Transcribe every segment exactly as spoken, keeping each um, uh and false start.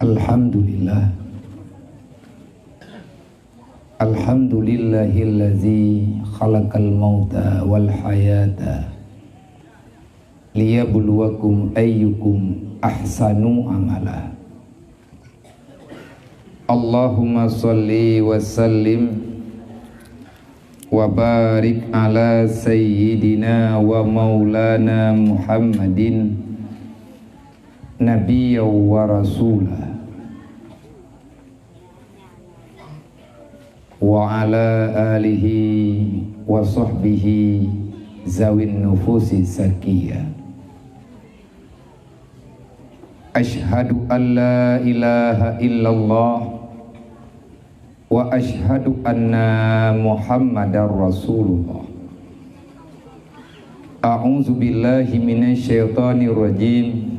Alhamdulillah. Alhamdulillahillazi khalaqal mauta wal hayata liyabluwakum ayyukum ahsanu amala. Allahumma shalli wa sallim wa barik ala sayyidina wa maulana Muhammadin nabiyya wa rasula wa ala alihi wa sahbihi zawin nufusi zakiyah. Asyhadu an la ilaha illallah wa asyhadu anna Muhammadar Rasulullah. A'udzu billahi minasy syaithanir rajim.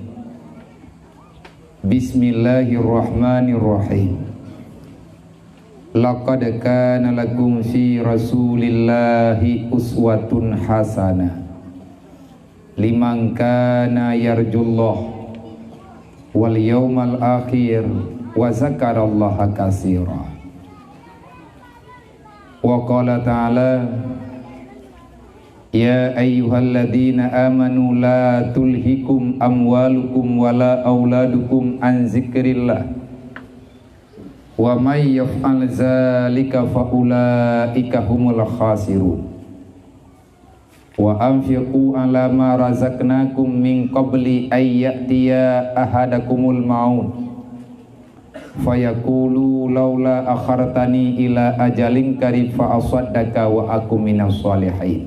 Bismillahirrahmanirrahim. Laqad kana lakum fi Rasulillahi uswatun hasanah liman kana yarjullah wal yaumal akhir wa zakarallaha katsira. Wa qala ta'ala, "Ya ayyuhalladzina amanu la tulhikum amwalukum wala auladukum an zikrillah, wa may yaf'al zalika fa ulaika humul khasirun." Wa anfiqu ala ma razaqnakum min qabli ay ya'tiya ahadakumul maut fayaqulu laula akhartani ila ajalin qarib fa asaddaqa wa akum minas shalihin.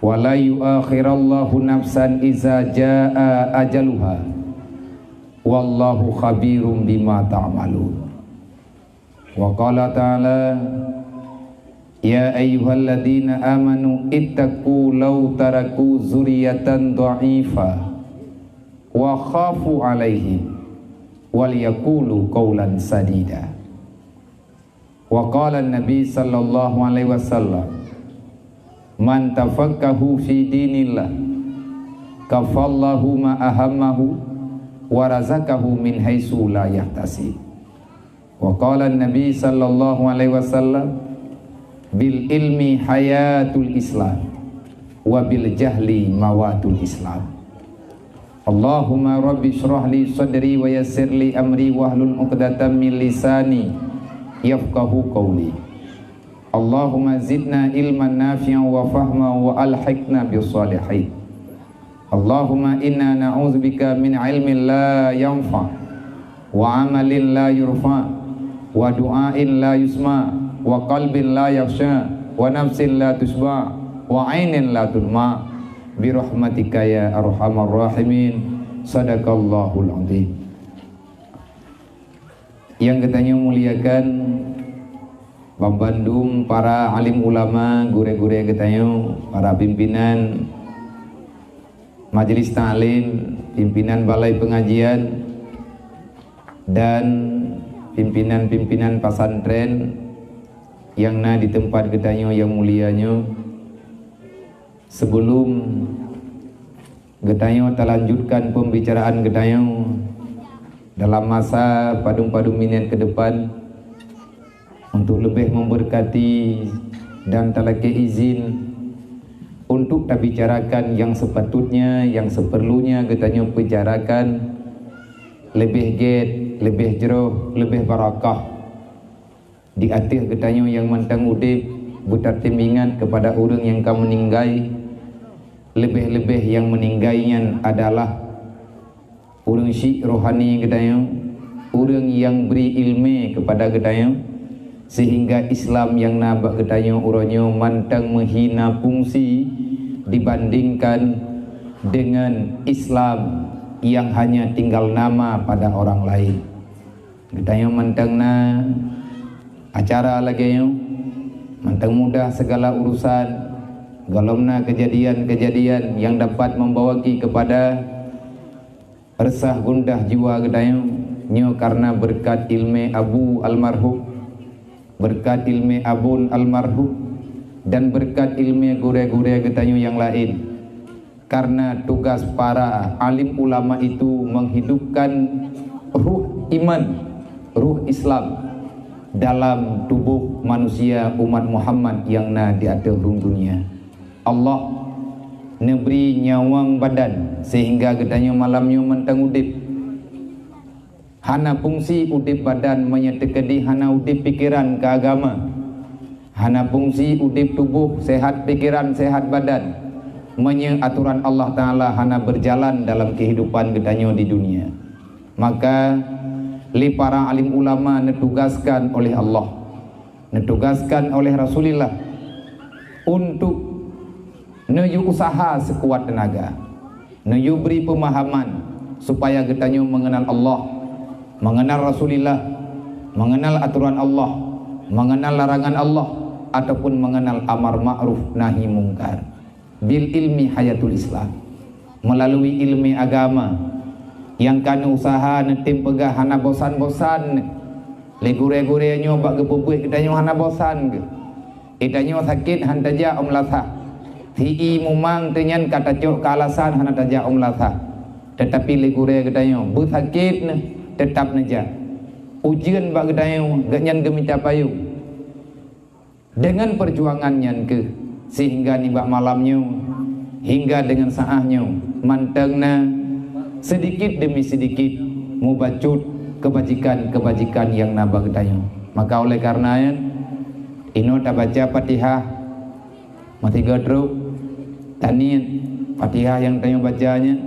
Wa la yuakhirallahu nafsan iza jaa ajaluha. Wallahu khabirum bima ta'malun. Wa qala ta'ala, "Ya ayyuhalladzina amanu ittaqu law taraku dzurriyyatan dha'ifa wa khafu 'alaihim wal yaqulu qaulan sadida." Wa qala Nabi sallallahu alaihi wasallam, "Man tafaqahu fi dinillah, kafallahu ma ahammahu, wa razaqahu min haitsu la yahtasib." Wa qala Nabi sallallahu alaihi wasallam, "Bil ilmi hayatul Islam, wa bil jahli mawatul Islam." Allahumma rabbi shrah li sadri wa yassir li amri wahlul 'uqdatam min lisani yafqahu qawli. Allahumma zidna ilman nafi'an wa fahma wa alhiqna bis shalihin. Allahumma inna na'udzubika min ilmin la yanfa, wa amalin la yurfa, wa du'ain la yusma, wa qalbin la yakhsha, wa nafsin la tusyba, wa ainin la tudma, bi rahmatika ya arhamar rahimin. Sadaqallahul azim. Nyang geutanyoe muliakan, banmandum para alim ulama, gurée-gurée geutanyoe, para pimpinan majelis taklim, pimpinan balai pengajian, dan pimpinan-pimpinan pesantren nyang na di teumpat geutanyoe nyang mulia nyoe. Sebelum geutanyoe talanjutkan pembicaraan geutanyoe dalam masa padum-padum minét ke depan, untuk leubeh memberkati dan talakée izin untuk tabicarakan nyang sepatutnya, nyang seperlunya geutanyoe bicarakan leubeh gét, leubeh jroh, leubeh barakah. Di ateueh geutanyoe nyang mantong udeb, beutatem ingat keupada ureuëng nyang ka meuninggai, leubeh-leubeh nyang meuninggai nyan adalah ureuëng syik rohani geutanyoe, ureuëng nyang bri iéleumé keupada geutanyoe, sehingga Islam nyang na bak geutanyoe uroe nyoe mantong meuhina fungsi dibandingkan dengan Islam nyang hanya tinggal nama pada orang lain. Geutanyoe mantong na acara lagée nyoe, mantong mudah segala urusan, gohlom na kejadian-kejadian nyang dapat membawaki keupada reusah gundah jiwa geutanyoe, nyoe karena beureukat iéleumé Abu almarhum, beureukat iéleumé Abon almarhum, dan beureukat iéleumé gurée-gurée geutanyoe nyang laén. Karena tugas para alim ulama itu menghidupkan ruh Iman, ruh Islam dalam tuboh manusia umat Muhammad nyang na di ateueh rhueng dunia. Allah neubri nyawöng badan sehingga geutanyoe malam nyoe mantong udeb. Hana fungsi udeb badan meunyoe teukeudi hana udeb pikeran keu agama. Hana fungsi udeb tuboh sehat pikeran, sehat badan, meunyoe atoran Allah Taala hana beujalan dalam keuhidupan geutanyoe di dunia. Maka, lé para alim ulama neutugaskan oleh Allah, neutugaskan oleh Rasulillah untuk neuyue usaha seukuat teunaga, neuyue bri peumahaman supaya geutanyoe meungeunal Allah, meungeunal Rasulillah, meungeunal atoran Allah, meungeunal larangan Allah, ataupun meungeunal amar ma'ruf nahi mungkar. Bil ilmi hayatul Islam. Meulalu ileumé agama nyang ka neuusaha neutem peugah hana bosan-bosan lé gurée-gurée nyoe bak geupeubuet geutanyoe hana bosan geuh. Geutanyoe sakét han tajak u meulasah. Sié mumang teunyan ka tacok keu alasan hana tajak u meulasah. Teutapi lé gurée geutanyoe beusakét neuh teutap neujak. Ujeuen bak geutanyoe geuhnyan geumita payong. Deungon peujuangan nyan keuh, sehingga nibak malam nyoe hingga deungon saát nyoe mantong na seudikit deumi seudikit mubacut keubajikan-keubajikan nyang na bak geutanyoe. Maka oleh kareuna nyan, inoe tabaca Fatihah meusigoe trok, taniet Fatihah nyang tanyoe baca nyan.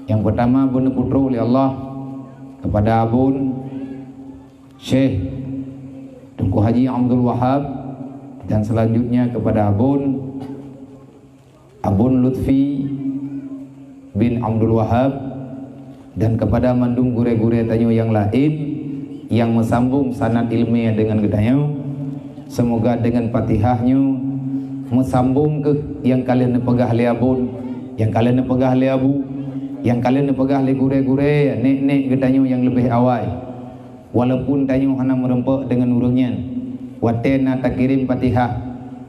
Nyang peutama beuneupeutrok lé Allah keupada Abon Syekh Teungku Haji Abdul Wahab, dan selanjutnya kepada Abon, Abon Lutfi bin Abdul Wahab, dan kepada mandum gurée-gurée tanyoe nyang laén nyang meusambong sanad ilmiah deungon geutanyoe. Seumoga deungon Fatihah nyoe meusambong keuh nyang ka lheueh neupeugah lé Abon, nyang ka lheueh neupeugah lé Abu, nyang ka lheueh neupeugah lé gurée-gurée, nek-nek geutanyoe nyang leubeh awai. Walaupun tanyoe hana meurumpok deungon ureuëng nyan, watée na takirém Fatihah,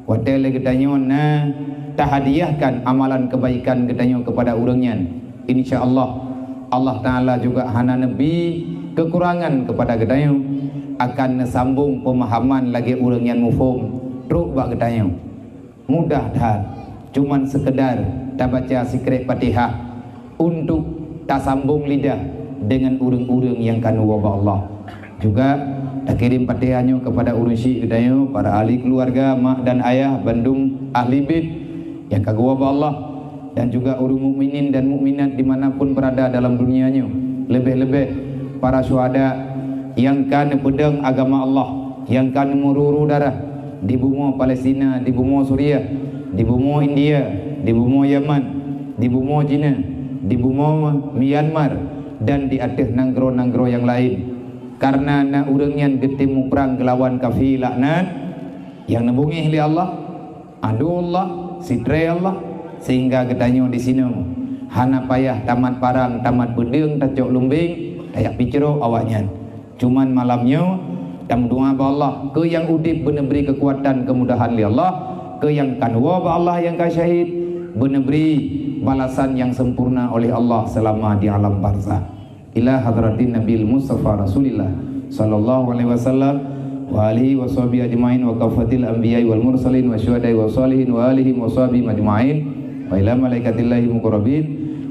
watée lé geutanyoe na tahadiahkan amalan keubaikan geutanyoe keupada ureuëng nyan, insya Allah, Allah Taala juga hana neubi keukurangan keupada geutanyoe, akan neusambong peumahaman lagée ureuëng nyan muphom trok bak geutanyoe. Mudah that, cuman seukeudar tabaca sikrek Fatihah untuk tasambong lidah deungon ureuëng-ureuëng nyang ka neuwoe bak Allah. Juga takirém Fatihah nyoe keupada ureuëng syik geutanyoe, para ahli keuluwarga, mak dan ayah, bandum ahli bit nyang ka geuwoe bak Allah, dan juga ureuëng mukminin dan mukminat di mana pun beurada dalam dunia nyoe, leubeh-leubeh para syuhada nyang ka neupeudong agama Allah, nyang ka neumeururoe darah di bumoe Palestina, di bumoe Suriah, di bumoe India, di bumoe Yaman, di bumoe Cina, di bumoe Myanmar, dan di ateueh nanggroe-nanggroe nyang laén. Kareuna na ureuëng nyan geutem muprang geulawan kafé laknat, nyang neubungéh lé Allah, aduwwullah, sitré Allah, sehingga geutanyoe disinoe hana payah tamat parang, tamat peudeueng, tacok lumbeng, tajak picrok awaknyan. Cuman malam nyoe, tameudoá bak Allah, keu nyang udeb beuneubri keukuatan keumudahan lé Allah, keu nyang ka neuwoe bak Allah nyang ka syahid, beuneubri balasan nyang sempurna oleh Allah seulama di alam barzakh. Ila hadratin Nabil Mustafa Rasulillah sallallahu alaihi wasallam wa alihi wa sahbihi ajmain wa kafatil anbiya'i wal mursalin wa syuhada'i wa salihin wa alihim wa sahbihim ajmain wa ila malaikatillahi muqarrabin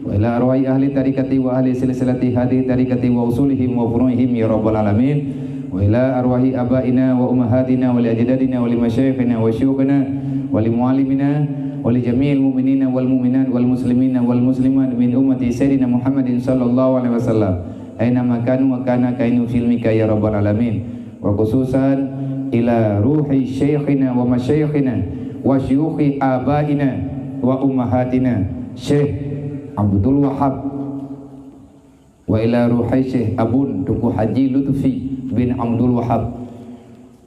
wa ila arwahi ahli tarikati wa ahli silsilati hadhihi tarikati wa usulihim wa furu'ihim ya rabbal alamin wa ila arwahi abaina wa ummahatina wa li ajdadina wa li masyayikhina wa syuyukhina wa li muallimina wa li jami'il mu'minina wal mu'minat wal muslimina wal muslimat min ummati sayyidina Muhammadin sallallahu alaihi wasallam aina ma kanu wa kana kainu fil mika ya rabbal alamin. Wa khususan ila ruhi syaikhina wa masyayikhina wa syuyukhi abaina wa ummahatina Syekh Abdul Wahab, wa ila ruhi Syekh Abun Teungku Haji Lutfi bin Abdul Wahab,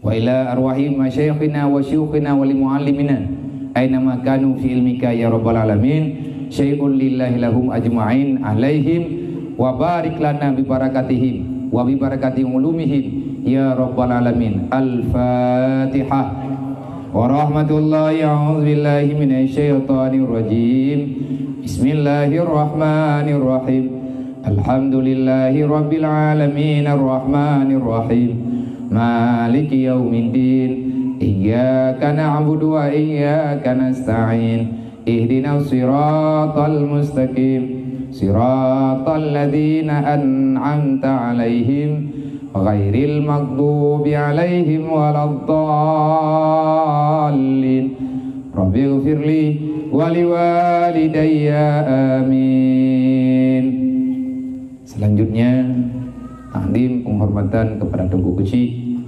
wa ila arwahi masyayikhina wa syuyukhina wa li muallimina aina ma kanu fi ilmika ya rabbal alamin. Syai'un lillahi lahum ajma'in alaihim wa barik lana bi barakatihim wa bi barakati ulumihim ya rabbal alamin. Al-Fatihah. Wa rahmatullahi, a'udzu billahi minasy syaithanir rajim. Bismillahirrahmanirrahim. Alhamdulillahi rabbil alamin, arrahmanir rahim, maliki yaumiddin. Iyyaka na'budu wa iyyaka nasta'in. Ihdinas siratal mustaqim. Siratal ladzina an'amta 'alaihim, ghairil maghdubi 'alaihim waladdallin. Rabbighfirli wa liwalidayya. Amin. Selanjutnya, takdim penghormatan kepada Teungku Keuchik,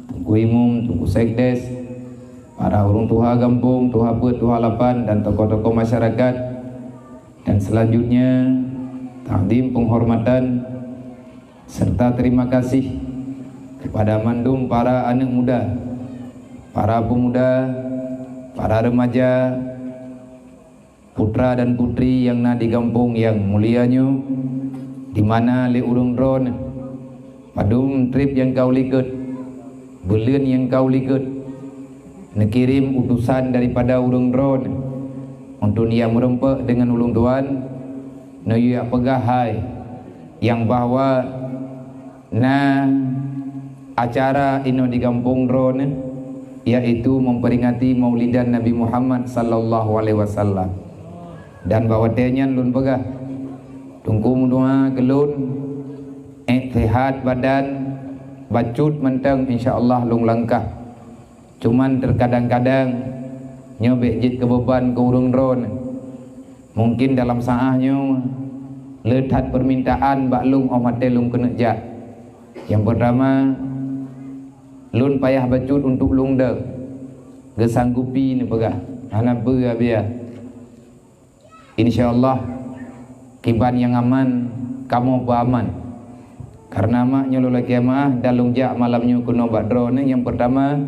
Teungku Imum, Teungku Sekdes, para ureuëng tuha gampông, tuha peuet, tuha lapan, dan tokoh-tokoh masyarakat. Dan selanjutnya, takdim penghormatan serta terima kasih kepada mandum para aneuëk muda, para pemuda, para remaja, putra dan putri nyang na di gampông nyang mulia nyoe, di mana lé ureuëng droeneuh padum treb nyang ka u likot, buleuen nyang ka u likot, neukirém utosan daripada ureuëng droeneuh untuk neujak meurumpok deungon ulôn tuan, neujak peugah hai nyang bahwa na acara inoe di gampông droeneuh, yaitu memperingati Maulidan Nabi Muhammad sallallahu alaihi wasallam. Dan bak watée nyan lôn peugah, Teungku meudoa keu lôn, ék seuhat badan, bacut mantong, insya Allah lôn langkah. Cuman terkadang-kadang nyoe bék jeuet keu beuban keu ureuëng droeneuh. Mungkin dalam saáh nyoe le that permintaan bak lôn óh watée lôn keuneuk jak. Nyang peurtama, lôn payah bacut untuk lôn deuek, geusanggupi neupeugah, hana peue, Abiya. Insya Allah, kiban nyang aman, kamoe peuaman. Karena mak nyoe lôn lakée meuáh dan lôn jak malam nyoe keunoe bak droeneuh, nyang peurtama,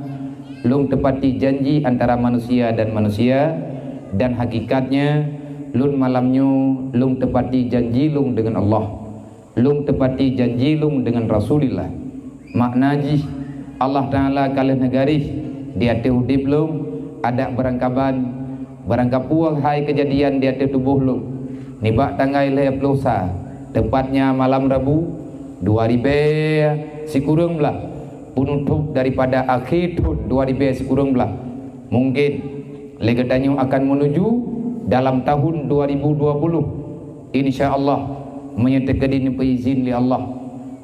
lôn teupati janji antara manusia dan manusia, dan hakikatnya, lôn malam nyoe lôn teupati janji lôn deungon Allah. Lôn teupati janji lôn deungon Rasulillah. Makna jih, Allah Taala ka lheueh neugaréh di ateueh udeb lôn, adak beurangkaban, beurangkapeue hai keujadian di ateueh tuboh lôn. Nibak tanggai lhée ploh sa, teupatnya malam Rabu, dua ribée sikureueng blaih, peunutôb daripada akhé thon dua ribée sikureueng blaih. Mungkin lé geutanyoe akan meunuju dalam tahun dua ribu dua puluh. Insya Allah, meunyoe teukeudi neupeuizin lé Allah,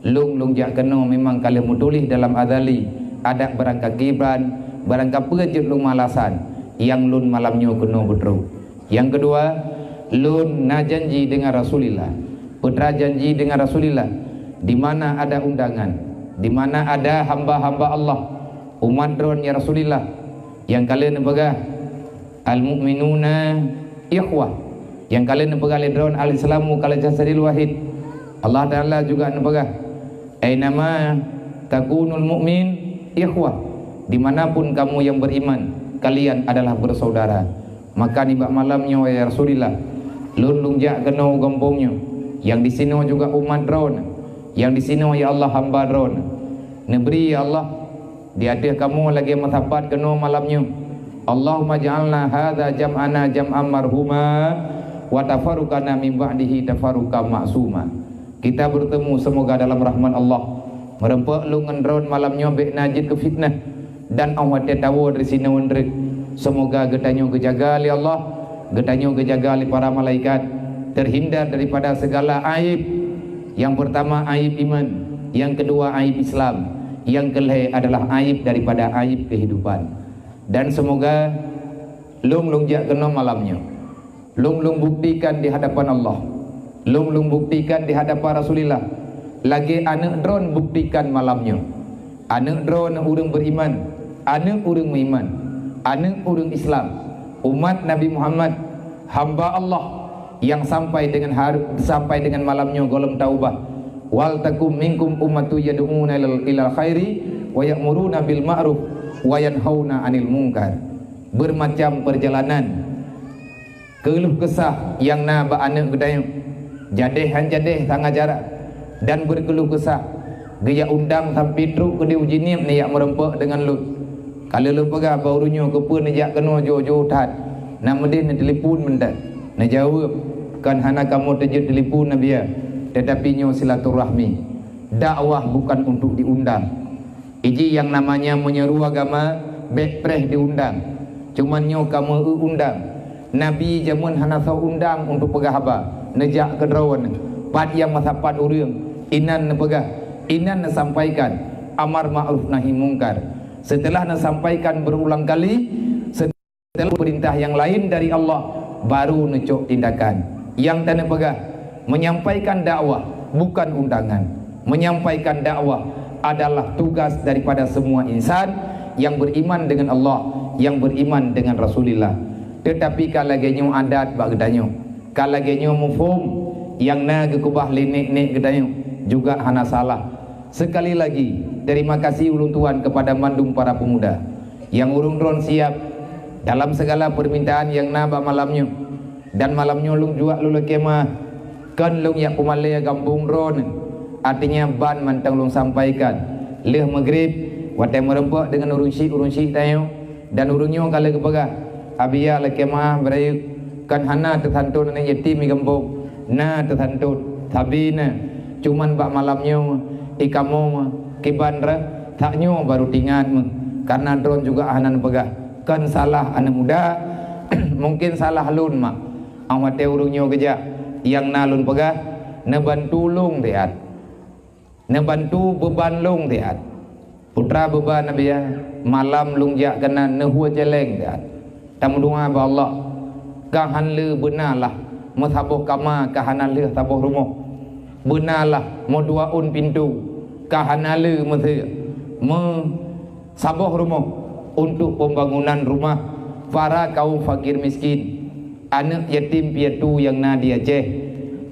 lôn lôn jak keunoe memang ka lheueh meutuléh dalam azali, adak beurangkakiban, beurangkapeue jeuet lôn malasan nyang lôn malam nyoe keunoe beutroh. Nyang keudua, lôn na janji deungon Rasulillah. Peue teuma janji deungon Rasulillah, di mana ada undangan, di mana ada hamba-hamba Allah, umat droeneuh ya Rasulillah, nyang ka lheueh neupeugah, "Al-mu'minuna ikhwah." Nyang ka lheueh neupeugah lé droeneuh, "Al-Islamu kal jasadil wahid." Allah Taala juga neupeugah, "Ainama takunul mu'min ikhwah." Dimanapun kamu yang beriman, kalian adalah bersaudara. Maka nibak malam nyoe, ya Rasulillah, lôn lôn jak keunoe u gampông nyoe, nyang disinoe juga umat droeneuh, nyang disinoe, ya Allah, hamba droeneuh. Neubri, ya Allah, di ateueh kamoe lagée meusapat keunoe malam nyoe. Allahumma ja'alna hadza jam'ana jam'an marhuma, wa tafarruqana min ba'dihi tafarruqan ma'suma. Kita bertemu semoga dalam rahmat Allah. Meurumpok lôn ngon droeneuh malam nyoe bék na jeuet keu fitnah dan óh watée tawoe dari sinoe ngon treuk. Semoga geutanyoe geujaga lé Allah, geutanyoe geujaga lé para malaikat, terhindar daripada segala aib. Yang pertama aib iman, yang kedua aib Islam, yang kelhée adalah aib daripada aib kehidupan. Dan semoga lôn lôn jak keunoe malam nyoe, lôn lôn buktikan di hadapan Allah, lôn lôn buktikan di hadapan Rasulillah, lagée aneuëk droeneuh buktikan malam nyoe. Aneuëk droeneuh ureuëng beriman, aneuëk ureuëng meuiman, aneuëk ureuëng Islam, umat Nabi Muhammad, hamba Allah, nyang sampai dengan har-, sampai dengan malam nyoe gohlom taubah. "Wal takum minkum ummatu yad'una ilal, ilal khairi wa ya'muruna bil ma'ruf wa yanhauna 'anil munkar." Bermacam perjalanan keuluh keusah nyang na bak aneuëk geutanyoe, jadeh han jadeh sangat jarak, dan beukeuluh keusah geujak undang sampai trok keudeh u Jeunieb neujak meurumpok deungon lôn. Ka lheueh lôn peugah bak ureuëng nyoe keupeue neujak keunoe jôh-jôh that, na meudeh neutelepon mantong. Neujaweueb, "Kon hana kamoe teujeuet telepon, Abiya. Tetapi nyoe silaturahmi. Dakwah bukan untuk diundang. Iji yang namanya menyeru agama, bèk preh diundang. Cuman nyoe ka meu-eu undang. Nabi jameun hana soe undang untuk peugah haba. Neujak keudroe neuh. Pat nyang meusapat ureuëng, inan neupeugah, inan neusampaikan amar ma'ruf nahi mungkar. Setelah neusampaikan berulang kali, setelah perintah yang lain dari Allah, baru neucok tindakan. Nyang taneupeugah, menyampaikan dakwah bukan undangan. Menyampaikan dakwah adalah tugas daripada semua insan yang beriman dengan Allah, yang beriman dengan Rasulullah. Tetapi ka lagèe nyoe adat bak geutanyoe, ka lagèe nyoe muphom nyang na geukeubah lé nèk-nèk geutanyoe, juga hana salah. Sekali lagi, terima kasih ulôn tuan kepada mandum para pemuda nyang ureuëng droen siap dalam segala permintaan nyang na bak malam nyoe. Dan malam nyoe lôn juak lôn lakèe meu'ah. Kon lôn jak peumalèe gampông droeneuh. Artinya ban mantong lôn sampaikan. Lheueh meugrib, watèe meurumpok deungon ureuëng syiek-ureuëng syiek tanyoe, dan ureuëng nyoe ka lheueh geupeugah, "Abiya lakèe meu'ah beurayeuk, kon hana teusantot aneuk yatim di gampông, na teusantot, sabe na. Cuman bak malam nyoe, i kamoe kiban rhah, sak nyoe baru teuingat meuh, karena droen juga hana neupeugah." Kon salah aneuk muda, mungkin salah lôn mak. Óh watèe ureuëng nyoe geujak, nyang na lôn peugah, neubantu lôn siat. Neubantu beuban lôn siat. Putra beuban Abiya, malam lôn jak keunan neuhue cèlèng siat. Tameudoa bak Allah, ka han le beuna lah meusaboh kama ka hana lheueh saboh rumoh. Beuna lah meudua ôn pintoe ka hana le meuseue. Meu Saboh rumoh untuk pembangunan rumah para kaum fakir miskin, aneuk yatim piatu nyang na di Aceh,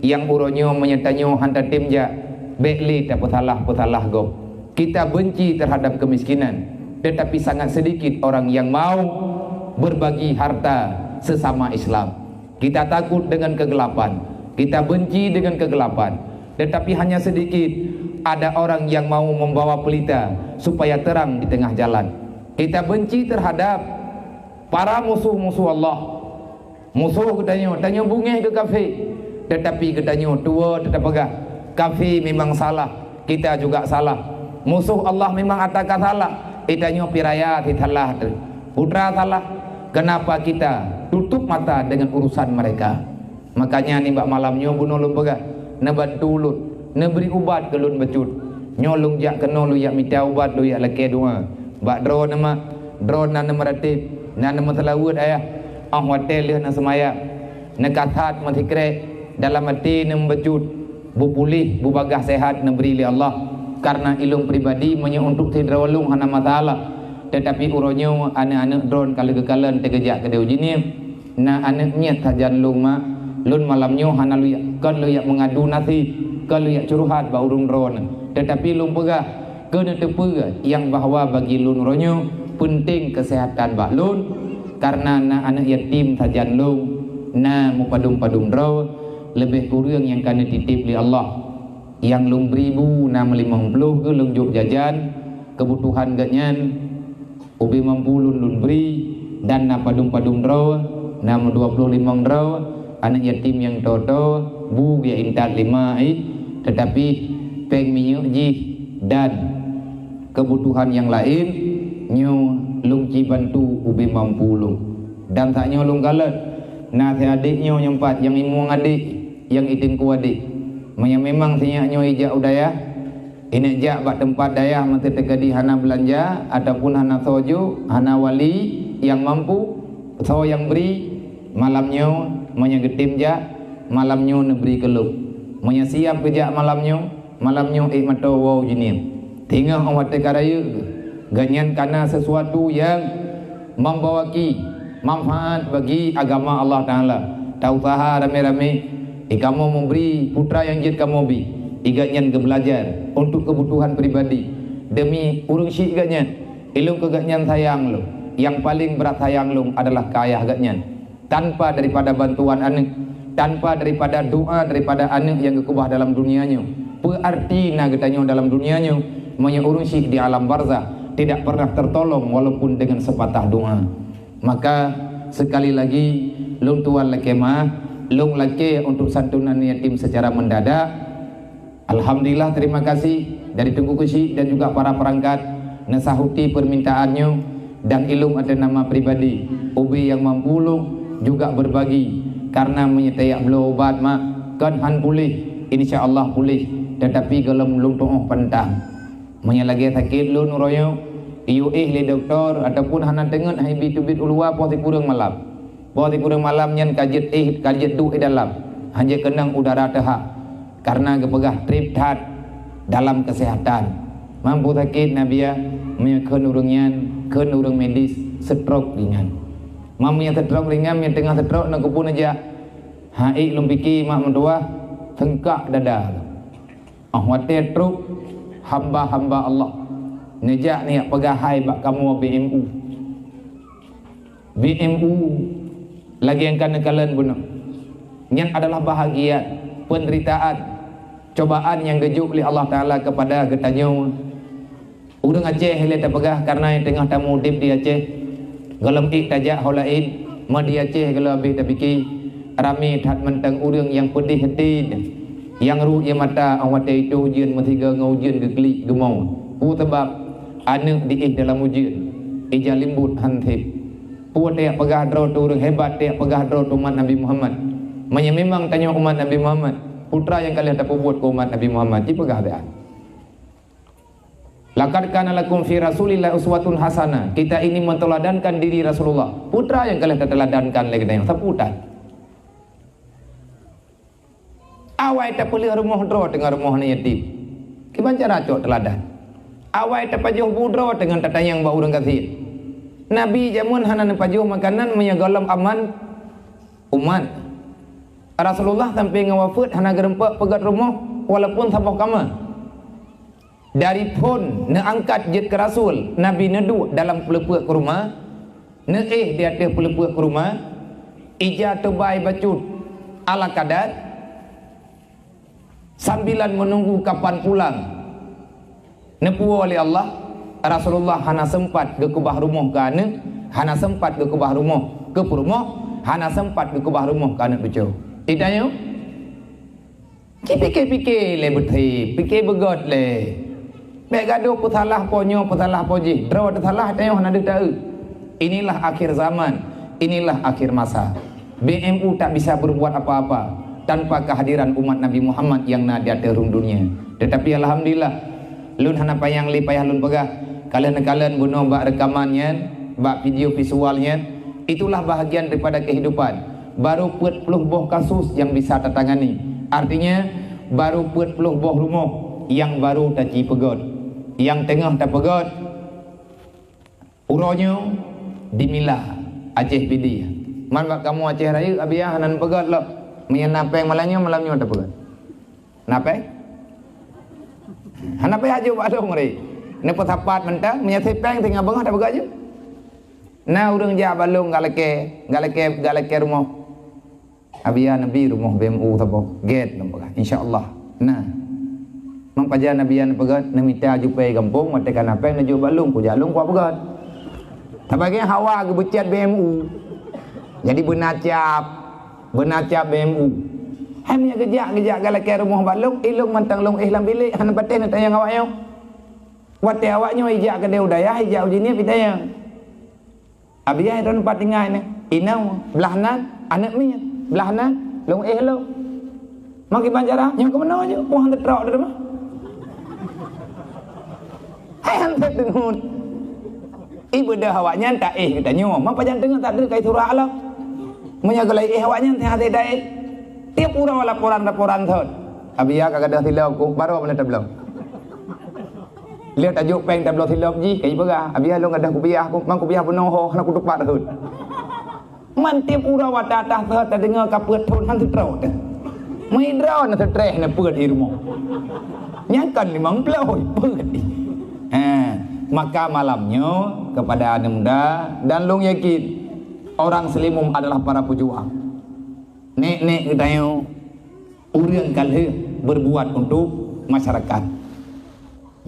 nyang uroe nyoe meunyoe tanyoe han tatem jak, bèk lé tapeusalah-peusalah gob. Kita benci terhadap kemiskinan, tetapi sangat sedikit orang yang mau berbagi harta sesama Islam. Kita takut dengan kegelapan, kita benci dengan kegelapan, tetapi hanya sedikit ada orang yang mau membawa pelita supaya terang di tengah jalan. Kita benci terhadap para musuh-musuh Allah. Musuh geutanyoe, tanyoe beungèh keu kafé, tetapi geutanyoe tuwoe teupeugah, kafé memang salah, kita juga salah. Musuh Allah memang ata ka salah, eh, tanyoe pih raya sit salah teuh. Putra salah, kenapa kita tutup mata dengan urusan mereka? Makanya nibak malam nyoe bunoe lôn peugah, neubantu ulôn, neubri ubat keu lôn bacut. Nyoe lôn jak keunoe lôn jak mita ubat, lôn jak lakèe doa. Bak droeneuh mak, droeneuh na neumeurateb, na neumeuseulaweuet ayah. Óh watèe lheueh na seumayang, neukasat meusikrek, dalam até neumeubacut, beupuléh, beubagaih seuhat neubri lé Allah. Karena ilôn pribadi meunyoe untuk sidroe lôn hana masalah, tetapi uroe nyoe aneuk-aneuk droen ka lheueh geukalon teugeujak keudéh u Jeunieb. Na aneuk miet sajan lôn mak, lôn malam nyoe hana lôn jak, kon lôn jak meungadu naseb, kon lôn jak curhat bak ureuëng droeneuh, tetapi lôn peugah keuneuteupeue nyang bahwa bagi lôn uroe nyoe peunteng keuseuhatan bak lôn, karena na aneuk yatim sajan lôn, na meupadum-padum droe, leubeh kureueng nyang ka neutitép lé Allah. Nyang lôn bri bu na meulimong ploh keu lôn jok jajan keubutuhan geuhnyan. Ubé mampu lôn, lôn bri, dan na padum-padum droe, na meudua ploh limong droe, aneuk yatim nyang toe-toe, bu geujak intat lé ma ih, teutapi péng minyeuk jih dan keubutuhan nyang laén nyoe lôn ci bantu ubé mampu lôn. Dan sak nyoe lôn kalon, na si adék nyoe nyang pat, nyang imueng adék, nyang i teungku adék. Meunyoe memang si nyak nyoe ijak u dayah, Ingat jak bak teumpat dayah meuseuti teujadi hana beulanja ataupun hana soe jok, hana wali nyang mampu, soe nyang bri, malam nyoe meunyoe geutem jak, malam nyoe neubri keu lôn. Meunyoe siab geujak malam nyoe, malam nyoe ék mantong woe u Jeunieb. Teungoh watée ka rayeuk geuh, geuhnyan kana seusuatu nyang membawaki manfaat bagi agama Allah Taala. Tausaha ramé-ramé, eh, kamoe meubri putra nyang jeuet kamoe bi, eh, geuhnyan geubeulajar untuk keubutuhan pribadi. Deumi ureuëng syik geuhnyan, ilôn keu geuhnyan sayang lôn. Nyang paleng brat sayang lôn adalah keu ayah geuhnyan. Tanpa daripada bantuan aneuëk, tanpa daripada doa daripada aneuëk nyang geukeubah dalam dunia nyoe, peu arti na geutanyoe dalam dunia nyoe, meunyoe ureuëng syik di alam barzakh tidak pernah tertolong walaupun dengan sepatah doa. Maka, sekali lagi, lôn tuan lakée meu'ah, lôn lakée untuk santunan yatim secara mendadak, Alhamdulillah, terima kasih dari Teungku Keuchik dan juga para perangkat neusahuti permintaan nyoe dan ilong atas nama pribadi. Ubé nyang mampu lôn juga berbagi, karena meunyoe tajak bloe ubat mak, kon han puléh, insya Allah puléh, tetapi gohlom lôn tuoh peunentang. Meunyoe lagée sakét lôn uroe nyoe, iyue éh lé dokto ataupun hana teungeut hai bi teubiet u luwa poh sikureueng malam. Poh sikureueng malam nyan ka jeuet éh, ka jeuet duek di dalam, hana keunong udara teuhah, karena geupeugah treb that dalam keuseuhatan. Mampu sakét na biya, meunyoe kheun ureuëng nyan, kheun ureuëng medis, stroke ringan. Meunyoe stroke ringan, meunyoe teungoh stroke na keupeue neujak, hai lôn pike mak meutuwah, seungkak dada. Óh watée trok hamba-hamba Allah neujak neujak peugah hai bak kamoe B M U. B M U lagée nyang ka neukalon bunoe. Nyan adalah bahagian penderitaan, cobaan nyang geujok lé Allah Taala kepada geutanyoe. Ureuëng Aceh lé tapeugah karena nyang teungoh tamu udeb di Aceh. Gohlom ék tajak ho laén, ma di Aceh gohlom habéh tapike, ramé that mantong ureuëng nyang peudeh até, nyang rhot ie mata óh watée itôh ujeuen meusigoe ngon ujeuen geuklik geumoe. Peue sabab? Aneuëk diéh dalam ujeuen, ija limbot han seb. Peue tajak peugah droe teuh ureuëng hebat, tajak peugah droe teuh umat Nabi Muhammad. Meunyoe memang tanyoe umat Nabi Muhammad, peue teuma nyang ka lheueh tapeubuet keu umat Nabi Muhammad? Jipeugah beuh. "Laqad kana lakum fi Rasulillah uswatun hasanah." Kita ini menteladankan diri Rasulullah. Peue teuma nyang ka lheueh tateladankan lé geutanyoe? Sapeue that? Awai tapeuleueh rumoh droe teungoh rumoh aneuk yatim. Kiban cara cok teuladan? Awai tapajoh bu droe teungoh tatanyong bak ureuëng gasien. Nabi jameun hana neupajoh makanan meunyoe gohlom aman umat. Rasulullah sampai ngon wafeuet hana geurumpok peugét rumoh walaupun saboh kama. Dari phon neuangkat jeuet keu rasul, Nabi neuduek dalam peuleupeuk keuruma, neuéh di ateueh peuleupeuk keuruma, ija teubai bacut ala kadat, sambilan meununggu kapan pulang. Neupuwoe lé Allah, Rasulullah hana seumpat geukeubah rumoh keu aneuëk, hana seumpat geukeubah rumoh keu peurumoh, hana seumpat geukeubah rumoh keu aneuëk cucoe. Di tanyoe, Cipike-pike lé beutôi, pike beugét lé. Bék gadoh peusalah po nyoe, peusalah po jih. Droe teusalah, tanyoe hana deuh taeu. Inilah akhir zaman, inilah akhir masa. B M U tak bisa berbuat apa-apa tanpa kehadiran umat Nabi Muhammad yang na di ateueh rhueng dunia. Tetapi alhamdulillah, lôn hana panyang lé payah lôn peugah, kalon-kalon bunoe bak rekaman nyan, bak video visual nyan, itulah bahagian daripada kehidupan. Baru peuet ploh boh kasus nyang bisa tatangani. Artinya, baru peuet ploh boh rumoh nyang baru taci peugét. Nyang teungoh tapeugét, uroe nyoe di Mila, Aceh Pidie. Man bak kamoe Aceh Rayeuk, Abiya hana neupeugét lom. Meunyoe na péng malam nyoe, malam nyoe tapeugét. Na péng? Hana payah jok bak lôn ré. Neupeusapat mantong, meunyoe sipéng teungoh beungoh tapeugét jih. Na ureuëng jak bak lôn galakée, galakée, galakée rumoh. Abiya neubi rumoh B M U saboh. Gét lôn peugah. Insya Allah. Nah. Mang pajan Abiya neupeugét, neumita jupée gampông, watée ka na péng neujok bak lôn, kujak lôn kupeugét. Sabagai hawa geubeucet B M U. Jadi beuna cap, beuna cap B M U. Hai meunyoe geujak, geujak galakée rumoh bak lôn, ilong mantong lôn éh lam bilék, hana patéh neutanyong awak nyoe. Watée awak nyoe ijak keudeh u dayah, ijak u Jeunieb itanyong. Abiya droen pat tinggai nyoe, inong, blah nan, aneuëk miet, blah nan, lôn éh lôn. Maki banjara, nyoe keumeunyoe jih, wah teutrok di rumoh. Hai han that deungon. Ibadah awak nyan tak éh geutanyoe, ma pajan teungoh tak deuh kai surah Allah. Meunyoe geulai éh awak nyan, teuhah tak éh. Tiep uroe laporan-laporan thon. Abiya ka gadoh silop ku, baru mana tabloe. Lheueh tajok péng tabloe silop jih, kai peugah, "Abiya lôn gadoh kupiah, ku mang kupiah peunoh ho, hana kutupat rhot." Man tiep uroe watée tah teuh tadeungoe ka peuet thon han teutrok teuh. Meudroe na teutreh na peuet di rumoh. Nyang kan limong ploh peuet di. Ha, maka malam nyoe kepada aneuk muda dan lôn yakin orang Seulimeum adalah para pejuang. Nek-nek geutanyoe ureuëng ka lheueh berbuat untuk masyarakat.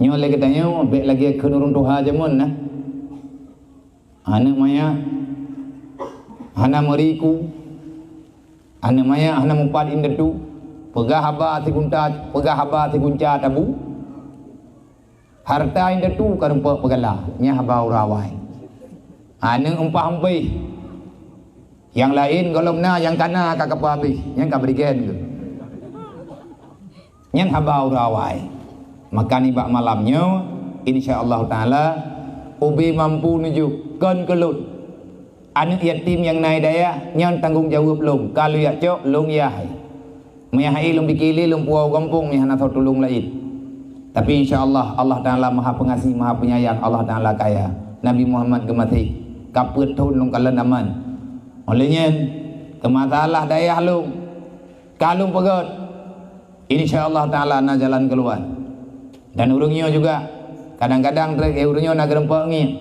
Nyoe lé geutanyoe bék lagée kheun ureuëng tuha jameun na. Aneuëk manyak hana meuriku, aneuëk manyak hana mupat indatu. Peugah haba sigunta, peugah haba sigunca tabu. Hareuta indatu ka rumpok peugala, nyan haba uroe awai. Aneuk umpah umpih. Nyang laén gohlom na, nyang kana ka kapeuhabéh, nyan ka bri gen geuh. Nyan haba uroe awai. Maka nibak malam nyoe, insya Allah Taala, ubé mampu neujok kon keu lôn. Aneuk yatim nyang na di dayah, nyan tanggong jaweueb lôn. Ka lôn jak cok, lôn yah. Meunyo hai lôn pike lé, lôn puwoe u gampông, meunyo hana soe tulông laén. Tapi insya Allah, Allah Taala Maha Pengasih, Maha Penyayang, Allah Taala kaya. Nabi Muhammad geumaséh, ka peuet thon lôn kalon aman. Óh lheueh nyan, keu masalah dayah lôn, ka lôn peugöt. Insya Allah Taala na jalan keuluwa. Dan ureuëng nyoe juga, kadang-kadang trek, eh, ureuëng nyoe na geurumpok ngieng.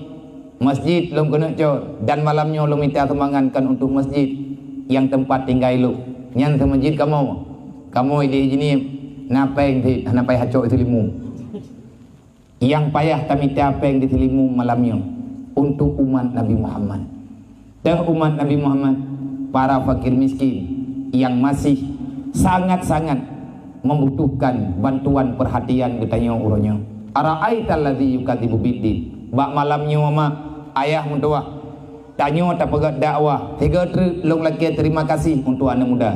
Masjid lôn keuneuk cor, dan malam nyoe lôn mita sumbangan kon untuk masjid nyang teumpat tinggai lôn. Nyan seumasjid kamoe. Kamoe di Ijeunieb, na péng cit, hana payah cok di Seulimeum. Nyang payah tamita péng di Seulimeum malam nyoe untuk umat Nabi Muhammad. Teuh umat Nabi Muhammad, para fakir miskin nyang masih sangat-sangat membutuhkan bantuan perhatian geutanyoe uroe nyoe. Ara'aital ladzi yukadzibu biddin. Bak malam nyoe mak, ayah meutuwah, tanyoe tapeugöt dakwah, sigoe treuk lôn lakée terima kasih untuk aneuk muda.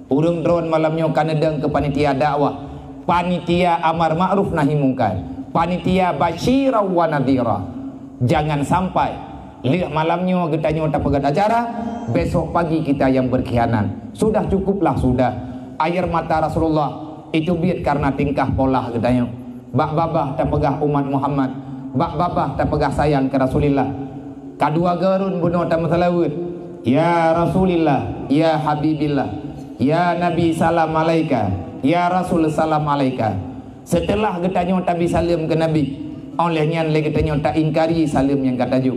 Ureuëng droen malam nyoe ka neudong keu panitia dakwah, panitia amar ma'ruf nahi mungkar, panitia basyira wa nadhira. Jangan sampai lheueh malam nyoe geutanyoe tapeugöt acara, besok pagi kita yang berkhianat. Sudah cukuplah sudah. Air mata Rasulullah itu biet karena tingkah pola geutanyoe. Bak babah tapeugah umat Muhammad, bak babah tapeugah sayang keu Rasulillah. Kadua geurun bunoe tameuseulaweuet, "Ya Rasulillah, ya Habibillah, ya Nabi salam alaika, ya Rasul salam alaika." Seuteulah geutanyoe tabi saleuem keu Nabi, óh lheueh nyan lé geutanyoe taingkari saleuem nyang ka tajok.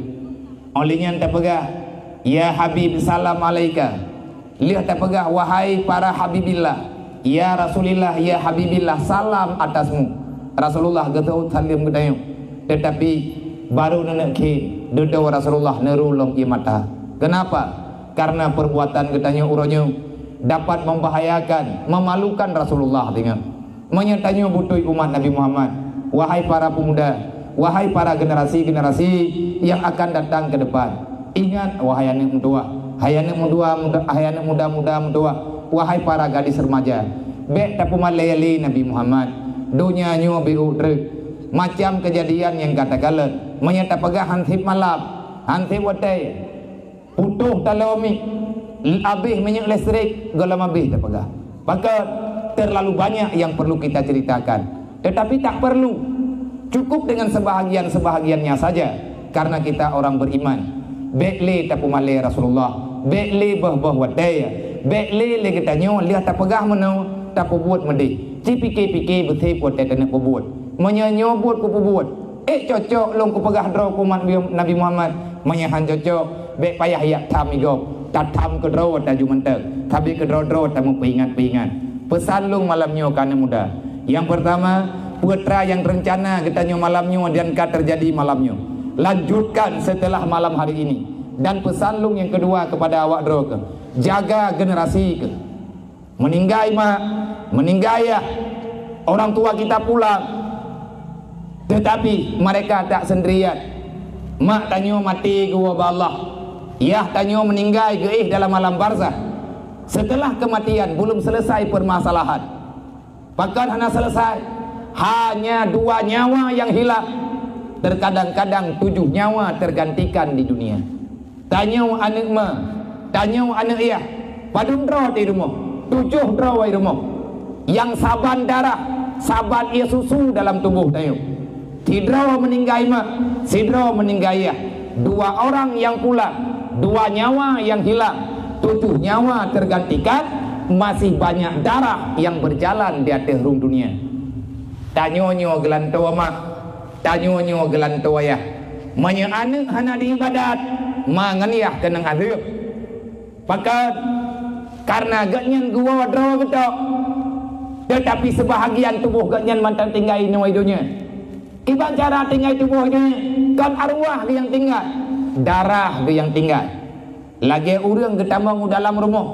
Óh lheueh nyan tapeugah, "Ya Habib, salam alaika." Lheueh tapeugah, "Wahai para Habibillah, ya Rasulillah, ya Habibillah, salam atasmu." Rasulullah geuseuôt saleuem geutanyoe. Teutapi, barô neuneuk khe, dudoe Rasulullah neurô lom ié mata. Keunapa? Karena perbuatan geutanyoe uroe nyoe dapat membahayakan, memalukan Rasulullah deungon. Meunyoe tanyoe beutôi umat Nabi Muhammad, wahai para pemuda, wahai para generasi-generasi yang akan datang ke depan, ingat, wahai aneuk meutuwah, hai aneuk muda, muda, hai aneuk muda-muda meutuwah, wahai para gadis remaja, bék tapeumalée lé Nabi Muhammad. Donya nyoe beu treuk, macam kejadian nyang ka takalon. Meunyoe tapeugah han sép malam, han sép watée, putôh taloe mic, abéh minyeuk listrik, gohlom abéh tapeugah. Pakon, terlalu banyak yang perlu kita ceritakan. Tetapi tak perlu. Cukup dengan sebahagian-sebahagiannya saja. Karena kita orang beriman. Bék lé tapeumalée Rasulullah. Bék lé boh-boh watée. Bék lé lé geutanyoe lheueh tapeugah meunoe, tapeubuet meudeh. Ci pike-pike beusép watée taneuk peubuet. Meunyoe nyoe buet kupeubuet, ék cocok lôn kupeugah droe keu umat Nabi Muhammad. Meunyoe han cocok, bék payah jak tham i gob. Tatham keudroe taju mantong, sabe keudroe-droe tameupeuingat-peuingat. Peusan lôn malam nyoe keu aneuk muda. Nyang peurtama, peue teuma nyang reuncana geutanyoe malam nyoe dan ka teujadi malam nyoe, lanjutkan seuteulah malam hari ini. Dan peusan lôn nyang keudua keupada awak droe keuh, jaga generasi keuh. Meuninggai mak, meuninggai yah, orang tua kita pulang, tetapi mereka tak sendirian. Mak tanyoe maté geuwoe bak Allah, yah tanyoe meuninggai geuéh dalam alam barzakh. Seuteulah keumatian, beulom seuleusoe peurmasalahan. Pakon hana seuleusoe? Hanya dua nyawa nyang hilang. Terkadang-kadang tujoh nyawa tergantikan di dunia. Tanyoe aneuk ma, tanyoe aneuk yah, padum droe di rumoh? Tujoh droe di rumoh. Nyang saban darah, saban ié susu dalam tuboh tanyoe. Sidroe meuninggai mak, sidroe meuninggai yah. Dua orang nyang pulang, dua nyawa nyang hilang, tujoh nyawa tergantikan, masih banyak darah nyang berjalan di ateueh rhueng dunia. Tanyoe nyoe geulantoe mak, tanyoe nyoe geulantoe yah. Meunyoe aneuk hana diibadat, ma ngon yah keunong azeueb. Pakon? Karena geuhnyan geuwoe droe geutok, teutapi seubahagian tuboh geuhnyan mantong tinggai inoe donya. Kiban cara tinggai tuboh donya? Kon arwah geuh nyang tinggai, darah geuh nyang tinggai. Lagée ureuëng geutamong u dalam rumoh,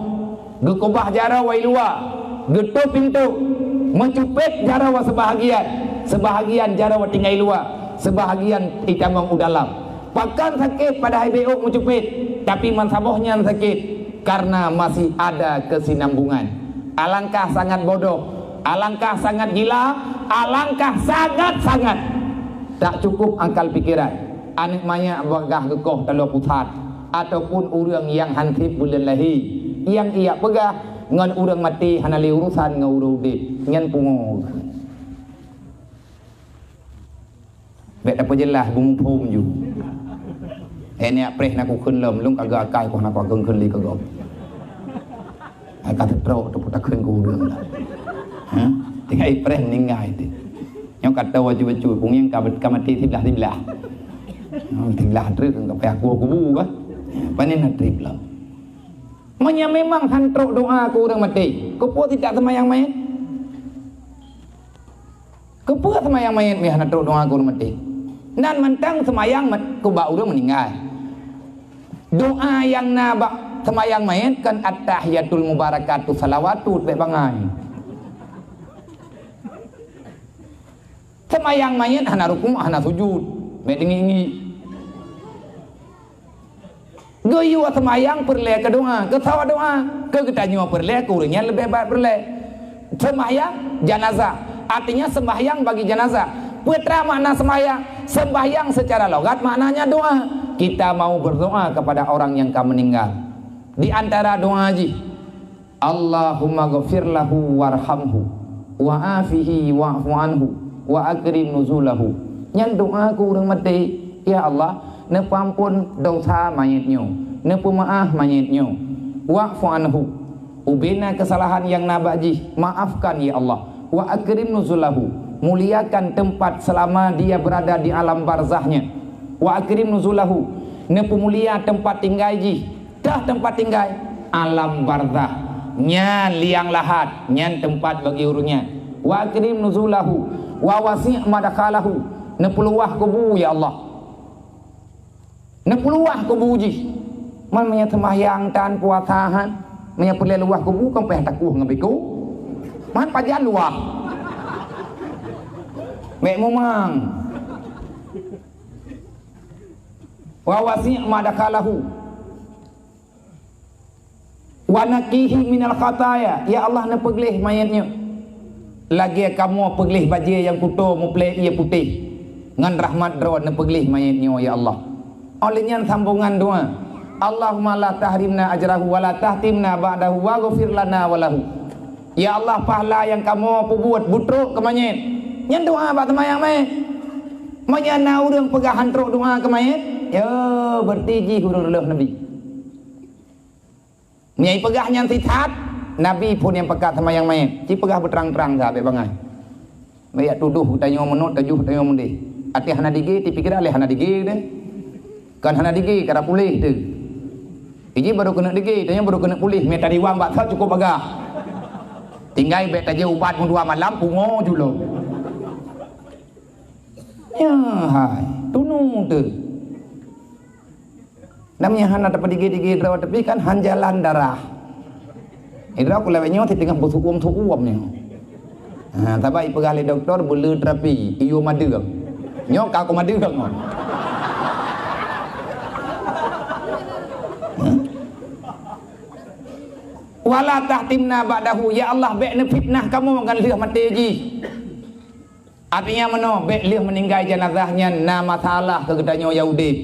geukeubah jaroe i luwa, Geutôp pintoe, meucupet jaroe seubahagian, seubahagian jaroe tinggai luwa, seubahagian itamong u dalam. Pakon sakét padahai beuôk meucupet, tapi meusaboh nyan sakét, karena masih ada kesinambungan. Alangkah sangat bodoh, alangkah sangat gila, alangkah sangat-sangat tak cukup akal pikiran. Aneuk manyak bagah geukoh taloe pusat, ataupun ureuëng nyang han treb buleuen lahé, nyang ijak peugah ngon ureuëng maté hana lé urusan ngon ureuëng udeb, nyan pungo. Bék tapeujeulaih beumuphom ju. Eh, nyak preh na kukheun lom, lôn ka geuakai koh na kukheun lé keu gob. Ka teutrok teupeu takheun keu ureuëng. Ha? Tinggai preh ninggai teuh. Nyoe ka teuh bacut-bacut, pungieng ka, ka maté siblah-siblah. Ha, siblah treuk ka payah kubu bah. Panen na treb lom. Meunyoe memang han trok doa keu ureuëng maté, keupeue tidak seumayang manyét? Keupeue seumayang manyét meuhana trok doa keu ureuëng maté? Nan mantong seumayang mat-, keu bak ureuëng meuninggai. Doa nyang na bak seumayang manyét kan at-tahiyatul mubarakatu salawatu bék bangai. Seumayang manyét hana rukuk, hana sujud, bék deungi-deungi. Geuyue seumayang peureulée keu doa, keu sawa doa, keu geutanyoe peureulée, keu ureuëng nyan leubeh baik peureulée. Seumayang janazah, artinya sembahyang bagi jenazah. Peue treuk makna sembahyang? Sembahyang secara logat maknanya doa. Kita mau berdoa kepada orang yang ka meninggal. Di antara doa jih, Allahumma ghfir lahu warhamhu wa afihi wa'fu anhu wa akrim nuzulahu. Nyan doa keu ureuëng maté, "Ya Allah, neupeuampon dosa manyét nyoe, neupeumaáh manyét nyoe. Wa'fu anhu, ubena keusalahan nyang na bak jih, maafkan ya Allah. Wa akrim nuzulahu, muliakan tempat selama dia berada di alam barzahnya. Wa akrim nuzulahu, neupeumulia tempat tinggai jih." Tah teumpat tinggai, alam barzakh. Nyan liang lahat, nyan teumpat bagi ureuëng nyan. Wa akrim nuzulahu, wa wasi' madkhalahu. Neupeuluwah kubu, ya Allah. Neupeuluwah kubu jih. Man meunyoe seumahyang tan puasa han, meunyoe peureulée luwah kubu, kan payah takueh ngon biko. Man pajan luwah. Bék mumang. Wa wasi' madkhalahu. Wa naqqihi minal khataya, ya Allah, neupeugleh manyét nyoe lagée kamoe peugleh bajée nyang kuto muplée ié putéh ngon rahmat Droe, neupeugleh manyét nyoe, ya Allah. Óh lheueh nyan sambongan doa, Allahumma la tahrimna ajrahu wa la tahtimna ba'dahu waghfir lana wa lahu. Ya Allah, pahala nyang kamoe peubuet beutrok keu manyét. Nyan doa bak seumayang manyét. Meunyoe na ureuëng peugah han trok doa keu manyét, yo, beureuti jih ureuëng reuloh Nabi. Meunyoe ipeugah nyan sisat, Nabi phon nyang pakat seumayang manyét, ci peugah beutrang-trang sabe bangai. Bék jak tudoh geutanyoe meunoe, tajoh geutanyoe meudeh. Até hana digé, tipiké lé hana digé deh. Kan hana digé, ka puléh teuh. Iji baru keuneuk digé, tanyoe baru keuneuk puléh, mita riwang bak that cukup bagah. Tinggai bék tajeuet ubat meudua malam, pungo ju lom. Nyan hai, tunu teuh. Nam nyang hana tapeudige-dige droe, tapi kan han jalan darah. Idroe ku lawét nyoe siteungoh beusu'uem-su'uem nyoe. Ha, sabab ipeugah lé dokto beule terapi, iyue madeueng. Nyoe ka ku madeueng nyoe. Wala tahtimna ba'dahu, ya Allah, bék neufitnah kamoe ngon lheueh maté jih. Artinya meunoe, bék lheueh meuninggai jeunazah nyan na masalah keu geutanyoe nyang udeb.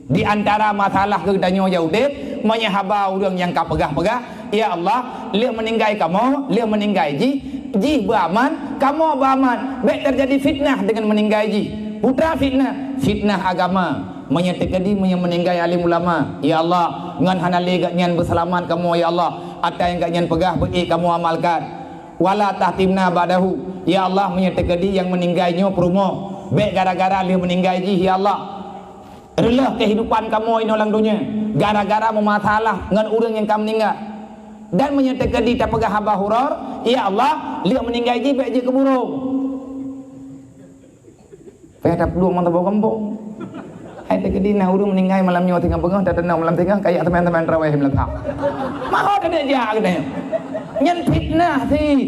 Di antara masalah keu geutanyoe nyang udeb, meunyoe haba ureuëng nyang ka peugah-peugah, "Ya Allah, lheueh meuninggai kamoe, lheueh meuninggai jih, jih beuaman, kamoe beuaman, bék teujadi fitnah deungon meuninggai jih." Putra fitnah, fitnah agama. Meunyoe teukeudi meunyoe meuninggai alim ulama, "Ya Allah, ngon hana lé gobnyan beuseulamat kamoe, ya Allah, ata nyang gobnyan peugah beu ék kamoe amalkan." Wala tahtimna ba'dahu. Ya Allah, meunyoe teukeudi nyang meuninggai nyoe peurumoh, bék gara-gara lheueh meuninggai jih, ya Allah, reuloh keuhidupan kamoe inoe lam donya, gara-gara meumasalah ngon ureuëng nyang ka meuninggai. Dan meunyoe teukeudi tapeugah haba huror, ya Allah, lheueh meuninggai jih bék jeuet keu burông. Payah taplueng mata boh gampông. Hai teukeudi na ureuëng meuninggai malam nyoe singoh beungoh, tateunong malam singoh, kajak teumanyong-teumanyong tarawih malam Sabtu. Maho teudeuk jak geutanyoe. Nyan fitnah cit.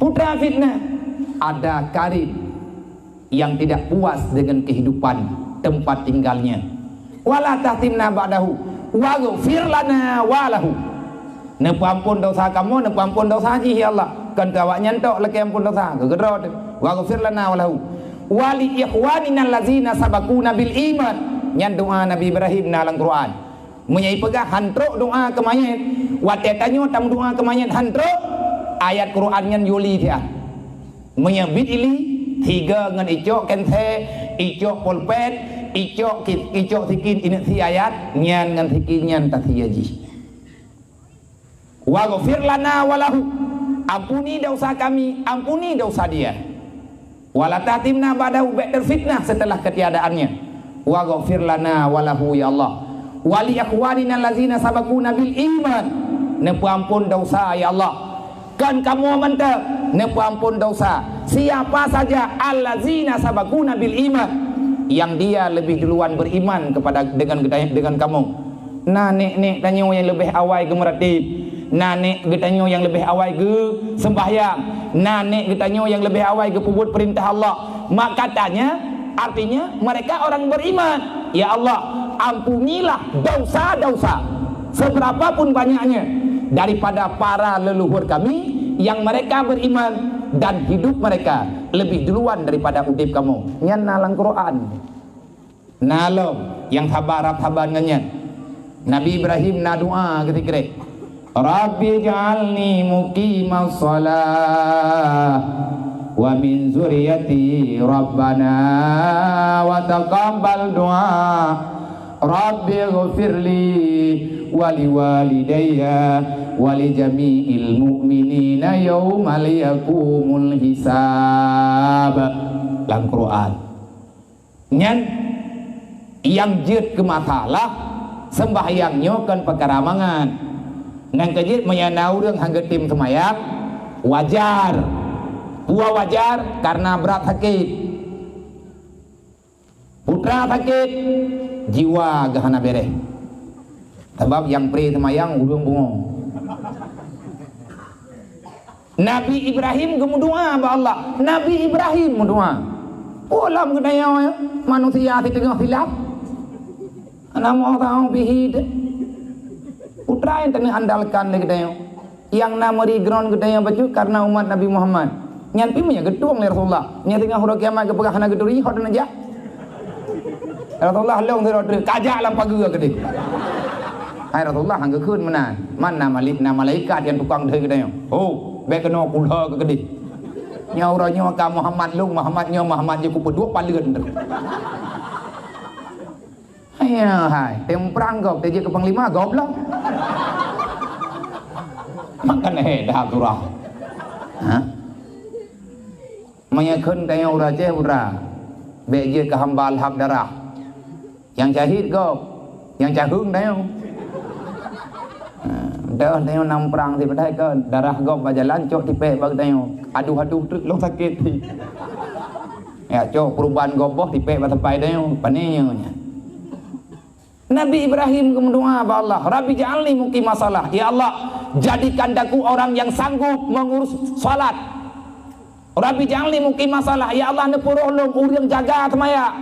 Putra fitnah. Ada karim yang tidak puas dengan kehidupan tempat tinggalnya. Wala tahtimna ba'dahu, waghfir lana wa lahu. Neupeuampon dosa kamoe, neupeuampon dosa jih, ya Allah. Kon keu awaknyan tok lakée ampon dosa, keu keudroe teuh. Waghfir lana wa lahu. Wa li ikhwanina allazina sabaquna bil iman. Nyan doa Nabi Ibrahim na lam Quran. Meunyoe ipeugah han trok doa keu manyét, watée tanyoe tameudoa keu manyét han trok, ayat Quran nyan yue li siat. Meunyoe bit ili, sigoe ngon icok kensé, icok polpet, icok ki-, icok sikin ineuek sie ayat, nyan ngon sikin nyan tasie jih. Waghfir lana wa lahu. Ampuni dosa kami, ampuni dosa dia. Wala tahtimna ba'dahu, bék terfitnah setelah ketiadaannya. Waghfir lana wa lahu, ya Allah. Wa li ikhwanina allazina sabaquna bil iman. Neupeuampon dosa, ya Allah. Kon kamoe mantong neupeuampon dosa. Siapa saja allazina sabaquna bil iman, yang dia lebih duluan beriman kepada, dengan, dengan kamoe. Na nék-nék tanyoe nyang leubeh awai geumeuratéb, na nék geutanyoe nyang leubeh awai geuseumbahyang, na nék geutanyoe nyang leubeh awai geupeubuet peurintah Allah. Maka tanya, artinya mereka orang beriman. Ya Allah, ampunilah dosa-dosa seberapa pun banyaknya daripada para leluhur kami yang mereka beriman dan hidup mereka lebih duluan daripada udeb kamoe. Nyan na lam Quran. Na lom nyang saban rab saban ngon nyan. Nabi Ibrahim na doa keu sikrek, "Rabbi ij'alni muqimas shalah wa min dzurriyyati rabbana wa taqabbal du'a. Rabbi ighfirli wa liwalidayya wa li jami'il mu'minina yauma yaqumul hisab." Lam Quran. Nyan nyang jeuet keu masalah, seumbahyang nyoe kon peukara mangat. Nyan keuh jeuet meunyoe na ureuëng hana geutem seumayang, wajar. Peue wajar? Karena brat sakét. Putra sakét, jiwa geuh hana béréh. Sabab nyang pré seumayang ureuëng bungong. Nabi Ibrahim geumeudoa bak Allah. Nabi Ibrahim meudoa. Oh, lam geutanyoe manusia siteungoh silap. Ana mau tahu bihid. Putra nyang teungoh andalkan lé geutanyoe. Nyang na meuri ground geutanyoe bacut karena umat Nabi Muhammad. Nyan pih meunyoe geutueng lé Rasulullah. Nyan teungoh uroe kiamat geupeugah hana geuturi, hot neujak. Rasulullah lông sidroe treuk, kajak lam pageue keudeh. Hai Rasulullah, han geukheun meunan. Man na malik, na malaikat nyang tukang deuh geutanyoe. Ho, bék keunoe kulha keu keudeh. Nyoe uroe nyoe ka Muhammad lông, Muhammad nyoe, Muhammad jih kupeuduek paleuen treuk. Hai, hai, teuprang gob, teujeuet keu panglima gob lom. Makan eh dah turah. Ha? Meunyoe kheun tanyoe ureuëng Aceh, putra, bék jeuet keu hamba lahap darah. Nyang syahid gob, nyang caheueng tanyoe. Ha, deuh tanyoe nam prang sipadai kon, darah gob bak jalan cok tipék bak tanyoe. Aduh-aduh treuk lông sakét. Ya, cok peuruban gob boh tipék bak sapai tanyoe, pane nyoe nyan. Nabi Ibrahim geumeudoa bak Allah, "Rabbi ja'alni muqimas shalah." Ya Allah, jadikan aku orang yang sanggup mengurus salat. "Rabbi ja'alni muqimas shalah." Ya Allah, neupeuroh lôn ureuëng jaga seumayang.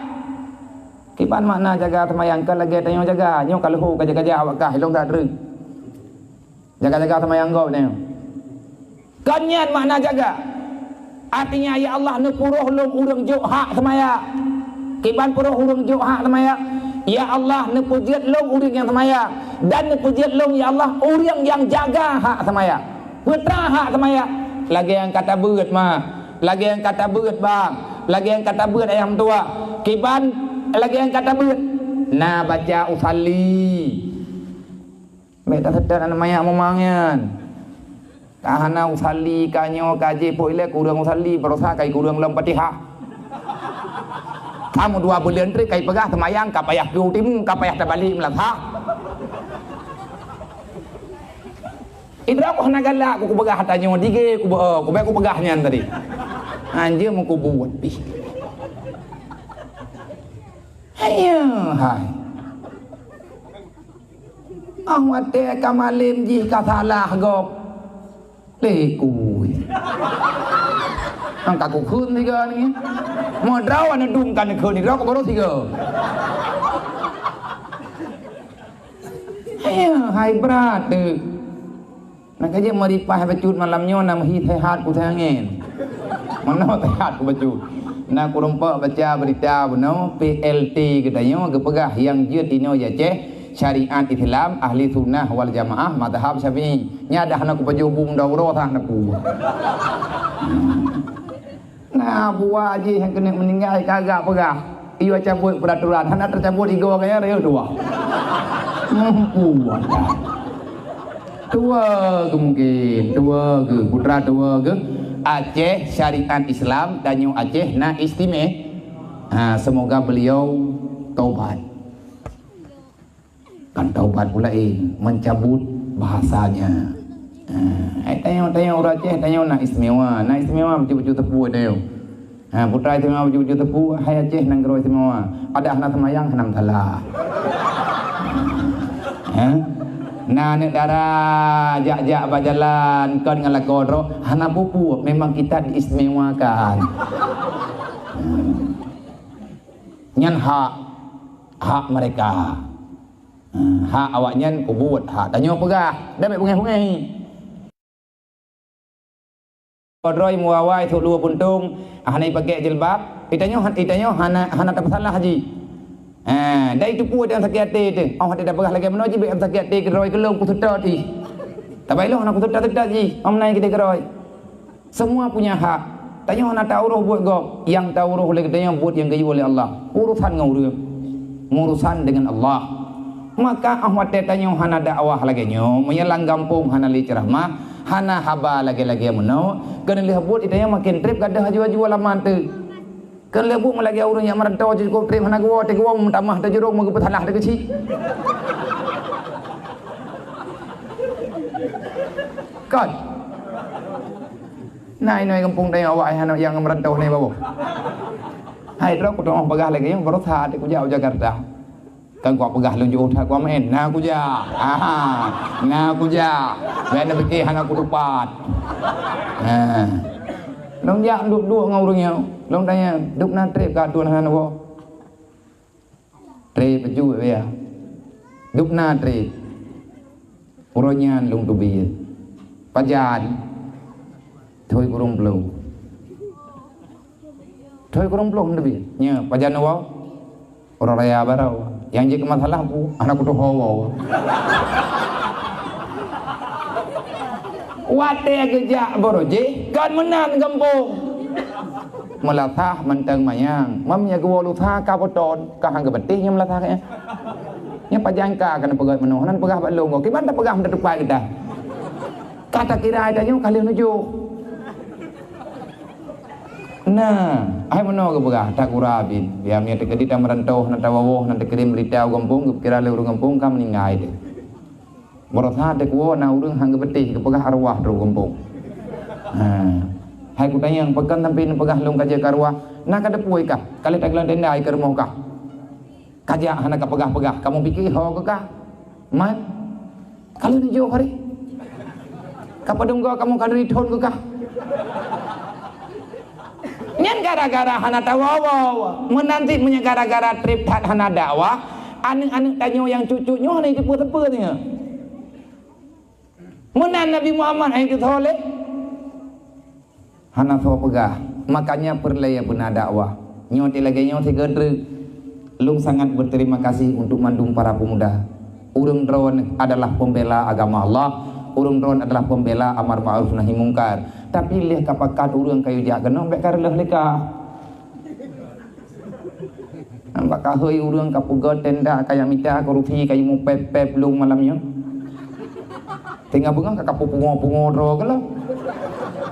Kiban makna jaga seumayang, ka lagée tanyoe jaga, nyoe ka leuho ka jaga-jaga awak kah, ilong that dreueng. Jaga-jaga seumayang gob nyoe. Kon nyan makna jaga. Artinya, ya Allah, neupeuroh lôn ureuëng jok hak seumayang. Kiban peuroh ureuëng jok hak seumayang. Ya Allah, neupeujeuet lôn ureuëng nyang seumayang. Dan neupeujeuet lôn, ya Allah, ureuëng nyang jaga hak seumayang. Putra hak seumayang. Lagée nyang ka tabeuet, ma. Lagée nyang ka tabeuet, bang. Lagée nyang ka tabeuet, ayah meutuah. Kiban lagée nyang ka tabeuet. Na baca usalli. Bék taseutôt aneuk manyak mumang nyan. Ka hana usalli, ka nyoe, ka jih, pok ilée kureueng usalli, barosa ka ikureueng lom Fatihah. Kamoe dua buleuen treuk ka ipeugah seumayang, ka payah keu timu, ka payah tabalek meulasah. Idroe ku hana galak, ku, kupeugah tanyoe dige, ku, eh, kubék kupeugah nyan tadi. Anjeue meukubuet pih. Ayo, hai. Ah, watée ka malem jih ka salah gob. Lekui. Angka kukheun tiga ni. Mau draw ane dum kan kheun ni, draw kok baru tiga. Ayo, hai brat deh. Nak kerja meripah bacut malam nyoe, nak meuhi sehat ku angin. Mana sehat ku bacut. Nak kurumpak baca berita bunoe, P L T geutanyoe geupeugah yang jeuet inoe ya ceh. Syariat Islam, ahli sunnah wal jamaah, mazhab Syafi'i. Nya dah na kupajoh bum daurah tah na ku. Na buah jih nyang keuneuk meuninggai kagak peugah. Iyo cabot peuraturan, hana teucabot igo gaya rayek dua. Mampu anda. Dua ke mungkin, dua ke putra dua ke Aceh syariat Islam, tanyoe Aceh na istimewa. Ha, semoga beliau taubat. Kan taubat pula, eh, mencabut bahasanya. Ha, eh, tanyoe, tanyoe ureueng Aceh, tanyoe na istimewa. Na istimewa bacut-bacut teupeu tanyoe. Ha, putra istimewa bacut-bacut teupeu, hai Aceh nanggroe istimewa. Ada hana seumayang, hana masalah. Ha? Na aneuk dara jak-jak bak jalan, kon ngon lakoe droe, hana peue-peue, memang kita diistimewakan. Nyan hak, hak mereka. Ha, hak awaknyan kubuet, hak tanyoe peugah, dak bèk beungèh-beungèh. Padroi muwawai sôk dua puntông, hana ipakèk jilbab, itanyoe han-, itanyoe hana, hana tapeusalah jih. Ha, dai teupeu nyang sakét até teuh. Oh, watèe tapeugah lagèe meunoe jih bèk sakét até keudroe keu lôn kuseutôt jih. Tabai lôn hana kuseutôt-seutôt jih, oh meunan kita keudroe. Semua punya hak. Tanyoe hana taurôh buet gob, nyang taurôh lé geutanyoe buet nyang geuyue lé Allah. Urusan ngon ureueng. Urusan dengan Allah. Maka 'oh watèe tanyoe hana dakwah lagèe nyoe, meunyoe lam gampông hana lé ceuramah, hana haba lagèe-lagèe meunoe, keuneulheueh buet itanyoe maken trép gadôh aju-aju alamat teuh. Keuneulheueh buet meulagèe ureueng nyang meuranto jih cukôp trép hana geuwoe, teuh geuwoe meutamah teuh jurông meugeupeusalah teuh keuchik. Kon. Na inoe gampông tanyoe awak ai hana nyang meuranto nyoe baboh. Hai droe kuteungoh peugah lagèe nyoe baroesa teuh kujak u Jakarta. Kan kupeugah lôn jiôh that kumaén, na kujak. Aha, na kujak. Bèk na pike hana kutupat. Ha. Lôn jak duek-duek ngon ureueng nyoe. Lôn tanya, "Dum na trép kah tuan hana neuwoe?" "Trép bacut ya." "Dum na trép." Uroe nyan lôn teubiet. Pajan. Thoi kureueng ploh. Thoi kureueng ploh teubiet. Nya, pajan woe. Uroe raya baroe. Nyang jeuet keu masalah peue? Hana kutuho woe. Watèe geujak baroe jih, kon meunan gampông. Meulasah mantong manyang. Mam nyang geuwoe lusa ka beuton, ka han geubeuteh nyang meulasah nyan. Nyan pajan ka keuneuk peugah meunoe, hana peugah bak lôn goe. Kiban tapeugah meutupat geutanyoe. Ka takira tanyoe ka lheueh neujoh. Nah, hai meunoe geupeugah, takura bit. Biar meunyoe teukeudi tameuranto, hana tawoe, hana takirém beurita u gampông, geukira lé ureueng gampông ka meuninggai teuh. Baroesa teuh kuwoe na ureueng han geubeuteh geupeugah arwah trok gampông. Ha. Hai kutanyong, pakon sampoe neupeugah lôn ka jeuet keu arwah? Na ka teupeue kah? Ka lheueh takalon tenda i keu rumoh kah? Ka jak hana kapeugah-peugah, kamoe pike ho keu kah? Man? Ka lheueh neujoh hari? Ka padum goe kamoe ka neuri thon keu kah? Nyan gara-gara hana tawoe-woe. Meunan cit meunyoe gara-gara trép that hana dakwah, aneuk-aneuk tanyoe nyang cucu nyoe hana jiteupeue-teupeue singoh. Meunan Nabi Muhammad hai teusoleh. Hana soe peugah. Makanya peureulèe beuna dakwah. Nyoe teuh lagèe nyoe sigoe treuk. Lôn sangat berterima kasih untuk mandum para pemuda. Ureueng droeneuh adalah pembela agama Allah, ureueng droeneuh adalah pembela amar ma'ruf nahi mungkar. Tapi lheueh ka pakat ureueng kayue jak keunoe bèk ka reuloh lé kah. Bak kahôi ureueng ka peugöt tenda, ka jak mita korupsi, kayue mupèp-pèp lôn malam nyoe. Teungoh beungoh ka kapeue pungo-pungo droe keulong.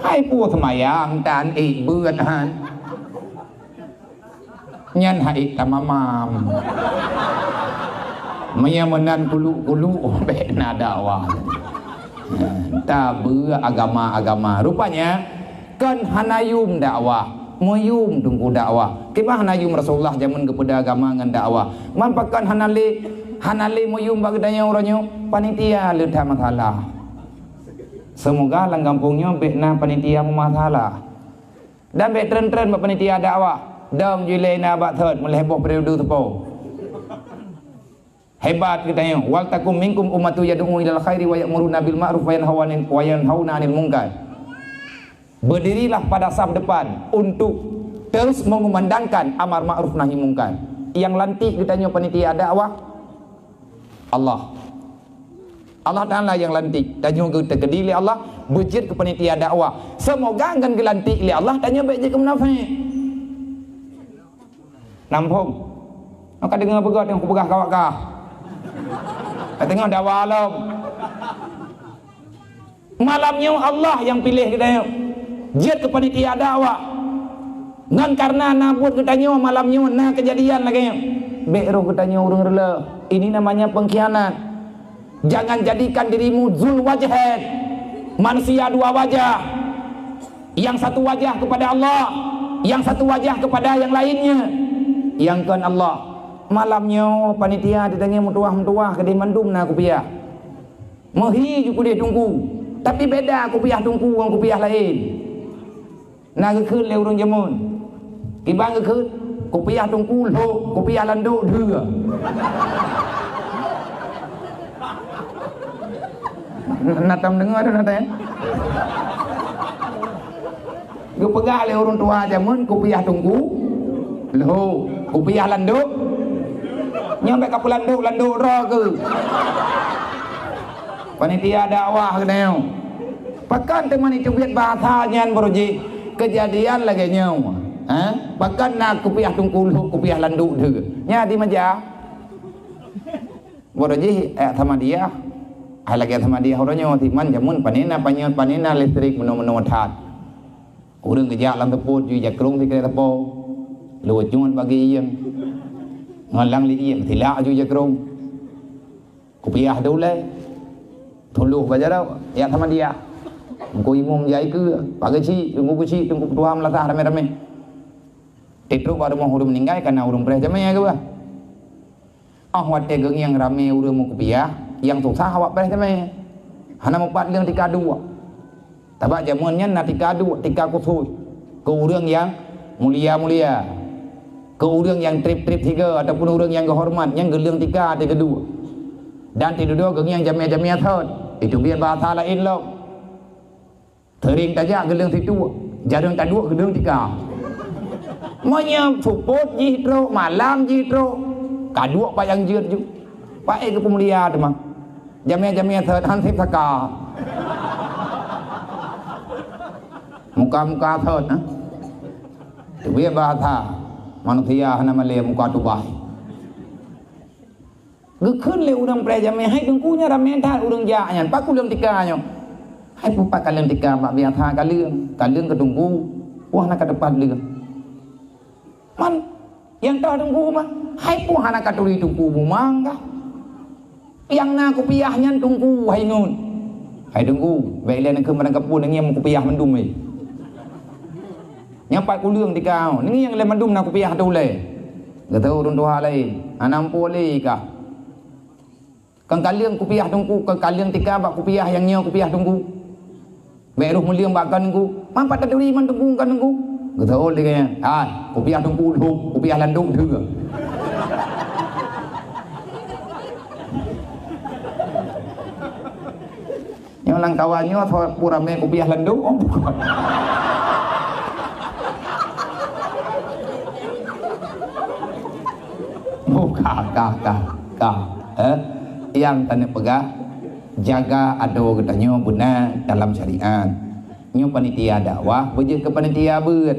Hai peue seumayang tan ék beuet han. Nyan hai tamamam. Meunyoe meunan kuluk-kuluk bèk na dakwah. Tabeuet agama-agama. Rupanya kon hana yum dakwah, meuyum teungku dakwah. Kiban hana yum Rasulullah jameun geupeugah agama ngon dakwah. Man pakon hana lé, hana lé meuyum bak geutanyoe uroe nyoe, panitia le that masalah. Seumoga lam gampông nyoe bék na panitia meumasalah. Dan bék treun-treun bak panitia dakwah. Dong jih lé na bak thot meulhèe boh periode teupeu. Hebat geutanyoe. "Wal takum minkum ummatun yad'una ilal khairi wa ya'muruna bil ma'ruf wa yanhauna 'anil, wa yanhauna 'anil munkar." Berdirilah pada saf depan untuk terus mengumandangkan amar ma'ruf nahi munkar. Nyang lantik geutanyoe panitia dakwah, Allah. Allah Taala nyang lantik. Tanyoe geuteukeudiek lé Allah, beujeuet keu panitia dakwah. Seumoga ngon geulantik lé Allah, tanyoe bék jeuet keu munafék. Nampông. Maka deungoe beugöt nyang kupeugah kawak kah. Ka teungoh dawa lom. Malam nyoe Allah nyang piléh geutanyoe jeuet keu panitia dakwah. Ngon kareuna na buet geutanyoe malam nyoe na keujadian lagée nyoe, bék roh geutanyoe ureuëng reulée. Ini namanya pengkhianat. Jangan jadikan dirimu zul wajhain, manusia dua wajah. Yang satu wajah kepada Allah, yang satu wajah kepada yang lainnya. Nyang kon Allah. Malam nyoe panitia ditanyoe meutuwah-meutuwah keudeh mandum na kupiah. Meuhi ju keudeh teungku, tapi beda kupiah teungku ngon kupiah laén. Na geukheun lé ureuëng jameun. Kiban geukheun, kupiah teungku lhok, kupiah landok dheue. Na tom deungoe tu na teuh. Geupeugah lé ureuëng tuha jameun kupiah teungku lhok, kupiah landok. Nyoe bék ka peulandok-landok droe keuh. Panitia dakwah keunoe. Pakon teuma jiteubiet bahasa nyan baroe jih keujadian lagée nyoe? Ha? Pakon na kupiah teungku lhok, kupiah landok dheue? Nya di meja. Baroe jih ayat Samadiyah. Hai lagée Samadiyah uroe nyoe, timan jameun panena panyöt, panena listrik meunoe-meunoe that. Ureuëng geujak lam seupôt jui jakrong sikrék sapo. Luweuh jeuet bagi iyeng. Ngon lam li iyeng silak jui jakrong. Kupiah dulée. Tuloh bak jaroe, ya Samadiyah. Teungku imum jai keu, pagai cik, teungku keucik, teungku peutuha meulasah ramé-ramé. Titrok bak rumoh ureuëng meuninggai kana ureuëng preh jamé keubah. Óh watée geungieng ramé ureuëng meukupiah, nyang susah awak preh jamé. Hana mupat leueng tika duek. Sabab jameun nyan na tika duek, tika khusos keu ureuëng nyang mulia-mulia, keu ureuëng nyang treb-treb sigoe ataupun ureuëng nyang geuhoreumat, nyan geuleueng tika teuh geuduek. Dan tidudoe geungieng jamé-jamé thon, itu biet bahasa laén lom. Seuring tajak geuleueng situek, jareueng taduek geuleueng tika. Meunyoe seupôt jih trok, malam jih trok, kaduek payang jeuet ju. Paéh geupeumulia teuma. Jamé-jamé thot han sép saka. Muka-muka thot, ha? Teubiet bahasa manusia hana malée muka tubai. Geukheun lé ureuëng preh jamé, "Hai teungku, nyan ramé that ureuëng jak nyan, pakon leueng tika nyoe?" "Hai peue pat ka leueng tika, bak biasa ka leueng, ka leueng keu teungku, wah na ka teupat leueng." Man, nyang toh teungku mah, hai peue hana ka turi teungku bumang kah? Nyang na kupiah nyan teungku hai ngon. Hai teungku, bék ilée neukheun barang kapeue neungieng meukupiah mandum weh. Nyang pat kuleueng tika, neungieng lé mandum na kupiah teuh ulée. Geuteu ureuëng tuha laén, hana muphom lé kah. Kon ka leueng kupiah teungku, kon ka leueng tika bak kupiah nyang nyoe kupiah teungku. Bék roh meuleueng bak kon teungku. Man pat taturi man teungku kon teungku. Geuteu lé gaya. Hai, kupiah teungku lhok, kupiah landok dheue. Nyoe lam kawan nyoe soe pue ramé kupiah landok. Oh, bukan. Bukan, kah, kah, kah, kah. Eh? Nyang taneuk peugah, jaga adoe geutanyoe beuna dalam syariat. Nyoe panitia dakwah, beujeuet keu panitia beuet.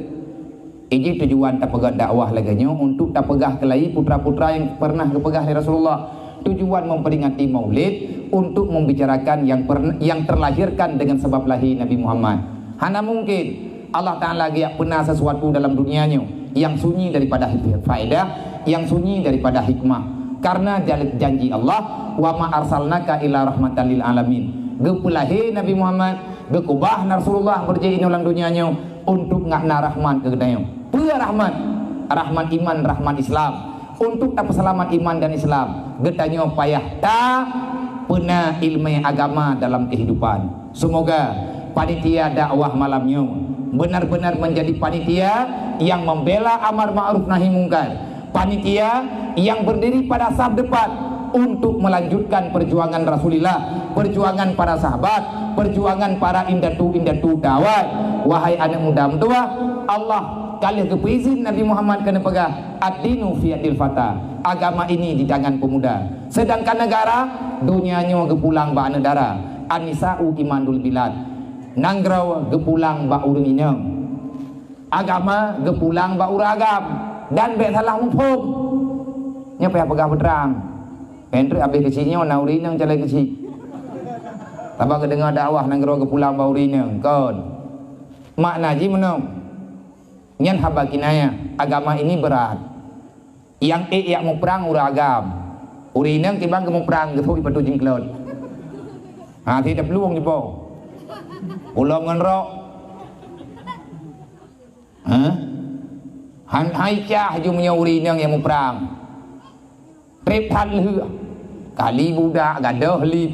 Iji tujuan tapeugah dakwah lagée nyoe untuk tapeugah keulai putra-putra nyang pernah geupeugah lé Rasulullah. Tujuan memperingati Maulid untuk membicarakan yang pern-, yang terlahirkan dengan sebab lahir Nabi Muhammad. Hana mungkin Allah Taala geujak peuna sesuatu dalam dunia nyoe yang sunyi daripada faedah, yang sunyi daripada hikmah. Karena jal-, janji Allah, "Wa ma arsalnaka illa rahmatan lil alamin." Geupeulahé Nabi Muhammad, geukeubah Rasulullah beurjeuet inoe lam dunia nyoe untuk ngat na rahmat keu geutanyoe. Peue rahmat? Rahmat iman, rahmat Islam. Untuk tapeuseulamat iman dan Islam, geutanyoe payah tapeuna ileumé agama dalam keuhidupan. Semoga panitia dakwah malam nyoe benar-benar menjadi panitia yang membela amar ma'ruf nahi mungkar, panitia yang berdiri pada saf depan untuk melanjutkan perjuangan Rasulullah, perjuangan para sahabat, perjuangan para indatu-indatu dakwah. Wahai aneuk muda meutuah, Allah ka lheueh geupeuizin Nabi Muhammad keuneuk peugah, "Ad-dinu fi yadil fata." Agama ini di tangan pemuda. Sedangkan negara, dunia nyoe geupulang bak aneuk dara. An-nisa'u imadul bilad. Nanggroe geupulang bak ureueng inong. Agama geupulang bak ureueng agam. Dan bèk salah muphom. Nyoe payah peugah beutrang. Pèng treuk abéh keuchik nyoe na ureueng inong calon keuchik. Sabab geudeungoe dakwah nanggroe geupulang bak ureueng inong. Kon. Makna jih meunoe. Nyan haba kinayah, agama ini berat. Nyang ék jak muprang ureueng agam. Ureueng inong kiban geumuprang, geusôk ipatu jingklot. Ha, sit taplueng jipo. Ulôn ngon rok. Ha? Han hai cah ju meunyoe ureueng inong nyang muprang. Trép that lheueh. Kali budak gadoh lip.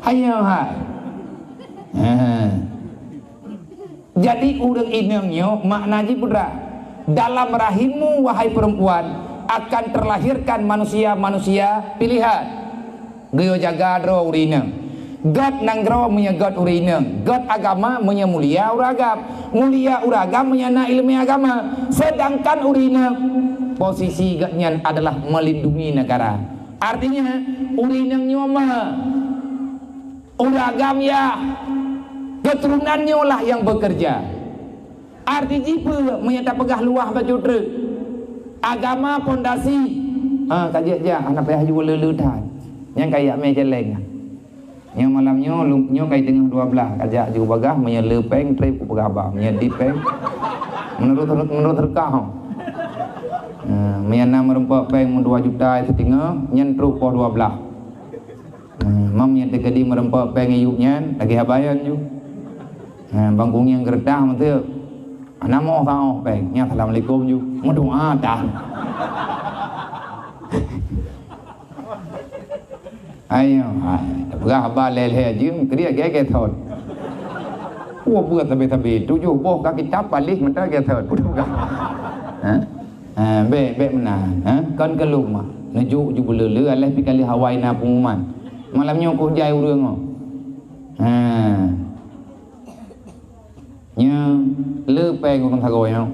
Ayo hai. Ha. Jadi ureueng inong nyoe makna jih peue? Dalam rahimmu, wahai perempuan, akan terlahirkan manusia-manusia pilihan. Geuyue jaga droe ureueng inong. Gét nanggroe meunyoe gét ureueng inong, gét agama meunyoe mulia ureueng agam, mulia ureueng agam meunyoe na ileumèe agama. Sedangkan ureueng inong, posisi gét nyan adalah melindungi negara. Artinya, ureueng inong nyoe ma, ureueng agam yah, keturunan nyoe lah nyang bekerja. Arti jih peue meunyoe tapeugah luwah bacut treuk? Agama pondasi. Ha, ka jeuet jak, hana payah ju le-le that. Nyan ka jak mé céléng. Nyoe malam nyoe, lom-, nyoe ka teungoh dua blaih, ka jak ju bagah, meunyoe le pèng, trép kupeugah haba. Meunyoe dit pèng, meunurot, meunurot reuka ho. Ha, meunyoe na meureumpok pèng meudua juta siteungoh, nyan trok poh dua blaih. Hmm, mam nyang teukeudi meureumpok pèng iyup nyan, lagèe haba nyan ju. Hmm, bang kunyang geureutah meuteuk. Hana moh saoh pèng, nyan assalamualaikum ju. Meudoa dah. Ayo, hai, peugah haba lhèe-lhèe jeuem, keudéh gèt-gèt thon. Wah, buet sabe-sabe, tujoh boh ka kitab paléh mantong gèt thon. Peugah. Ha? Ha, bèk, bèk meunan, ha? Kon keu lôn mah. Neujok ju beu le-le, alah pih ka lheueh awai na pengumuman. Malam nyoe kok jai ureueng nyoe. Ha. Nyoe le pèng ureueng sagoe nyoe.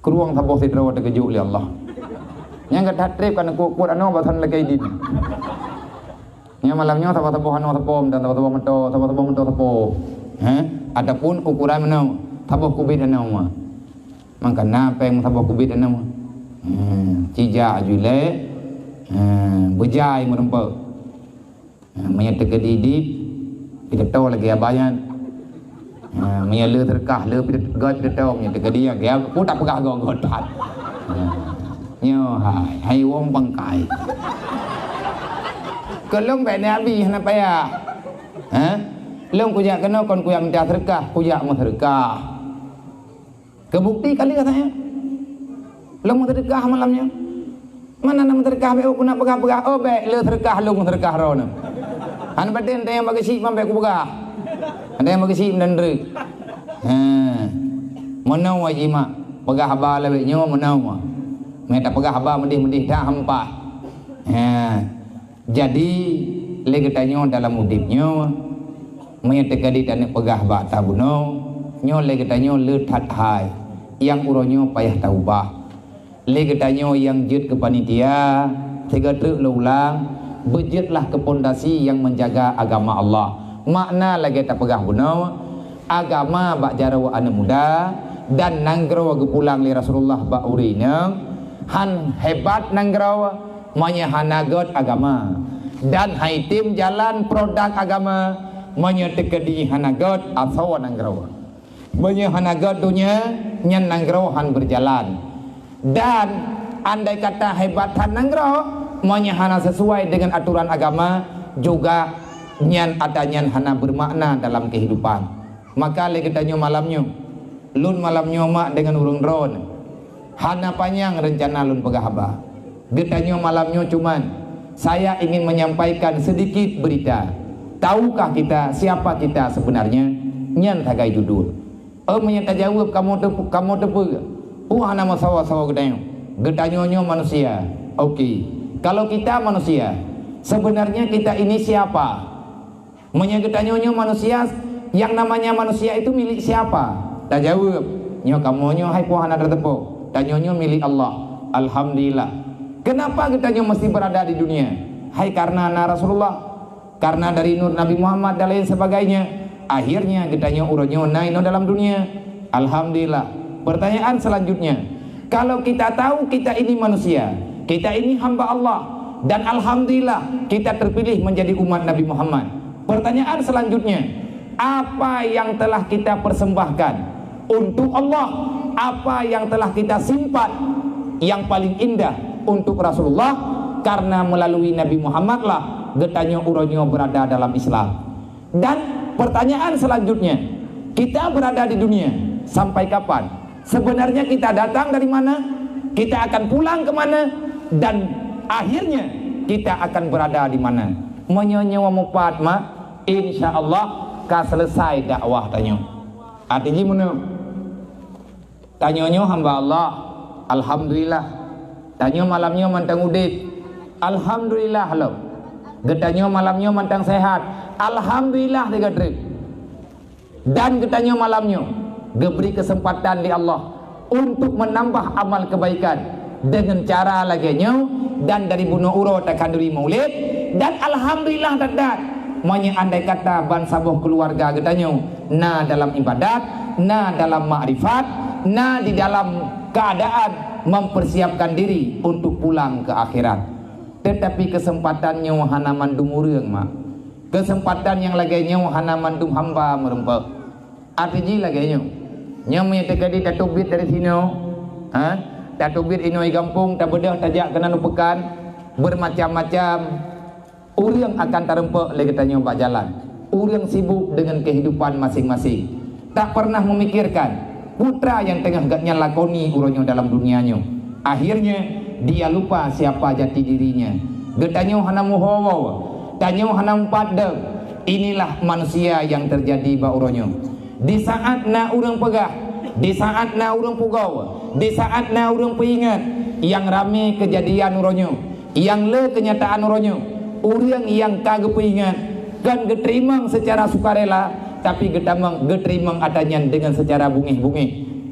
Krueng saboh sidroe teukeujot lé Allah. Nyang gata trép ka neukot-kot anoe bak thon lakèe idin. Nyoe malam nyoe saboh-saboh anoe sapo, dan saboh-saboh moto, saboh-saboh moto sapo. Heh? Ataupun ukuran meunoe, saboh kubit anoe. Mangkana pèng saboh kubit anoe. Hmm, cijak aju lé. Hmm, beujai meureumpok. Hmm, meunyoe teukeudi idip, peuteutô lagèe abah nyan. Ha, meunyoe le teureukah, le peuteutô, meunyoe teukeudi nyan, gaya pun tak peugah gon-gon that. Ha, nyoe hai, hai wong bangkai. Keu lôn bèk neuabi hana payah. Ha? Lôn kujak keunoe kon kujak mita seureukah, kujak meuseureukah. Keubukti kali katanya. Lôn meuseudeukah malam nyoe. Mana na meuseudeukah bèk ku na peugah-peugah, "Oh, bèk le seudeukah lôn meuseudeukah droeneuh." Hana patéh, teuh nyang bak geuchik man bèk kupeugah. Teuh nyang bak geuchik meunan treuk. Ha. Meunoe wajib mak. Peugah haba lawét nyoe meunoe mak. Meuta peugah haba meudeh-meudeh dah hampa. Ha. Jadi, lé geutanyoe dalam udép nyoe, meunyoe teukeudi taneuk peugah bak tabunoe, nyoe lé geutanyoe le that hai, nyang uroe nyoe payah taubah. Lé geutanyoe nyang jeuet keu panitia, sigoe treuk lôn ulang, beujeuetlah keu pondasi nyang meujaga agama Allah. Makna lagèe tapeugah bunoe, agama bak jaroe aneuk muda, dan nanggroe geupulang lé Rasulullah bak ureueng inong, han hebat nanggroe, meunyoe hana gèt agama, dan han item jalan produk agama, meunyoe teukeudi hana gèt asoe nanggroe. Meunyoe hana gèt donya, nyan nanggroe han beujalan. Dan andai kata hebat that nanggroe, meunyoe hana sesuai dengan aturan agama, juga nyan atra nyan hana beumakna dalam keuhidupan. Maka lé geutanyoe malam nyoe, lôn malam nyoe mak deungon ureueng droeneuh, hana panyang reuncana lôn peugah haba. Geutanyoe malam nyoe cuman Saya ingin menyampaikan sedikit berita. Tahukah kita siapa kita sebenarnya? Nyan sagai judul. Oh, meunyo tajaweueb kamoe teup-, kamoe teupeue, peue hana meusawa-sawa geutanyoe. Geutanyoe nyoe manusia. Oke. Kalau kita manusia, sebenarnya kita ini siapa? Meunyo geutanyoe nyoe manusia, yang namanya manusia itu milik siapa? Tajaweueb, nyoe kamoe nyoe hai peue hana tateupeue. Tanyoe nyoe milik Allah. Alhamdulillah. Kenapa geutanyoe mesti berada di dunia? Hai karena na Rasulullah, karena dari nur Nabi Muhammad dan lain sebagainya. Akhirnya geutanyoe uroe nyoe na inoe dalam dunia. Alhamdulillah. Pertanyaan selanjutnya, kalau kita tahu kita ini manusia, kita ini hamba Allah, dan alhamdulillah kita terpilih menjadi umat Nabi Muhammad. Pertanyaan selanjutnya, apa yang telah kita persembahkan untuk Allah? Apa yang telah kita simpan yang paling indah untuk Rasulullah? Karena melalui Nabi Muhammadlah geutanyoe uroe nyoe berada dalam Islam. Dan pertanyaan selanjutnya, kita berada di dunia sampai kapan? Sebenarnya kita datang dari mana? Kita akan pulang ke mana? Dan akhirnya kita akan berada di mana? Meunyoe nyoe mupat, mak, insya Allah ka selesai dakwah tanyoe. Arti jih meunoe. Tanyoe nyoe hamba Allah, alhamdulillah. Tanyoe malam nyoe mantong udeb, alhamdulillah lom. Geutanyoe malam nyoe mantong sehat, alhamdulillah sigoe treuk. Dan geutanyoe malam nyoe geubri keuseumpatan lé Allah untuk meunambah amal keubaikan deungon cara lagée nyoe, dan dari bunoe uroe takhanduri maulid, dan alhamdulillah that-that, meunyoe andai kata bansaboh keuluwarga geutanyoe na dalam ibadat, na dalam makrifat, na di dalam keuadaan mempersiapkan diri untuk pulang ke akhirat. Teutapi keuseumpatan nyoe hana mandum ureuëng, mak. Keuseumpatan nyang lagée nyoe hana mandum hamba meurumpok. Arti jih lagée nyoe. Nyoe meunyoe teukeudi tateubiet dari sinoe, ha? Tateubiet inoe i gampông, tabeudôh tajak keunan u peukan, bermacam-macam ureuëng akan tarumpok lé geutanyoe bak jalan. Ureuëng sibuk deungon keuhidupan maséng-maséng, tak pernah memikirkan putra nyang teungoh gobnyan lakoni uroe nyoe dalam dunia nyoe. Akhirnya, dia lupa siapa jati dirinya. Geutanyoe hana meuho woe, tanyoe hana mupat deuh. Inilah manusia yang terjadi bak uroe nyoe. Di saat na ureuëng peugah, di saat na ureuëng pugoe, di saat na ureuëng peuingat, nyang ramé keujadian uroe nyoe, nyang le keunyataan uroe nyoe, ureuëng nyang ka geupeuingat kon geuteurimong seucara sukarela, tapi geutamong geuteurimong atra nyan deungon seucara bungéh-bungéh.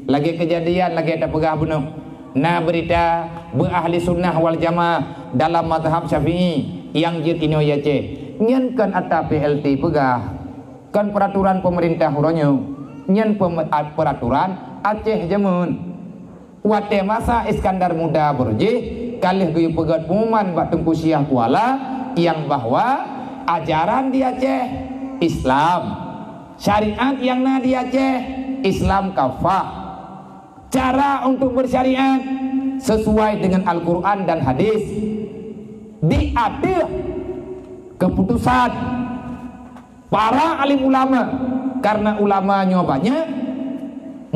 Lagée keujadian lagée tapeugah bunoe, na beurita beu ahli sunnah wal jamaah dalam mazhab Syafi'i nyang jeuet inoe i Aceh. Nyan kon atra P L T peugah, kon peuraturan peumeurintah uroe nyoe. Nyan peume-, a-, peuraturan Aceh jameun. Watée masa Iskandar Muda beurujih, ka lheueh geuyue peugét pengumuman bak Teungku Syiah Kuala nyang bahwa ajaran di Aceh Islam, syariat nyang na di Aceh Islam kafah. Cara untuk bersyariat sesuai dengan Al-Quran dan hadis. Di ateueh keputusan para alim ulama, karena ulama nyoe banyak,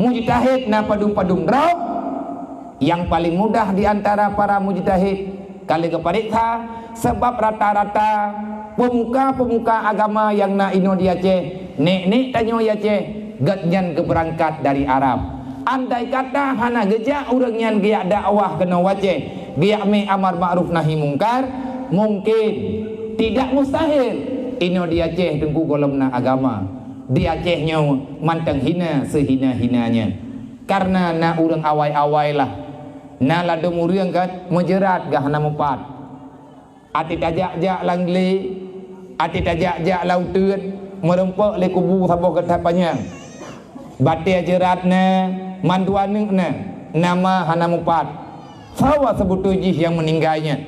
mujtahid na padum-padum droe, nyang paling mudah di antara para mujtahid ka lheueh geupareksa, sabab rata-rata pemuka-pemuka agama nyang na inoe di Aceh, nek-nek tanyoe i Aceh, gobnyan geubeurangkat dari Arab. Andai kata hana geujak ureuëng nyan geujak dakwah keunoe u Aceh, geujak mé amar makruf nahi mungkar, mungkin, tidak mustahil, inoe di Aceh teungku gohlom na agama. Di Aceh nyoe mantong hina seuhina-hinanya. Karena na ureuëng awai-awai lah. Na ladôm ureuëng kan meujeurat gah hana mupat. Até tajak-jak lam glé, até tajak-jak lam uteuen, meurumpok lé kubu saboh gata panyang. Batée jeurat na, mandua neuk na, nama hana mupat. Sawa seubeutôi jih nyang meuninggai nyan.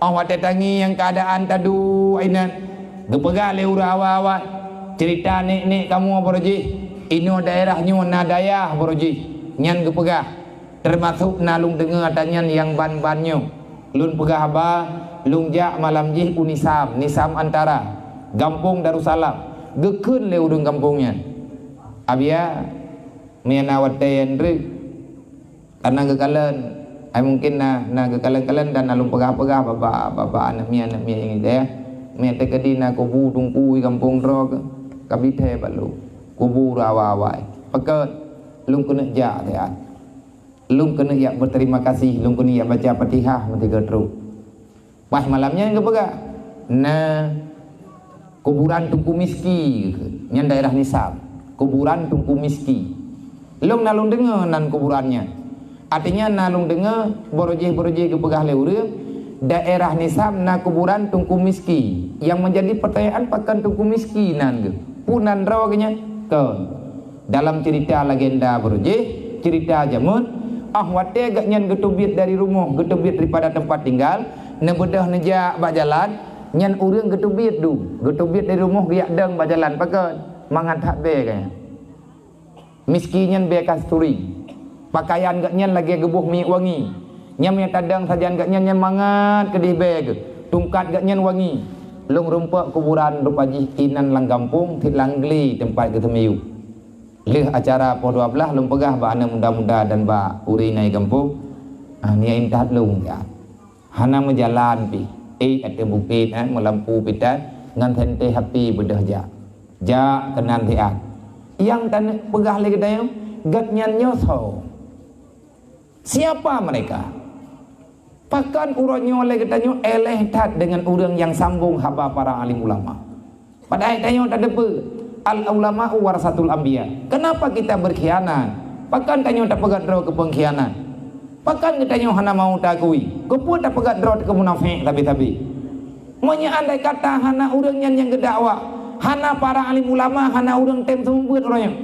Óh watée tangieng keuadaan taduek inan, geupeugah lé ureuëng awai-awai, ceurita nek-nek kamoe baroe jih, inoe daerah nyoe na dayah baroe jih, nyan geupeugah, teumasok na lôn deungoe atra nyan nyang ban-ban nyoe. Lôn peugah haba, lôn jak malam jih u Nisam, Nisam Antara, gampông Darussalam, geukheun lé ureuëng gampông nyan. Abiya, meunyo na watée nyan treuk, kana geukalon, Ai mungkin na, na geukalon-kalon dan na lôn peugah-peugah bak, bak, bak aneuk miet, aneuk miet nyang di dayah. Miet teukeudi na kubu teungku di gampông droe keu, ka bithée bak lôn. Kubu awai-awai. Pakon lôn keuneuk jak siat. Lôn keuneuk jak beuterima kasih, lôn keuneuk jak baca Fatihah meusigoe trok. Bah malam nyan geupeugah, na kuburan Teungku Miski, nyan daerah Nisab. Kuburan Teungku Miski. Lôn na lôn deungoe nan kuburan nyan. Artinya na lôn deungoe borojih-borojih geupeugah lé ureuëng, daerah Nisab na kuburan Teungku Miski. Yang menjadi pertanyaan, pakon Teungku Miski nan geuh? Peue nan droe geuh nyan? Kon. Dalam cerita legenda borojih, cerita jameun, ah watée gobnyan geuteubiet dari rumoh, geuteubiet daripada tempat tinggal, neubeudôh neujak bak jalan, nyan ureuëng geuteubiet du, geuteubiet dari rumoh geujak dong bak jalan. Pakon? Mangat that bée gobnyan. Miski nyan bée kasturi. Pakaian gobnyan lagée geuboh minyeuk wangi. Nyang meunyoe tadong sajan gobnyan nyan mangat keudeh bée geuh. Tungkat gobnyan wangi. Lôn rumpok kuburan rupa jih inan lam gampông, cit lam glé teumpat geuteumiyueb. Lheueh acara poh dua blaih lôn peugah bak aneuk muda-muda dan bak ureuëng inai gampông, "Ah, nyan intat lôn, ya. Hana meujalan pih. Eh, ateueh bukét, eh, meulampu pitan, ngon senteh api beudôh jak. Jak keunan siat." Nyang taneuk peugah lé geutanyoe, gobnyan nyoe soe? Siapa mereka? Pakon uroe nyoe lé geutanyoe éléh that deungon ureuëng nyang sambong haba para alim ulama? Padahai tanyoe tateupeue, al-ulama'u warasatul anbiya. Kenapa kita berkhianat? Pakon tanyoe tapeugét droe keu peungkhianat? Pakon geutanyoe hana mau taakui? Keupeue tapeugét droe keu munafék sabe-sabe? Meunyoe andai kata hana ureuëng nyan nyang geudakwah, hana para alim ulama, hana ureuëng tem seumeubeuet uroe nyoe,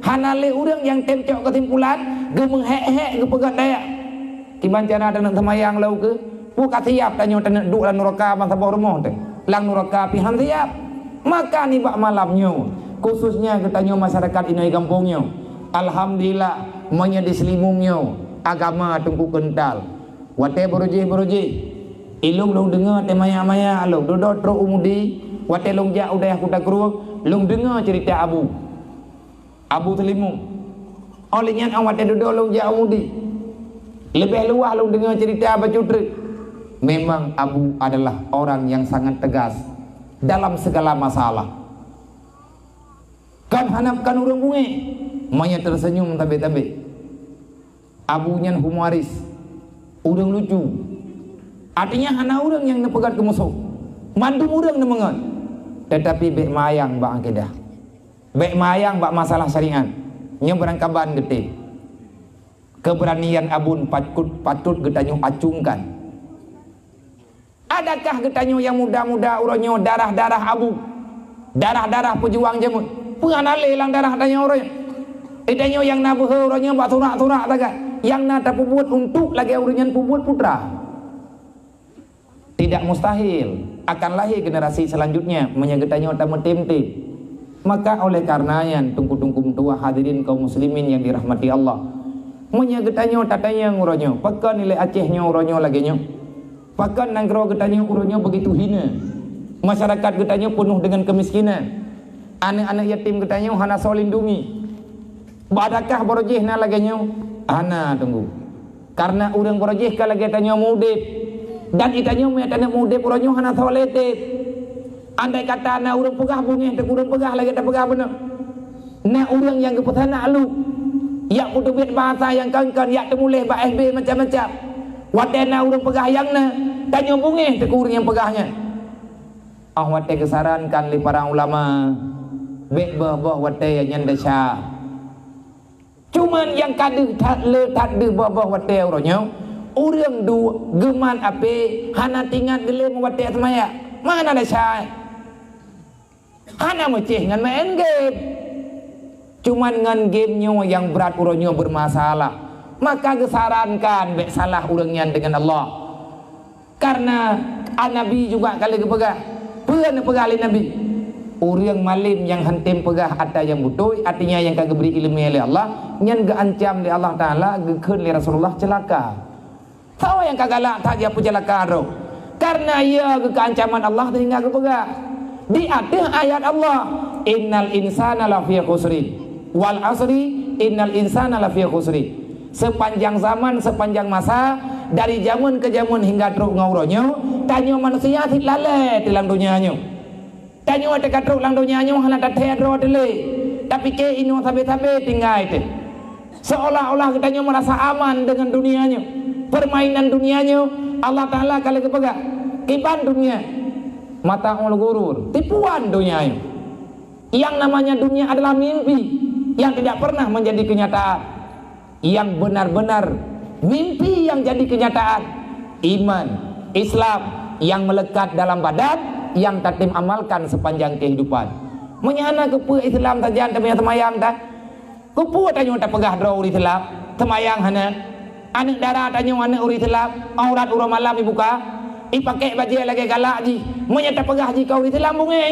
hana lé ureuëng nyang tem cok keusimpulan, geumeuhék-hék geupeugét dayah. Kiban cara taneuk seumayang lom keu? Peue ka siab tanyoe taneuk duek lam nuraka bansaboh rumoh teuh? Lam nuraka pih han siab. Maka nibak malam nyoe, khususnya geutanyoe masyarakat inai gampông nyoe, alhamdulillah, meunyoe di Seulimum nyoe agama teungku keuntal. Watée beurujih-beurujih, ilong lôn deungoe teuh maya-maya lôn dudoe trok u Mudi, watée lôn jak u dayah Kuta Krueng, lôn deungoe ceurita Abu. Abu Seulimum. Óh lheueh nyan, watée dudoe lôn jak u Mudi, leubeh luwah lôn deungoe ceurita bacut treuk. Memang Abu adalah orang yang sangat tegas dalam segala masalah. Kon hana kon ureuëng bungéh, meunyoe teuseunyum tabé-tabé. Abu nyan humoris, ureuëng lucu. Artinya hana ureuëng nyang neupeugét keu musoh. Mandum ureuëng neumeungon. Tetapi bék mayang bak akidah. Bék mayang bak masalah syariat. Nyoe beurangkaban geutem. Keberanian Abu nyan patut, patut geutanyoe acungkan. Adakah geutanyoe nyang muda-muda uroe nyoe darah-darah Abu? Darah-darah peujuang jameun? Peue hana lé lam darah tanyoe uroe nyoe? Geutanyoe nyang na beuhe uroe nyoe bak surak-surak sagai, nyang na tapeubuet untuk lagée ureuëng nyan peubuet putra. Tidak mustahil akan lahé generasi selanjutnya meunyoe geutanyoe tameutem-tem. Maka oleh karena nyan, teungku-teungku meutuwah, hadirin kaum muslimin nyang dirahmati Allah, meunyoe geutanyoe tatanyong uroe nyoe, pakon ilée Aceh nyoe uroe nyoe lagée nyoe? Pakon nanggroe geutanyoe uroe nyoe begitu hina? Masyarakat geutanyoe peunoh deungon keumiskinan. Aneuëk-aneuëk yatim geutanyoe hana soe lindungi. Bak adakah beurujih na lagée nyoe? Hana, teungku. Karena ureuëng beurujih ka lagée tanyoe meu-udeb. Dan geutanyoe meunyoe taneuk meu-udeb uroe nyoe hana soe lé teb. Andai kata na ureuëng peugah bungéh, teuk ureuëng peugah lagée tapeugah bunoe. Na ureuëng nyang geupeusanak luk, jak peuteubiet bahasa nyang kon-kon, jak teumuléh bak F B macam-macam. Watée na ureuëng peugah nyang na, tanyoe bungéh teuk ureuëng nyang peugah nyan. Óh watée geusarankan lé para ulama, bék boh-boh watée nyan desya. Cuman nyang ka deuh that le that deuh boh-boh watée uroe nyoe, ureuëng duek geumat apé hana teuingat geulém watée seumayang. Mana desya? Hana meucéh ngon maén game. Cuman ngon game nyoe nyang brat uroe nyoe beurmasalah. Maka geusarankan bék salah ureuëng nyan deungon Allah. Karena an Nabi juga ka lheueh geupeugah. Peue neupeugah lé Nabi? Ureuëng malém nyang hántom peugah ata nyang beutôi, artinya nyang ka geubri iéleumé lé Allah, nyan geuancam lé Allah Taala, geukheun lé Rasulullah ceulaka. Soe nyang ka galak that jak peuceulaka droe? Karena ia geuka ancaman Allah sehingga geupeugah di ateueh ayat Allah, "Innal insana lafi khusrin, wal asri, innal insana lafi khusrin." Sepanjang zaman, sepanjang masa, Dari jameun keu jameun hingga trok ngon uroe nyoe, tanyoe manusia cit lalée teuh lam donya nyoe. Tanyoe teuka trok lam donya nyoe hana tathée droe teuh lé. Tapike inoe sabe-sabe tinggai teuh. Seolah-olah geutanyoe meurasa aman deungon dunia nyoe. Peurmainan dunia nyoe, Allah Taala ka lheueh geupeugah, "Kiban dunia, mataul ghurur, tipuan donya nyoe." Yang namanya dunia adalah mimpi yang tidak pernah menjadi kenyataan. Yang benar-benar mimpi yang jadi kenyataan, iman, Islam yang melekat dalam badan, yang tatem amalkan sepanjang kehidupan. Meunyoe hana keupeue Islam sajan, tapi seumayang tan. Keupeue tanyoe tapeugah droe ureuëng Islam, seumayang hana? Aneuëk dara tanyoe aneuëk ureuëng Islam, aurat uroe malam ibuka, ipakèk bajée lagée galak jih. Meunyoe tapeugah jih keu ureuëng Islam bungéh,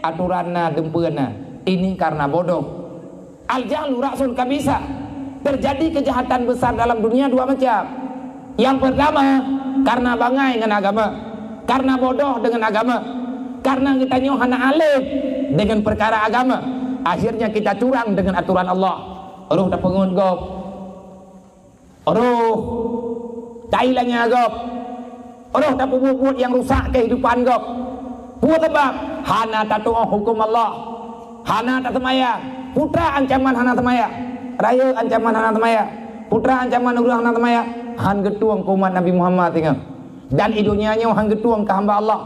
atoran na, deumpeuen na. Ini karena bodoh. Al-jahlu ra'sun kabisa. Terjadi kejahatan besar dalam dunia dua macam. Yang pertama, karena bangai ngon agama, karena bodoh dengan agama, karena geutanyoe hana aléh dengan perkara agama, akhirnya kita curang dengan aturan Allah. Roh tapeungon gob, roh tailanya gob, roh tapeubuet-buet yang rusak kehidupan gob. Peue sabab? Hana tatuoh huköm Allah. Hana taseumayang. Putra ancaman hana seumayang. Rayeuk ancaman hana seumayang. Putra ancaman ureuëng hana seumayang. Han geutueng keu umat Nabi Muhammad singoh. Dan i donya nyoe han geutueng keu hamba Allah.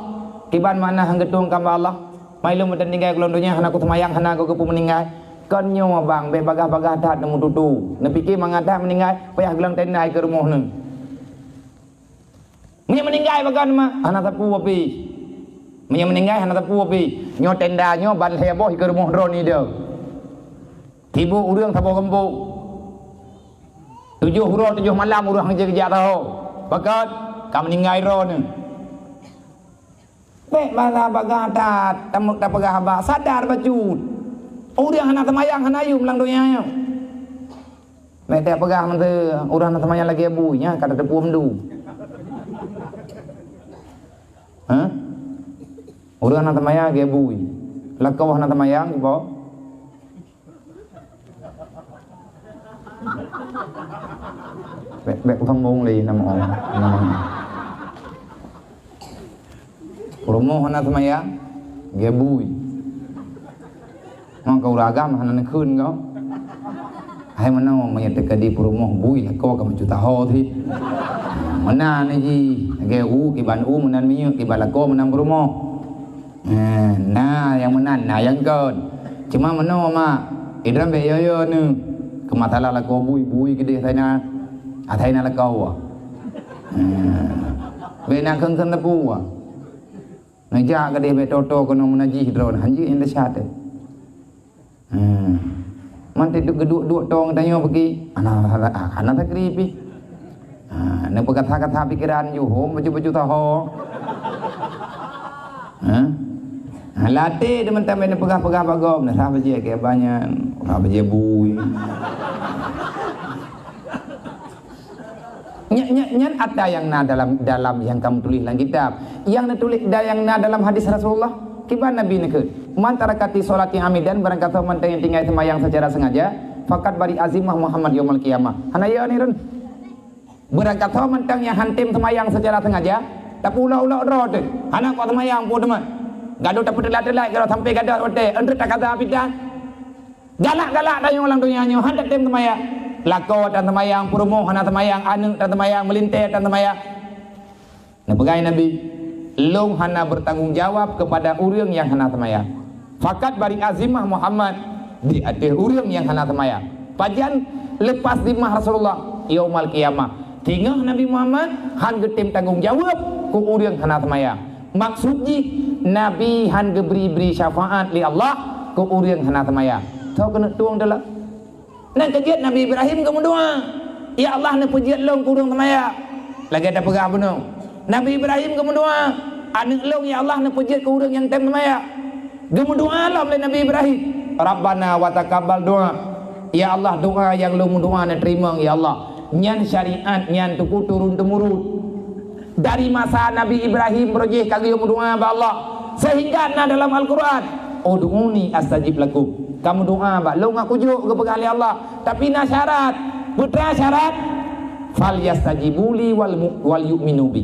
Kiban makna han geutueng keu hamba Allah? Mai lôn meuteun tinggai keu lôn donya hana kuseumayang, hana ku geupeu meuninggai. Kon nyoe bang, bék bagah-bagah that neumeututu. Neupike mangat that meuninggai, payah geulang tenda ikeue rumoh neuh. Meunyoe meuninggai bagon mah, hana sapeue pih. Meunyoe meuninggai hana sapeue pih. Nyoe tenda nyoe ban lhée boh ikeue rumoh droeneuh idong. Tiboh ureuëng saboh gampông. Tujoh uroe tujoh malam ureuëng hanjeuet geujak saho. Pakon? Ka meuninggai droeneuh. Bék bala bagah that, tameuk tapeugah haba, sadar bacut. Ureuëng hana seumayang hana yum lam donya nyoe. Bék tapeugah meuteue, ureuëng hana seumayang lagée bui nyan ka tateupeue meudu. Hah? Ureuëng hana seumayang lagée bui. Lakoe hana seumayang, iboh. Bék, bék sombong lé nama Allah. Nama Allah. Peurumoh hana seumayang, geu bui. Ngon keu ureuëng agam hana neukheun kau. Hai meunoe meunyoe teuka di peurumoh bui lakoe ka meucuta ho cit. Meunan jih, lagée u kiban u meunan minyeuk, kiban lakoe meunan peurumoh. Eh, na nyang meunan, na nyang kon. Cuma meunoe mak, idrom bék yo-yo neuh. Keu masalah lakoe bui, bui keudeh asai na, asai na lakoe. Eh, bék na kheun-kheun teupeu. Neujak keudeh bék toto keunoe meunajih droe, hanjeuet nyang desya teuh. Hmm. Man teuduk geuduek-duek tong tanyoe bagi. Ana, ana, ana sakri pih. Ha, neupeukasa-kasa pikeran ju hom baju-baju taho. Ha? Ha, latih deungon tambai neupeugah-peugah bagom, nah, sah bajée keu banyan, sah bajée bui. Nyan, nyan, nyan ata nyang na dalam, dalam nyang kamoe tuléh lam kitab. Nyang neutuléh dan nyang na dalam hadis Rasulullah, kiban Nabi neukheun, "Man tarakati sholati amidan," barang gasoe mantong nyang tinggai seumayang secara sengaja, "faqad bari'a zimmah Muhammad yaumal qiyamah." Hana yo ni run. Barang gasoe mantong nyang han tem seumayang secara sengaja, tapi ulok-ulok droe teuh, hana kuat seumayang pun teuma. Gadoh tapeuteulat-teulat gadoh sampai gadot watée, eunteuk takada pitan. Galak-galak tanyoe lam donya nyoe, han tatem seumayang. Lakoe tan seumayang, peurumoh hana seumayang, aneuëk tan seumayang, meulintée tan seumayang. Neupeugah Nabi, "Lôn hana bertanggung jawab kepada ureuëng nyang hana seumayang. Faqad bari'a zimmah Muhammad di ateueh ureuëng nyang hana seumayang." Pajan lepas zimmah Rasulullah? Yaumal qiyamah. Teungoh Nabi Muhammad han geutem tanggong jaweueb keu ureuëng hana seumayang. Maksud jih, Nabi han geubri-bri syafaat lé Allah keu ureuëng hana seumayang. Soe keuneuk tueng teuh lom? Nan keujeuet Nabi Ibrahim geumeudoá, "Ya Allah, neupeujeuet lôn keu ureuëng seumayang." Lagée tapeugah bunoe, Nabi Ibrahim geumeudoá, "Aneuëk lôn, ya Allah, neupeujeuet keu ureuëng nyang tem seumayang." Geumeudoá lom lé Nabi Ibrahim, "Rabbana wa taqabbal du'a." Ya Allah, doá nyang lôn meudoá neuteurimong, ya Allah. Nyan syariat nyan teupeu turun-temurun. Dari masa Nabi Ibrahim beurujih ka geuyue meudoá bak Allah, sehingga na dalam Al-Qur'an, "Ud'uni astajib lakum." Kamu doá bak lôn, aku jaweueb, geupeugah lé Allah. Tapi na syarat. Peue teuma syarat? "Falyastajibu li wal mu-, wal yu'minu bi."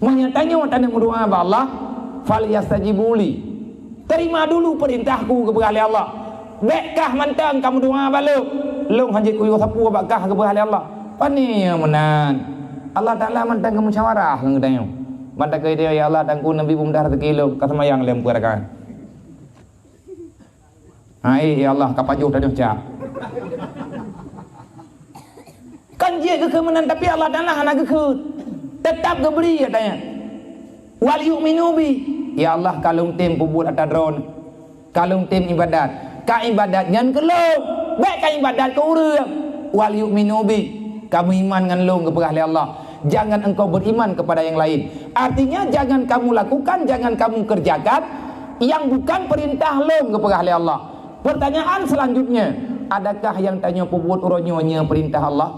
Meunyoe tanyoe taneuk meudoá bak Allah, "Falyastajibu li." Terima dulu peurintah-Ku, geupeugah lé Allah. Bék kah mantong ka meudoá bak Lôn, Lôn hana jeuet kuyue sapeue bak kah, geupeugah lé Allah. Pane meunan. Allah Taala mantong geumusyawarah ngon geutanyoe. Ban takheun, "Ya Allah, Teungku, neubi beumeudhah raseuki lôn, ka seumayang lé meupeuet rakaat." Hai, ya Allah, ka pajoh tanyoe cak. Kan jeuet geukheun meunan, tapi Allah Taala hana geukheun. Teutap geubri, katanya. "Wal yu'minu bi." Ya Allah, ka lôn tem peubuet ata Droeneuh. Ka lôn tem ibadat. Ka ibadat nyan keu Lôn. Bék ka ibadat keu ureuëng. "Wal yu'minu bi." Ka meuiman ngon Lôn, geupeugah lé Allah. Jangan engkau beriman kepada yang lain. Artinya, jangan kamu lakukan, jangan kamu kerjakan yang bukan perintah Lôn, geupeugah lé Allah. Pertanyaan selanjutnya, adakah yang tanyoe peubuet uroe nyoe nyoe perintah Allah?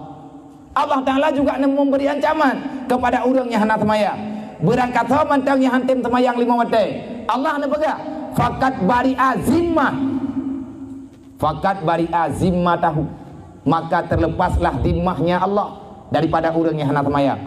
Allah Taala juga memberi ancaman kepada ureuëng nyang hana seumayang. Beurangkat soe mantong nyang han tem seumayang lima watée, Allah neupeugah, "Fakat bari azimmah." "Fakat bari azimmatahu." Maka terlepaslah zimmahnya Allah daripada ureuëng nyang hana seumayang.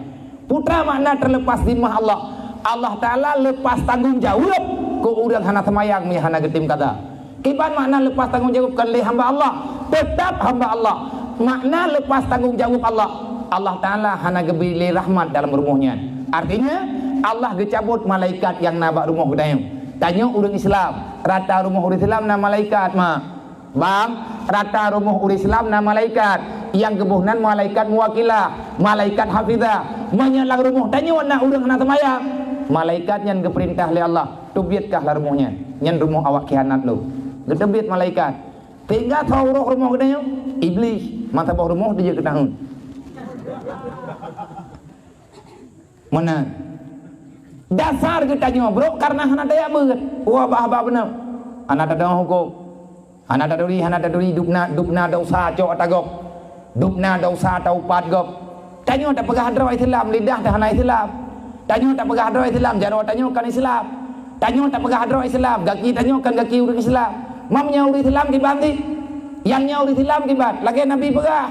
Peue makna terlepas zimmah Allah? Allah Taala lepas tanggong jaweueb keu ureuëng hana seumayang meunyo hana geutem kada. Kiban makna lepas tanggong jaweueb? Kon lé hamba Allah, teutap hamba Allah. Makna lepas tanggong jaweueb Allah, Allah Taala hana geubri lé rahmat dalam rumoh nyan. Artinya, Allah geucabot malaikat nyang na bak rumoh geutanyoe. Tanyoe ureuëng Islam, rata rumoh ureuëng Islam na malaikat, ma. Bang, rata rumoh ureuëng Islam na malaikat. Nyang geuboh nan malaikat muwakilah, malaikat hafizah. Meunyo lam rumoh tanyoe na ureuëng hana seumayang, malaikat nyan geupeurintah lé Allah, "Teubiet kah lam rumoh nyan. Nyan rumoh awak khianat lôn." Geuteubiet malaikat. Sehingga soe roh rumoh geutanyoe? Iblih. Masa boh rumoh dijeuet keu tahun. Meunan. Dasar geutanyoe brok karena hana tajak beuet. Wah, bah-bah beuna. Hana tadeungoe hukôm. Hana taturi, hana taturi dubna, dubna desya cok ata gob. Dubna desya taupat gob. Tanyoe tapeugah droe Islam, lidah ta hana Islam. Tanyoe tapeugah droe Islam, jaroe tanyoe kon Islam. Tanyoe tapeugah droe Islam, gaki tanyoe kon gaki ureuëng Islam. Meunyoe ureuëng Islam kiban cit. Nyang nyoe ureuëng Islam kiban, lagée Nabi peugah.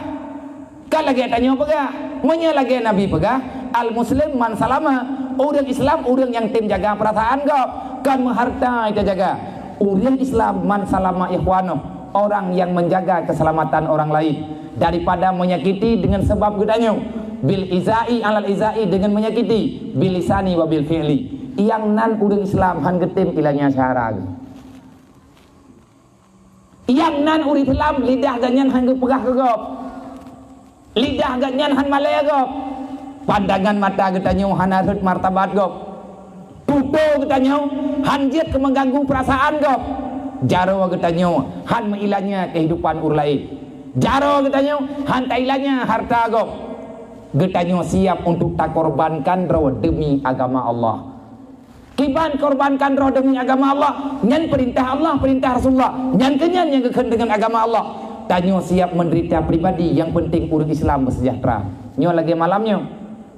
Kan lagée tanyoe peugah. Meunyoe lagée Nabi peugah, "Al-muslim man salama." Ureuëng Islam ureuëng nyang tem jaga peurasaan gob, kon meuhareuta tajaga. Ureuëng Islam man salama ikhwanuh, orang yang menjaga keselamatan orang lain daripada menyakiti dengan sebab geutanyoe. Bil izai alal izai, dengan menyakiti, bil lisani wa bil fi'li. Nyang nan ureuëng Islam han geutem ilanya syara geuh. Nyang nan ureuëng Islam lidah geuh nyan han geupeugah keu gob. Lidah geuh nyan han malée gob. Pandangan mata geutanyoe hana rhot martabat gob. Tutoe geutanyoe han jeuet keu mengganggu perasaan gob. Jaroe geutanyoe han meuilanya kehidupan ureuëng laén. Jaroe geutanyoe han tailanya harta gob. Geutanyoe siap untuk takorbankan droe demi agama Allah. Kiban korbankan droe demi agama Allah, nyan perintah Allah, perintah Rasulullah. Nyan keuh nyan nyang geukheun deungon agama Allah. Tanyoe siap menderita pribadi, yang penting ureuëng Islam bersejahtera. Nyoe lagée malam nyoe.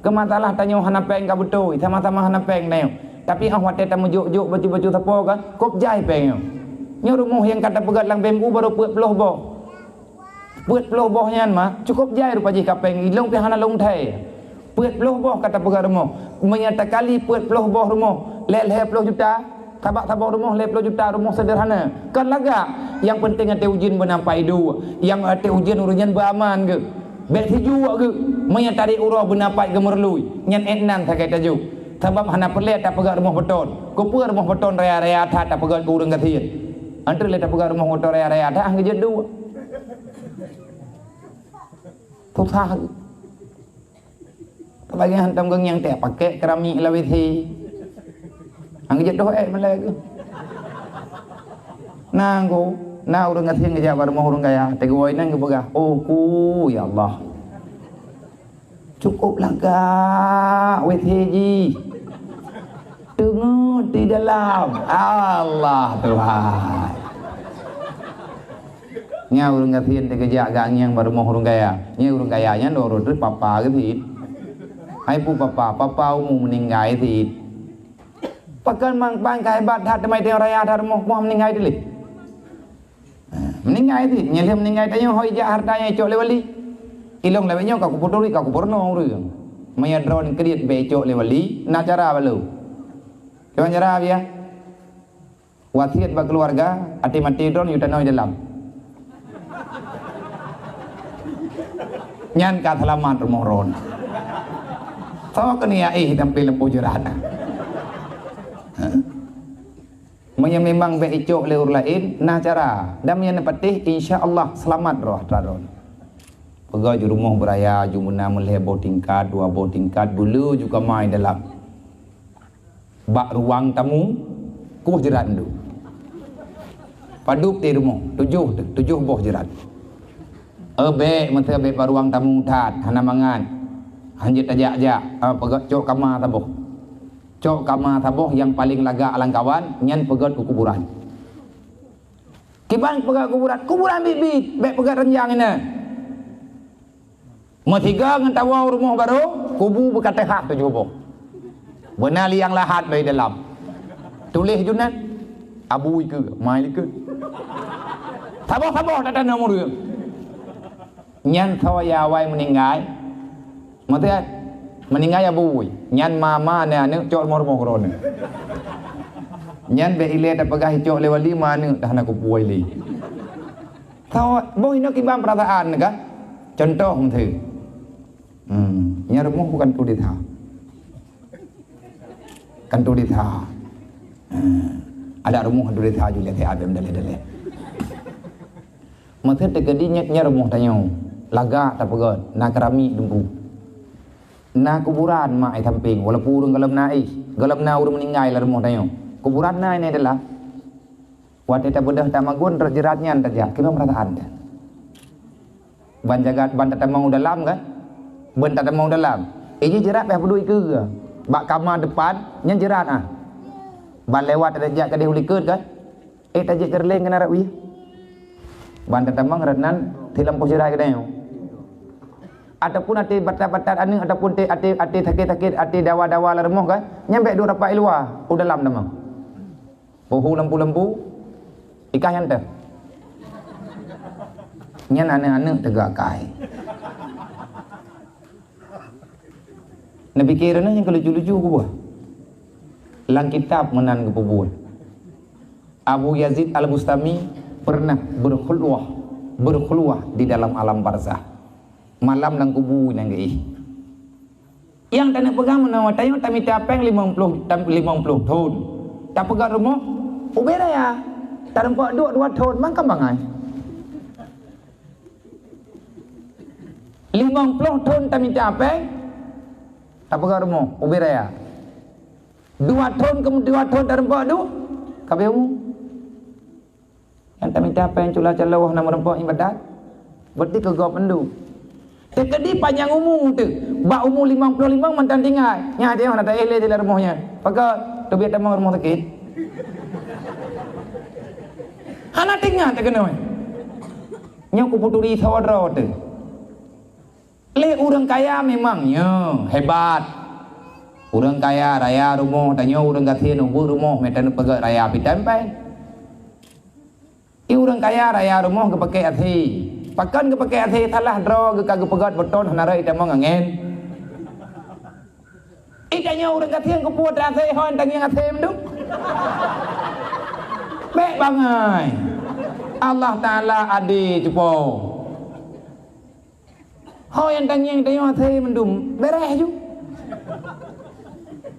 Keu masalah tanyoe hana péng ka beutôi, sama-sama hana péng tanyoe. Tapi óh watée tameujok-jok bacut-bacut sapo kan, kop jai péng nyoe. Nyoe rumoh nyang ka tapeugét lam B M U baru peuet ploh boh. Peuet ploh boh nyan mah, cukôp jai rupa jih ka péng, ilong pih hana lôn thai. Peuet ploh boh ka tapeugah rumoh. Meunyo takali peuet ploh boh rumoh, lhée lhée ploh juta, sabab saboh rumoh lhée ploh juta, rumoh seuderhana. Kon lagak, nyang penting até ujeuen beunampak iduek, nyang até ujeuen ureuëng nyan beuaman geuh. Bék sijuek geuh, meunyo tarék uroe beunampak geumeurului, nyan ék nan sagai tajok. Sabab hana peureulée tapeugét rumoh beuton. Keupeue rumoh beuton raya-raya that tapeugét keu ureuëng gasien? Antre lé tapeugét rumoh beuton raya-raya that, han geujeuet duek. Susah. Lagée hantom geuh nyang teuh pakék keramik lam W C. Han geujeuet doh ék malée geuh. Na geuh, na ureuëng gasien geujak bak rumoh ureuëng kaya, teugeuwoe inan geupeugah, "Oh ku, ya Allah. Cukôp lagak W C jih. Teungeut di dalam. Allah Tuhan." Nyan ureuëng gasien teuh geujak geuangieng bak rumoh ureuëng kaya. Nyan ureuëng kaya nyan dua droe papa geuh cit. Hai peue papa, papa umu meuninggai cit. Pakon mang pan ka hebat that teuma itong raya that rumoh, moh meuninggai dilèe. Meuninggai cit, nyan lheueh meuninggai tanyoe ho ijak hareuta nyang icok lé wali. Ilong lawét nyoe ka kuputuri, ka kupeurunoe ureuëng. Meunyoe droen kriet bèk icok lé wali, na cara balo. Kiban cara, biya? Wasiet bak keuluwarga, até maté droen yue tanoh dalam. Nyan ka seulamat rumoh droen. Soe keuneuk éh tampé lam boh jeurat? Meunyoe memang bèk icok lé ureuëng laén, na cara. Dan meunyoe neupatéh, insya Allah seulamat roh atra droen. Peugah ju rumoh beuraya, ju meunan meulhèe boh tingkat, dua boh tingkat, bulu ju kama dalam. Bak ruang tamu, kueh jeurat dum. Padub di rumoh, tujoh, tujoh boh jeurat. Eh, bèk, meuteubèk bak ruang tamu that, hana mangat. Hanjeuet tajak-jak, ah, peugah cok kama saboh. Cok kama saboh nyang paleng lagak lam kawan, nyan peugöt u kuburan. Kiban peugöt kuburan, kuburan biet-biet, bèk peugöt ranjang inan. Meusigoe ngon tawoe rumoh barô, kubu beukateuhah tujoh boh. Beuna liang lahat lé dalam. Tuléh junan, abu ikeue, mai likeue. Saboh-saboh tatanom ureuëng. Nyan soe nyang awai meuninggai. Maksudnya, meuninggai abu. Nyan mama aneuk-aneuk cok rumoh-rumoh keudroe. Nyan bèk ilèe tapeugah icok lé wali, ma aneuk dah na kupuwoe lé. Soe, boh inoe kiban peurasaan ka? Contoh meuteue. Hmm, nyan rumoh bukan tu desa. Kan tu desa. Hmm, ada rumoh tu desa ju lé, abéh daleh-daleh. Meuteue teukeudi nyan, nyan rumoh tanyoe. Lagak tapeugöt, na keramik teungku. Na kuburan mak i sampéng, walaupun ureuëng gohlom na éh, gohlom na ureuëng meuninggai lam rumoh tanyoe. Kuburan na inan dalam. Watèe tabeudôh tamagun rot jeurat nyan tajak, kiban peurasaan teuh? Ban jagat, ban tatamong u dalam kan? Ban tatamong u dalam. Iji jeurat bèk peuduek ikeue. Bak kama depan, nyan jeurat ah. Ban lewat tajak keudeh u likot kan? Eh, tajak keureuléng keunan rot wie. Ban tatamong rot nan, silampôh sirai keudeh. Ataupun até batat-batat aneuk, ataupun até, até, até sakét-sakét, até dawa-dawa lam rumoh kan? Nyan bèk duek rapat i luwa, u dalam tamong. Poh hu lampu-lampu, ikah nyan teuh. Nyan aneuk-aneuk teuga kai. Neupike droeneuh nyang keu lucu-lucu geubuet. Lam kitab meunan geupeubuet. Abu Yazid Al-Bustami pernah berkhulwah, berkhulwah di dalam alam barzakh. Malam lam kubu nyang geuéh. Nyang taneuk peugah meunoe, tanyoe tamita péng limong ploh, tam-, limong ploh thon. Tapeugöt rumoh, ubé raya. Tareumpok duek dua thon, mangkam bangai. Limong ploh thon tamita péng, tapeugöt rumoh, ubé raya. Dua thon, keumudian dua thon tareumpok duek, ka abéh umu. Nyang tamita péng cula caloh na meureumpok ibadat, berarti keu gob mandum. Teukeudi panyang umu teuh, bak umu limong ploh limong mantong tinggai. Nyan teuh na taéh lé di lam rumoh nyan. Pakon teubiet tamong rumoh sakét. Hana teuingat teuh keunoe. Nyoe kuputuri saudara teuh. Lé ureuëng kaya memang nyoe hebat. Ureuëng kaya raya rumoh, tanyoe ureuëng gasien ubeuet rumoh, meutan peugöt raya pitempeng. I ureuëng kaya raya rumoh geupakè asé. Pakon geupakè asé, salah droe geuka geupeugöt beuton hana rhot itamong angén. I tanyoe ureuëng gasien geupuwoe asé, hon tangieng asé mandum. Bèk bangai. Allah Taala adé cupo. Ho nyang tangieng tanyoe asé mandum, beres ju.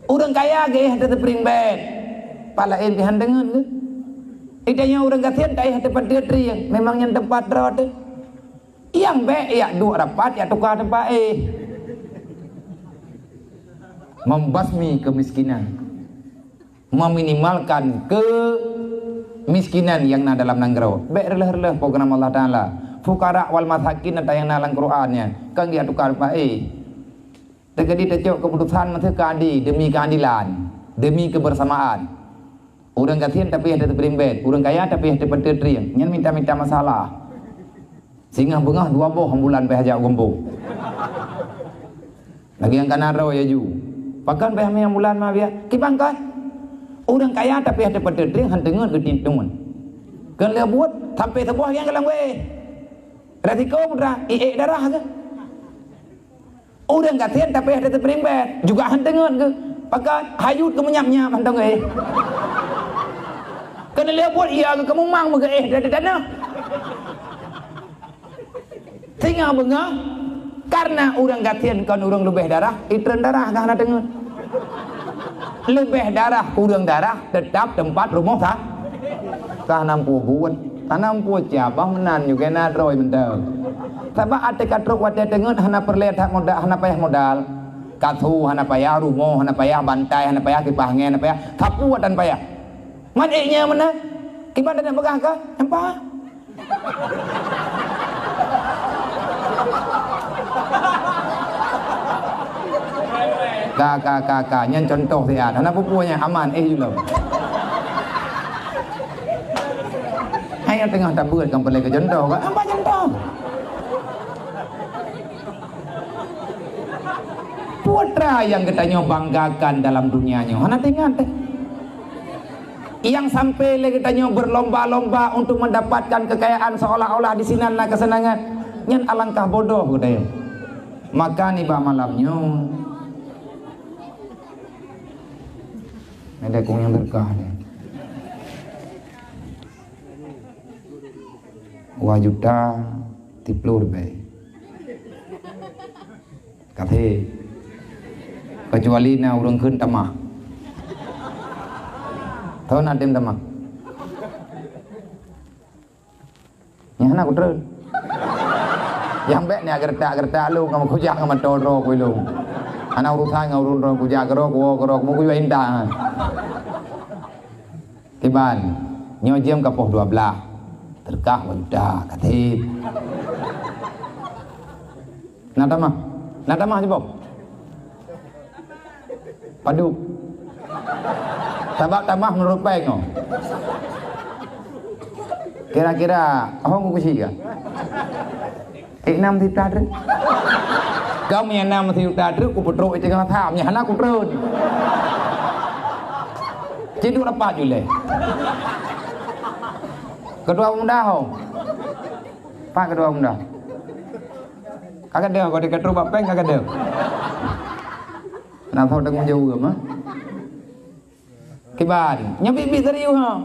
Ureuëng kaya geuéh ateueh spring bed, pat laén keuhan deungon geuh. Di tanyoe ureuëng gasien taéh ateueh panteue trieng, memang nyan teumpat droe teuh. Nyang bèk yak duek rapat yak tuka teumpat éh. Membasmi kemiskinan. Meminimalkan kemiskinan nyang na dalam nanggroe. Bèk reuloh-reuloh program Allah Taala. Fuqara wal masakin ata nyang na lam Quran nyan, kon geutuka rupa éh. Teukeudi tacok keuputusan meusti keu adé, demi keuadilan, demi kebersamaan. Ureuëng gasien tapi hana teupeulimbet, ureuëng kaya tapi hana teupeuteutring. Nyan mita-mita masalah. Singoh beungoh dua boh ambulan bèk hajat u gampông. Lagèe nyang kana droe ya ju. Pakon bèk hamé ambulan ma biya? Kiban kon? Ureuëng kaya tapi hana teupeuteutring, han teungeut geutintuan. Kon lheueh buet sampai saboh nyang lam wéh. Resiko putra, iék darah ke? Ureuëng gasien tapi ada teuprimbet juga han teungeut geuh. Pakat hayut keu meunyap-nyap han teungeut. Keuneulheueh buet ia geuh keumumang meugeuéh dari tanah. Singoh beungoh, karena ureuëng gasien kon ureuëng leubeh darah, itreun darah ka hana teungeut. Leubeh darah kureueng darah tetap teumpat rumoh sa-, ka hana meupubuet, hana meupucah bah meunan juga na droe mantong. Sabab até ka trok watée teungeut hana peureulée that modal, hana payah modal. Kasu hana payah, rumoh hana payah, bantai hana payah, kipah angén hana payah, sapeue tan payah. Man ék nyan meunan, kiban dan peugah ka, nampak? Ka, ka, ka, ka. Nyan contoh siat. Hana peue-peue nyan, aman, éh, julom. Hai nyang teungoh tabeuet kan peureulée keu contoh, kan? Apa contoh? Putra nyang geutanyoe banggakan dalam dunia nyoe. Hana teuingat, eh? Nyang sampai lé geutanyoe berlomba-lomba untuk mendapatkan kekayaan seolah-olah di sinan na kesenangan, nyan alangkah bodoh geutanyoe. Maka nibak malam nyoe, ada kong nyang berkah ni. Dua juta tiplôh ribèe. Kasih. Kecuali na ureuëng kheun tamah. Tahu na tem tamah? Nyang hana kutreun. Nyang bék ni geureutak-geureutak lôn, ngon kujak ngon mantong droe ku lôn. Hana urusan ngon ureuëng droe kujak keudroe, kuwoe keudroe, keumu kuyue intat. Kiban, nyoe jeuem ka poh dua blaih. Teureukah dua juta, kasih. Na tamah? Na tamah sibok? Padub. Sabab tamah meunurot péng nyoe. Kira-kira, hong kukusi ka? Ék nam sijuta treuk. Gam nyang nam sijuta treuk, kupeutrok di teungoh tham, nyang hana kutreun. Ciduk rapat julée. Keudua muda ho. Pak keudua muda. Ka gadeuh, kau diketrok bak péng, ka gadeuh. Na tho tanggung jaweueb, ha? Kiban, nyoe biet-biet serius, ha?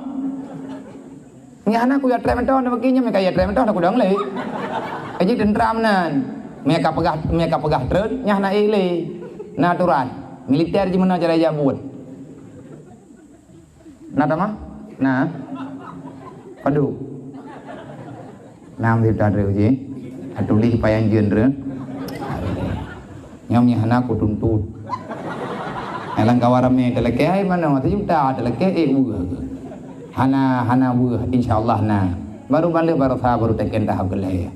Nyang hana kuyue trép mantong, nyoe bagi nyoe meuka yue trép mantong, na kudong lé. Jadi tentara meunan. Meuka peugah, meuka peugah treun, nyang hana ék lé. Na aturan. Militer jih meunan cara jabuet. Na tamah? Na. Padub. Nam sijuta treuk jih. Atuléh payang jeuen treuk. Nyang nyan hana kutuntut. Alang kawan ramé talakée, hai manoe sijuta talakée, ék weueh. Hana, hana weueh, insya Allah na. Baru baleueh baroesa, baru teken tahap keulhée.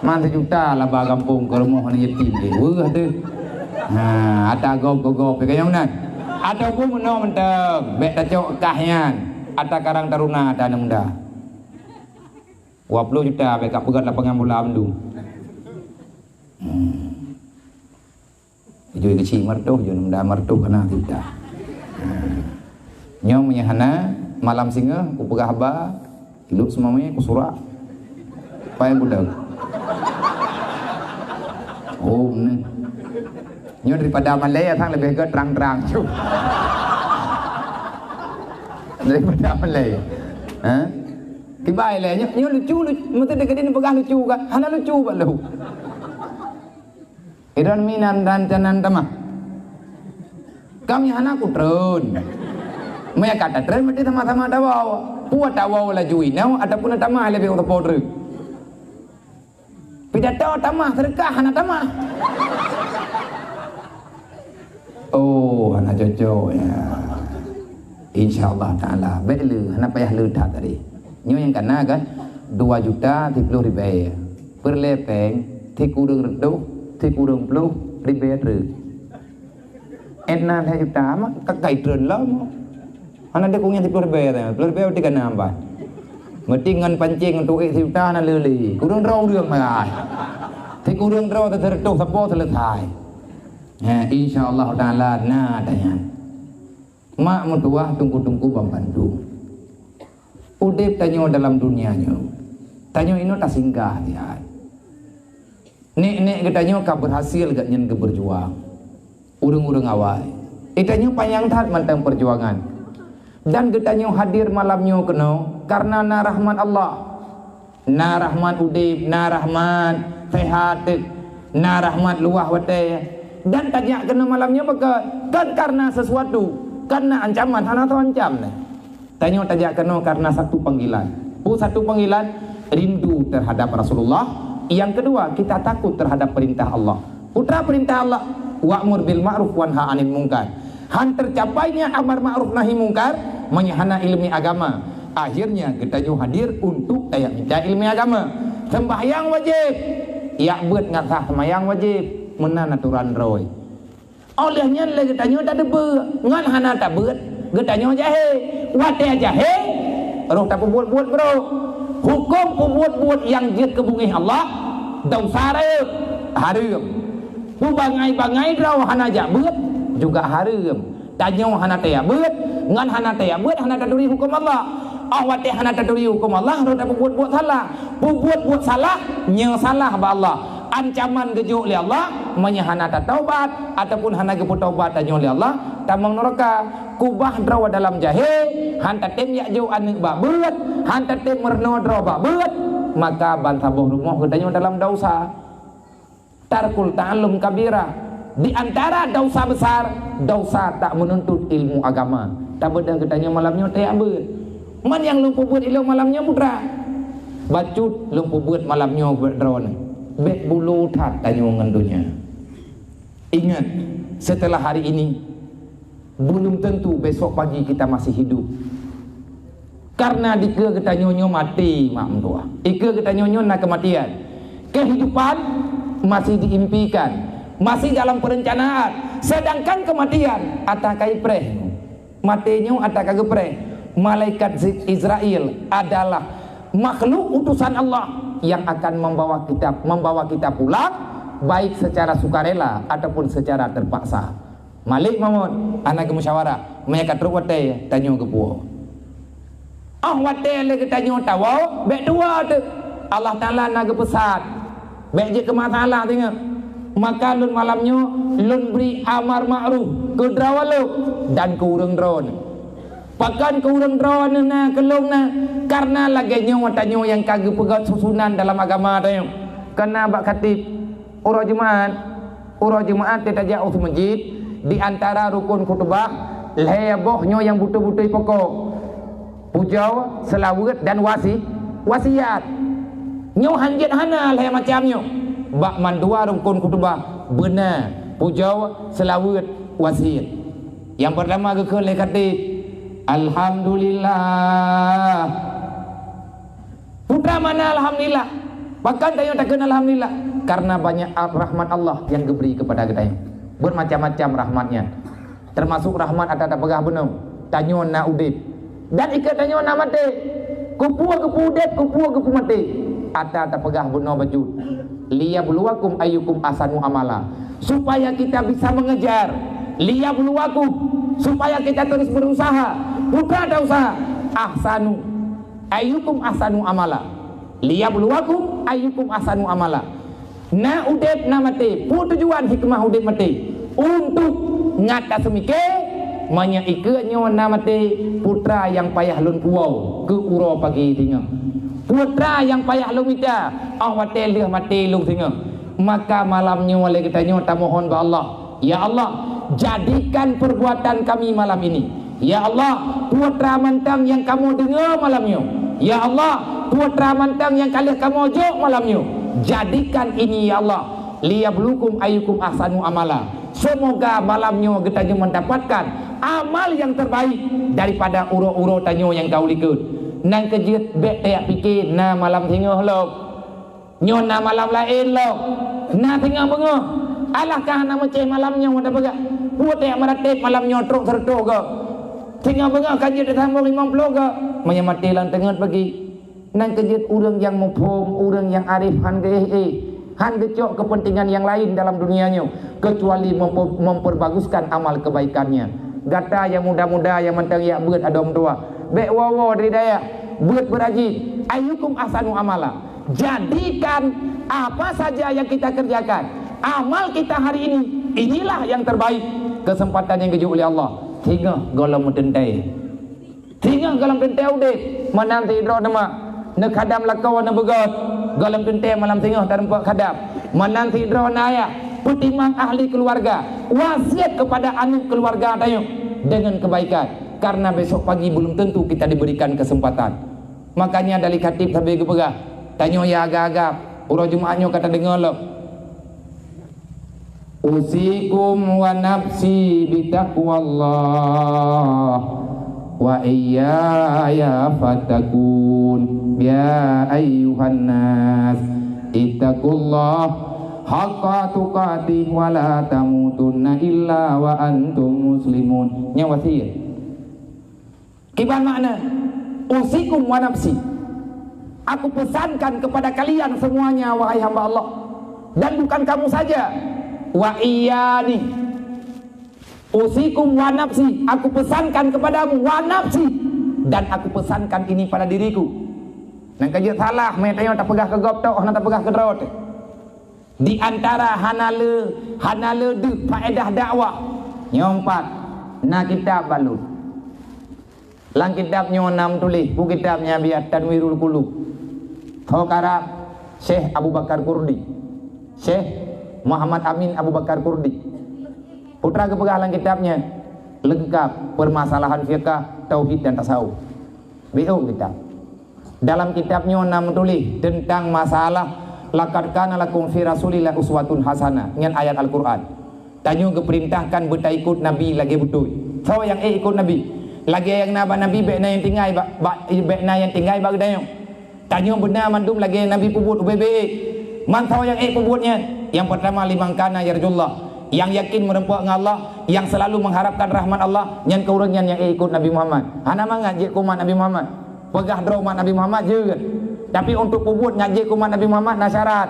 Man sijuta laba gampông keu rumoh aneuk yatim deh. Weueh teuh. Ha, ata gob keu gob pih kayong nan. Ataupun meunoe mantong, bék tacok kah nyan. Ata Karang Taruna ata aneuk muda. Dua ploh juta bék ka peugöt lapangan bola mandum. Hmm. Jui keuchik meureutoh, jui muda meureutoh keunan teuka. Ha. Nyoe meunyo hana, malam singoh kupeugah haba, ilok seumamé kusurak. Pai budok. Oh, meunan. Nyoe daripada malée, asang leubeh gét trang-trang. Daripada malée. Ha? Kibai lé, nyoe, nyoe lucu, lucu. Meuteudeh keudeh neupeugah lucu kan? Hana lucu bak lôn. Iron minan dan canan tamah. Kami hana kutreun. Meunyo ka tatreun, meusti sama-sama tawoe. Peue tawoe laju inoe ataupun tamah leubeh sapo treuk? Pidato tamah, seudeukah hana tamah. Oh, hana cocok, ya. Insya Allah Taala, bék le, hana payah le that tadi. Nyoe nyang kana kan, dua juta tiplôh ribèe. Peureulée péng, sikureueng reutôh, sikureueng ploh ribèe treuk. Ék na lhée juta, mak, ka kai treun lom. Hana deuh kunyah tiplôh ribèe, tiplôh ribèe di kana amban. Meuti ngon pancéng untuk ék sijuta hana le lé. Kureueng droe ureueng magai. Sikureueng droe teureutôh sapo seuleusai. Ha, insya Allah Taala na tanyan. Mak meutuwah teungku-teungku banmandum. Udeb tanyoe dalam dunia nyoe. Tanyoe inoe tasinggah siat. Nek-nek geutanyoe ka berhasil geuh nyan geubeurjuang. Ureuëng-ureuëng awai. Geutanyoe panyang that mantong peujuangan. Dan geutanyoe hadir malam nyoe keunoe karena na rahmat Allah. Na rahmat udeb, na rahmat sehat, na rahmat luwah watée. Dan tajak keunoe malam nyoe bukon kan karena sesuatu, karena ancaman, hana teuancam neh. Tanyoe tajak keunoe karena satu panggilan. Peue satu panggilan? Rindu terhadap Rasulullah. Yang kedua, kita takut terhadap perintah Allah. Peue treuk perintah Allah, "Wa'mur bil ma'ruf wanha 'anil munkar." Han tercapainya amar ma'ruf nahi mungkar meunyoe hana ileumé agama. Akhirnya geutanyoe hadir untuk tajak minta ileumé agama. Sembahyang wajéb. Jak beuet ngat sah sembahyang wajéb. Meunan aturan droe. Óh lheueh nyan lé geutanyoe tadeupeue ngon hana tabeuet, geutanyoe jahé. Watée jahé, roh tapeubuet-buet brok. Huköm peubuet-buet nyang jeuet keu beungéh Allah, desya rayeuk, hareuem. Peubangai-bangai droe hana jak beuet, juga hareuem. Tanyoe hana tajak beuet, ngon hana tajak beuet hana taturi huköm Allah. Óh watée hana taturi huköm Allah, roh tapeubuet-buet salah. Peubuet-buet salah, nyoe salah bak Allah. Ancaman geujok lé Allah, meunyoe hana tataubat ataupun hana geupeutaubat tanyoe lé Allah, tamong neuraka. Kubah droe dalam jahé, han tatem jak jok aneuëk bak beuet, han tatem meurunoe droe bak beuet, maka bansaboh rumoh geutanyoe dalam desya. Tarkul ta'allum kabira. Di antara desya besar, desya tak menuntut ilmu agama. Tabeudôh geutanyoe malam nyoe tajak beuet. Man nyang lôn peubuet ilôn malam nyoe putra. Bacut lôn peubuet malam nyoe bak droeneuh. Bék bulo that tanyoe ngon donya. Ingat, setelah hari ini, belum tentu besok pagi kita masih hidup. Karena dikeue geutanyoe nyoe maté mak meutuah. Dikeue geutanyoe nyoe na keumatian. Kehidupan masih diimpikan, masih dalam perencanaan. Sedangkan keumatian ata ka ipreh. Maté nyoe ata ka geupreh. Malaikat Zi-, Izrail adalah makhluk utusan Allah yang akan membawa kita, membawa kita pulang, baik secara sukarela ataupun secara terpaksa. Malik Mahmud, hana geumusyawarah, meunyoe ka trok watée tanyoe geupuwoe. Óh watée lé geutanyoe tawoe, bék tuwoe teuk. Allah Taala na geupeusan. Bék jeuet keu masalah singoh. Maka lôn malam nyoe lôn bri amar ma'ruf keu droe lôn dan keu ureuëng droeneuh. Pakon keu ureuëng droeneuh na keu lôn na, karena lagée nyoe tanyoe nyang ka geupeugét susunan dalam agama tanyoe. Kana bak khatib uroe Jumaat, uroe Jumaat teuh tajak u masjid, di antara rukon khutubah lhée boh nyoe nyang beutôi-beutôi pokok. Pujoe, seulaweuet dan wasi-, wasiat. Nyoe hanjeuet hana lhée macam nyoe. Bak mandua rukon khutubah beuna pujoe, seulaweuet, wasiat. Nyang peurtama geukheun lé khatib, "Alhamdulillah." Putra mana alhamdulillah? Pakon tanyoe takheun alhamdulillah? Karena banyak rahmat Allah yang geubri kepada geutanyoe. Bermacam-macam rahmat nyan. Termasuk rahmat ata tapeugah bunoe, tanyoe na udeb. Dan ikeu tanyoe na maté. Kupeue geupeu udeb, kupeue geupeu maté. Ata tapeugah bunoe bacut. "Liyabluwakum ayyukum ahsanu amala." Supaya kita bisa mengejar. "Liyabluwakum." Supaya kita terus berusaha. Putra ta usaha. "Ahsanu." "Ayyukum ahsanu amala." "Liyabluwakum ayyukum ahsanu amala." Na udeb, na maté. Peue tujuan hikmah udeb maté? Untuk ngat taseumiké, meunyoe ikeu nyoe na maté, putra nyang payah lôn puwoe keu uroe pagi singoh. Putra nyang payah lôn mita, óh watée lheueh maté lôn singoh. Maka malam nyoe lé geutanyoe tamohon bak Allah, "Ya Allah, jadikan perbuatan kami malam ini, ya Allah, putra mantong nyang kamoe deungoe malam nyoe, ya Allah, putra mantong nyang ka lheueh kamoe jok malam nyoe, jadikan ini, ya Allah, liyabluwakum ayyukum ahsanu amala." Semoga malam nyoe geutanyoe mendapatkan amal yang terbaik daripada uroe-uroe tanyoe nyang ka u likot. Nyang keujeuet bék tajak pike na malam singoh lom. Nyoe na malam laén lom. Na singoh beungoh. Alah ka hana meucéh malam nyoe, tapeugah, "Peue tajak meuratéb malam nyoe trok seureutôh goe. Singoh beungoh ka jeuet tasambong limong ploh goe." Meunyoe maté lam teungeut pagi. Nyang keujeuet ureuëng nyang muphom, ureuëng nyang arif han geuéh-éh, han geucok kepentingan nyang laén dalam dunia nyoe, kecuali mempe-, memperbaguskan amal kebaikannya. Gata nyang muda-muda nyang mantong jak beuet adoe meutuah, bék woe-woe dari dayah, beuet beurajin. Ayyukum ahsanu amala. Jadikan apa saja yang kita kerjakan, amal kita hari ini, inilah yang terbaik. Kesempatan nyang geujok lé Allah, singoh gohlom meuteuntèe. Singoh gohlom teuntèe udép, meunan sidroe teuma. Neukhadam lakoe neubeugöt, gohlom teuntèe malam singoh tarumpok khadam. Meunan sidroe na ayah, peutimang ahli keuluwarga, wasiat keupada aneuk keuluwarga tanyoe deungon keubaikan, karena besok pagi belum tentu kita diberikan kesempatan. Makanya dari khatib sabe geupeugah, tanyoe ya agam-agam, uroe Jumat nyoe ka tadeungoe lom. Usikum wa nafsi bitaqwallah, wa iyaya fattaqun. Ya ayyuhan nas, ittaqullah haqqa tuqatih wa la tamutunna illa wa antum muslimun. Nyan wasiat. Kiban makna, usikum wa nafsi. Aku pesankan kepada kalian semuanya, wahai hamba Allah. Dan bukan kamu saja. Wa iyani. Usikum wa nafsi. Aku pesankan kepadamu, wa nafsi. Dan aku pesankan ini pada diriku. Nang ka jeuet salah, meutanyoe tapeugah keu gob tok, hana tapeugah keu droe. Di antara hana le, hana le deuh faedah dakwah. Nyoe pat, na kitab balut. Lam kitab nyoe na meutuléh, peue kitab nyan biet, Tanwirul Qulub. Ho karab Syekh Abu Bakar Kurdi. Syekh Muhammad Amin Abu Bakar Kurdi. Peue teuma geupeugah lam kitab nyan, leungkap permasalahan fikah, tauhid dan tasawuf. Biet kitab. Dalam kitab nyoe na meutuléh teuntang masalah, "Laqad kana lakum fi Rasulillah uswatun hasanah", nyan ayat Al-Qur'an. Tanyoe geupeurintahkan beutaikot Nabi lagée beutôi. Soe nyang ék ikot Nabi? Lagée nyang na bak Nabi, bék na nyang tinggai bak, bak, bék na nyang tinggai bak geutanyoe. Tanyoe beuna mandum lagée Nabi peubuet ubé-bé. Man soe nyang ék peubuet nyan? Nyang peurtama, liman kana yarjullah, nyang yakin meureumpok ngon Allah, nyang seulalu mengharapkan rahmat Allah, nyan keu ureuëng nyan nyang ék ikot Nabi Muhammad. Hana mangat jeuet keu umat Nabi Muhammad. Peugah droe umat Nabi Muhammad jeuet. Tapi untuk peubuet ngat jeuet keu umat Nabi Muhammad na syarat.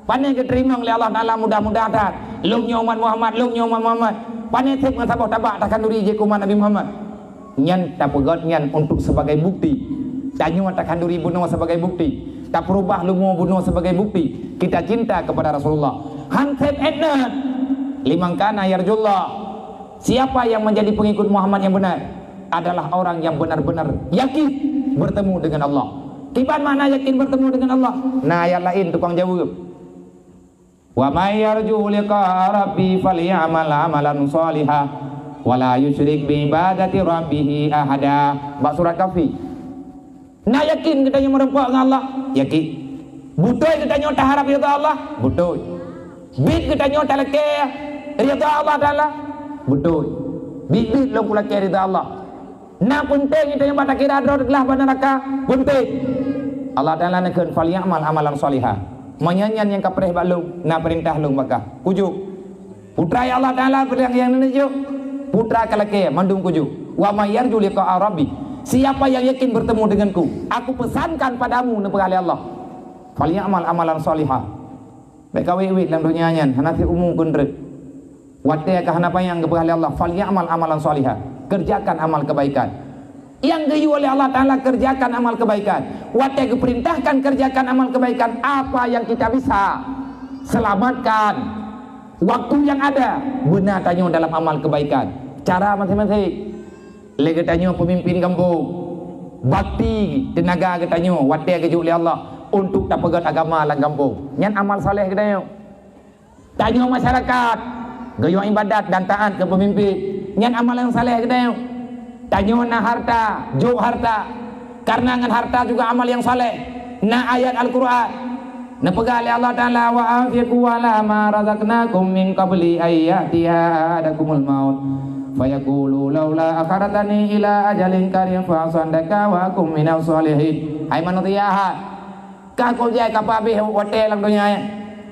Pane geuteurimong lé Allah Taala mudah-mudahan that. Lôn nyoe umat Muhammad, lôn nyoe umat Muhammad. Pane seb ngon saboh tabak takhanduri jeuet keu umat Nabi Muhammad. Nyan tapeugét nyan untuk sebagai bukti. Tanyoe takhanduri bunoe sebagai bukti. Tapeurubah lumoe bunoe sebagai bukti kita cinta kepada Rasulullah. Han seb étna. Liman kana yarjullah. Siapa yang menjadi pengikut Muhammad yang benar adalah orang yang benar-benar yakin bertemu dengan Allah. Kiban makna yakin bertemu dengan Allah? Na ayat laén tukang jaweueb. "Wa may yarju liqa'a rabbi falyamal amalan shaliha wa la yusyrik bi ibadati rabbih ahada." Bak surat Kahfi. Na yakin geutanyoe meureumpok ngon Allah? Yakin. Beutôi geutanyoe taharab ridha Allah? Beutôi. Biet geutanyoe talakée ridha Allah Taala? Beutôi. Biet-biet lôn kulakée ridha Allah. Na peunteng geutanyoe bak takira droe teulah bak neuraka? Peunteng. Allah Taala neukheun, "Falyamal amalan shaliha." Meunyoe nyan nyang ka preh bak lôn, na peurintah lôn bak kah. Kujok. Putra ya Allah Taala, peudang nyang neujok. Putra ka lakée, mandum kujok. "Wa may yarju liqa'a rabbi." Siapa yang yakin bertemu denganku, aku pesankan padamu, neupeugah lé Allah. "Falyamal amalan shaliha." Bék ka wét-wét lam donya nyan, hana sit umu keu treuk. Watée ka hana panyang geupeugah lé Allah, "Falyamal amalan shaliha." Kerjakan amal kebaikan. Nyang geuyue lé Allah Taala, kerjakan amal kebaikan. Watée geupeurintahkan kerjakan amal kebaikan, apa yang kita bisa selamatkan waktu yang ada, beuna tanyoe dalam amal kebaikan. Cara maséng-maséng. Lé geutanyoe peumimpin gampông, bakti teunaga geutanyoe watée geujok lé Allah untuk tapeugét agama lam gampông. Nyan amal saleh geutanyoe. Tanyoe masyarakat, geuyue ibadat dan taát keu peumimpin, nyan amal nyang saleh geutanyoe. Tanyoe na harta, jok harta, kareuna ngon harta juga amal nyang saleh. Na ayat Al-Qur'an neupeugah lé Allah Taala, "Wa anfiqu ala ma razaqnakum min qabli an ya'tiya ahadakumul maut fayaqulu laula akhartani ila ajalin qarib fa asaddaqa wa akum minas shalihin." Hai manusia, ka kujai kapa abéh watée lam donya nyan.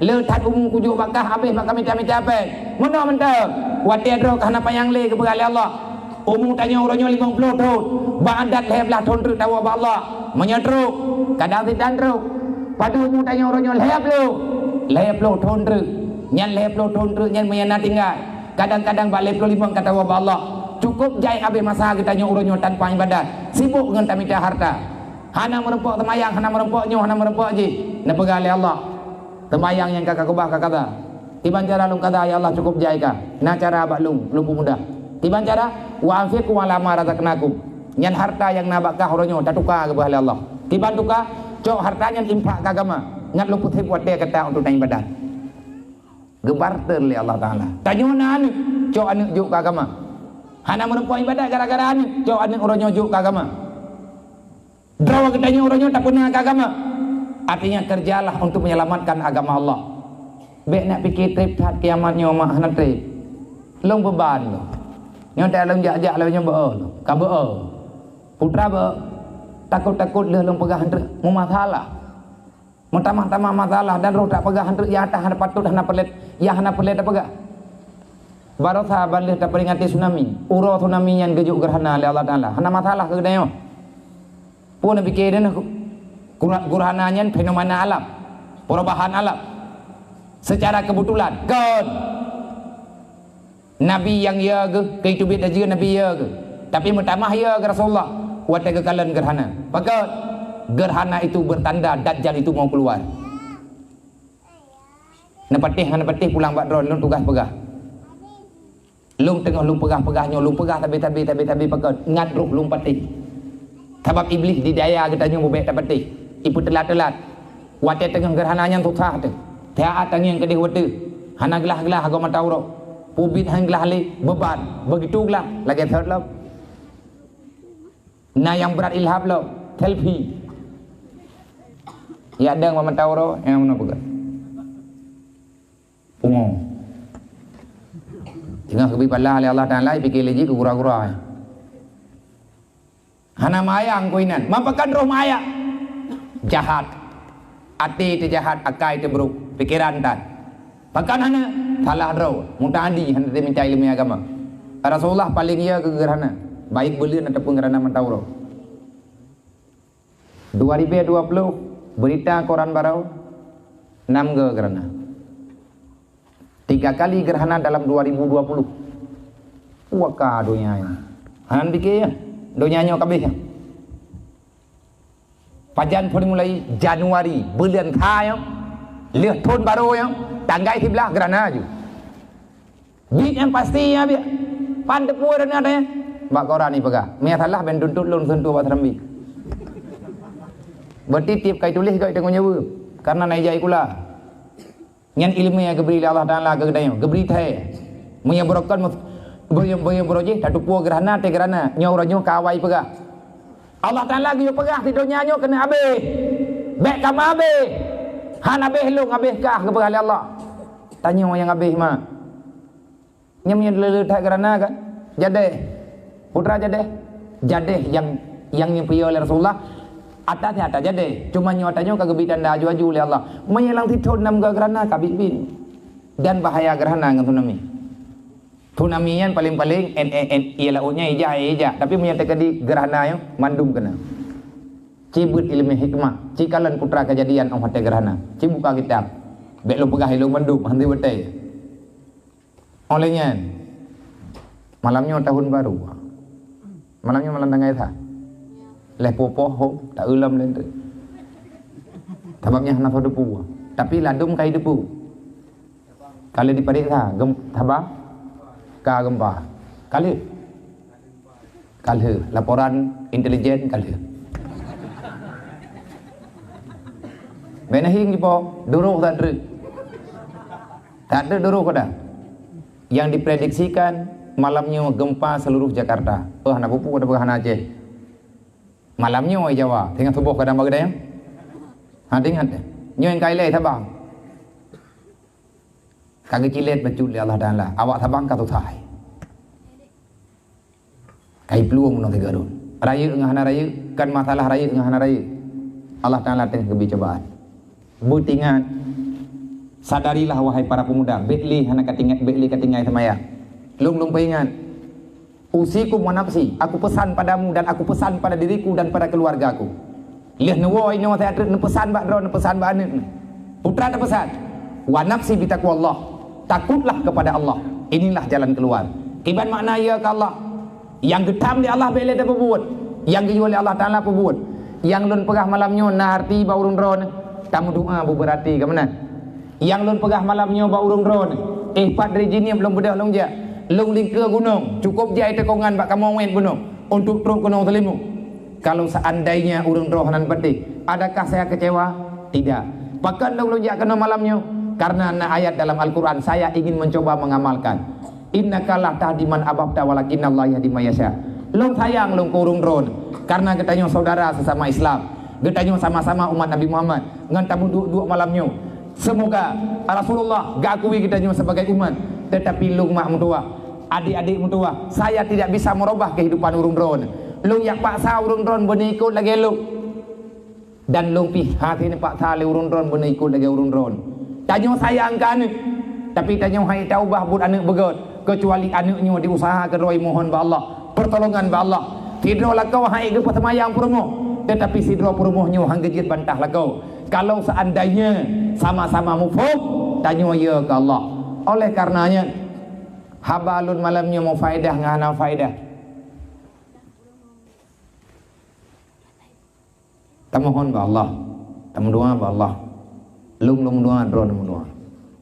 Le that umu kujok bak kah abéh bak kamita-mita péng. Meunoe mantong, watée droe ka hana panyang lé geupeugah lé Allah. Umu tanyoe uroe nyoe limong ploh thon, bak adat lhée blaih thon treuk tawoe bak Allah. Meunyoe trok, kadang sitan trok. Padub umu tanyoe uroe nyoe lhée ploh, lhée ploh thon treuk. Nyan lhée ploh thon treuk nyan meunyo na tinggai, kadang-kadang bak lhée ploh limong ka tawoe bak Allah. Cukup jai abéh masa geutanyoe uroe nyoe tanpa ibadat, sibok ngon tamita harta. Hana meurumpok seumayang, hana meurumpok nyoe, hana meurumpok jih. Neupeugah lé Allah, "Seumayang nyang ka kakeubah ka kaza. Kiban cara lôn kaza, ya Allah, cukôp jai ka. Na cara bak lôn, lôn peumudah. Kiban cara? Wa anfiqu ala ma razaqnakum." Nyan harta nyang na bak kah uroe nyoe tatuka, geupeugah lé Allah. Kiban tuka? Cok harta nyan infak keu agama. Ngat lôn peusép watèe gata untuk na ibadat. Geubarter lé Allah Taala. Tanyoe na aneuk, cok aneuk jok keu agama. Hana meurumpok ibadat gara-gara aneuk, cok aneuk uroe nyoe jok keu agama. Droe geutanyoe uroe nyoe tapeuna keu agama. Artinya, kerjalah untuk menyelamatkan agama Allah. Bèk nak pike trép that kiamat nyoe, mak, hana trép. Lôn beuban lôn. Nyoe dak lôn jak-jak lôn nyoe beu lôn. Ka beu. Putra beu. Takot-takot lheueh lôn peugah hana trép. Meumasalah. Meutamah-tamah masalah dan roh tak peugah hana trép, nyang hana patôt, hana peureulèe, nyang hana peureulèe tapeugah. Barosa ban lheueh taperingati tsunami. Uroe tsunami nyan geujok gerhana lé Allah Taala. Hana masalah keu geutanyoe. Peue neupike deungon gura-, gerhana nyan fenomena alam, perubahan alam. Secara kebetulan, kon. Nabi nyang ya geuh, keu itu bit laju Nabi ya geuh. Tapi meutamah ya geuh Rasulullah, watèe geukalon gerhana. Pakon? Gerhana itu bertanda Dajjal itu mau keluar. Neupatéh ngon neupatéh pulang bak droe, lôn tugaih peugah. Lôn teungoh lôn peugah-peugah nyoe, lôn peugah tabe-tabe, tabe-tabe pakon, ngat roh lôn patéh. Sabab Iblih di daya geutanyoe bubek tapatéh, ipeuteulat-teulat. Watèe teungoh gerhana nyan susah teuh. Tiat tangieng keudeh watèe. Hana glah-glah agoe mata uroe. Pubit han glah lé, beuban. Begitu glah, lagèe thot lom. Na nyang brat ilhab lom, selfie. Ya dang bak mata uroe, nyang meunoe peugah. Pungo. Teungoh geubri pahala lé Allah Taala, pike lé jih keu gura-gura. Hana mayang ku inan. Mapakan roh maya. Jahat. Até teujahat, akai teubrok, pikeran tan. Pakon hana? Salah droe. Muta'adi hana teuminta ileumèe agama. Rasulullah paleng ya keu gerhana, baik buleuen ataupun gerhana mata uroe. Dua ribu dua puluh, berita koran baroe, nam go gerhana. Tiga kali gerhana dalam dua ribu dua puluh. Waka donya nyoe. Hana pike ya, donya nyoe ka abéh ya. Pajan phôn mulai Januari, buleuen sa nyoe, lheueh thôn baroe nyoe, tanggai siblaih gerhana aju. Bit nyang pasti nyan biak. Pan teupeu na tanya. Bak koran ni peugah. Meunyo salah ben tuntut lôn seuntuh bak Serambi. Berarti tiep kai tuléh gak teungoh nyawa. Karena na ijai kula. Nyan ileumèe nyang geubri lé Allah Taala keu geutanyoe. Geubri thèe. Meunyo beurokon, meunyo, meunyo beurojih, tatupue gerhana, teuh gerhana. Nyoe uroe nyoe ka awai peugah. Allah Taala geuyue peugah sidonya nyoe keuneuk abéh. Bèk ka meuabéh. Han abéh lôn, abéh kah geupeugah lé Allah. Tanyoe nyang abéh mak. Nyan meunyo le-le that gerhana kan? Jadeh. Putra jadeh. Jadeh nyang, nyang nyeupiyoe lé Rasulullah. Atas nyan atas jadeh. Cuma nyoe tanyoe ka geubri tanda aju-aju lé Allah. Meunyo lam sithôn nam go gerhana ka bit-bit. Dan bahaya gerhana ngon tsunami. Tsunami nyan paleng-paleng, en, en, en, ié laôt nyan ija, ija. Tapi meunyo teukeudi gerhana nyoe, mandum keuna. Ci beuet ileumèe hikmah, ci kalon Putra Kejadian óh watèe gerhana. Ci buka kitab. Bèk lôn peugah ilôn mandum, han teubeutôi. Óh lheueh nyan, malam nyoe tahun baru. Malam nyoe malam tanggai sa. Lheueh poh-poh, ta-eu lom lé teuk. Sabab nyan hana soe teupeu. Tapi ladôm ka jiteupeu. Ka lheueh dipareksa, gem-, haba? Ka gempa. Ka lheueh? Ka lheueh. Laporan intelijen ka lheueh. Bèk na hieng jipo, duroh that treuk. That treuk duroh ka dah. Yang diprediksikan malam nyoe gempa seluruh Jakarta. Oh, hana peue-peue, hana peue, hana Aceh. Malam nyoe Jawa, teungoh suboh kadang bak geutanyoe. Ha, ingat. Nyoe nyang ka ilèe Sabang. Ka geucilét bacut lé Allah Taala. Awak Sabang ka susah. Ka iplueng bunoe sigoe rot. Rayeuk ngon hana rayeuk, kan masalah rayeuk ngon hana rayeuk. Allah Taala teuh geubri cobaan. Beutingat, sadarilah wahai para pemuda, bèk lé hana ka tingat, bèk lé ka tinggai seumayang. Lôn, lôn peuingat. Usikum wa nafsi, aku pesan padamu dan aku pesan pada diriku dan pada keluargaku. Lheueh neuwoe inoe, saya treuk neupeusan bak droe, neupeusan bak aneuk. Putra neupeusan, "Wa nafsi bitaqwallah." Takutlah kepada Allah. Inilah jalan keluar. Kiban makna ya keu Allah. Nyang geutam lé Allah bèk lé tapeubuet. Nyang geuyue lé Allah Taala peubuet. Nyang lôn peugah malam nyoe na arti bak ureuëng droeneuh, tameudoá beubeurati keu meunan. Nyang lôn peugah malam nyoe bak ureuëng droeneuh, eh, pat dari jinéb lôn beudôh lôn jak, lôn lingkeue gunong, cukôp jai teukongan bak kamoe wét bunoe untuk trok keunoe teulimu. Kalau seandainya ureuëng droe hana patéh, adakah saya kecewa? Tidak. Pakon lôn lôn jak keunoe malam nyoe? Karena na ayat dalam Al-Quran, saya ingin mencoba mengamalkan. "Innaka la tahdi man ahbabta walakinnallaha yahdi man yasha." Lôn sayang lôn keu ureuëng droeneuh, karena geutanyoe saudara sesama Islam. Geutanyoe sama-sama umat Nabi Muhammad ngon tameuduek-duek malam nyoe. Semoga Rasulullah geuakui geutanyoe sebagai umat, tetapi lôn mak meutuwah, adik-adik meutuwah, saya tidak bisa merubah kehidupan ureuëng droeneuh. Lôn jak paksa ureuëng droeneuh beuneukot lagée lôn. Dan lôn pih hase neupaksa lé ureuëng droeneuh beuneukot lagée ureuëng droeneuh. Tanyoe sayang keu aneuëk, tapi tanyoe han taubah buet aneuëk beugét, keucuali aneuëk nyoe diusaha keudroe mohon bak Allah, pertolongan bak Allah. Sidroe lakoe han geupeuseumayang peurumoh, tetapi sidroe peurumoh nyoe han geujeuet bantah lakoe. Kalau seandainya sama-sama muphom, tanyoe yö keu Allah. Oleh karenanya, haba lôn malam nyoe mufaedah ngon hana faedah. Tamohon bak Allah, tameudoá bak Allah. Lôn lôn meudoá, droeneuh meudoá.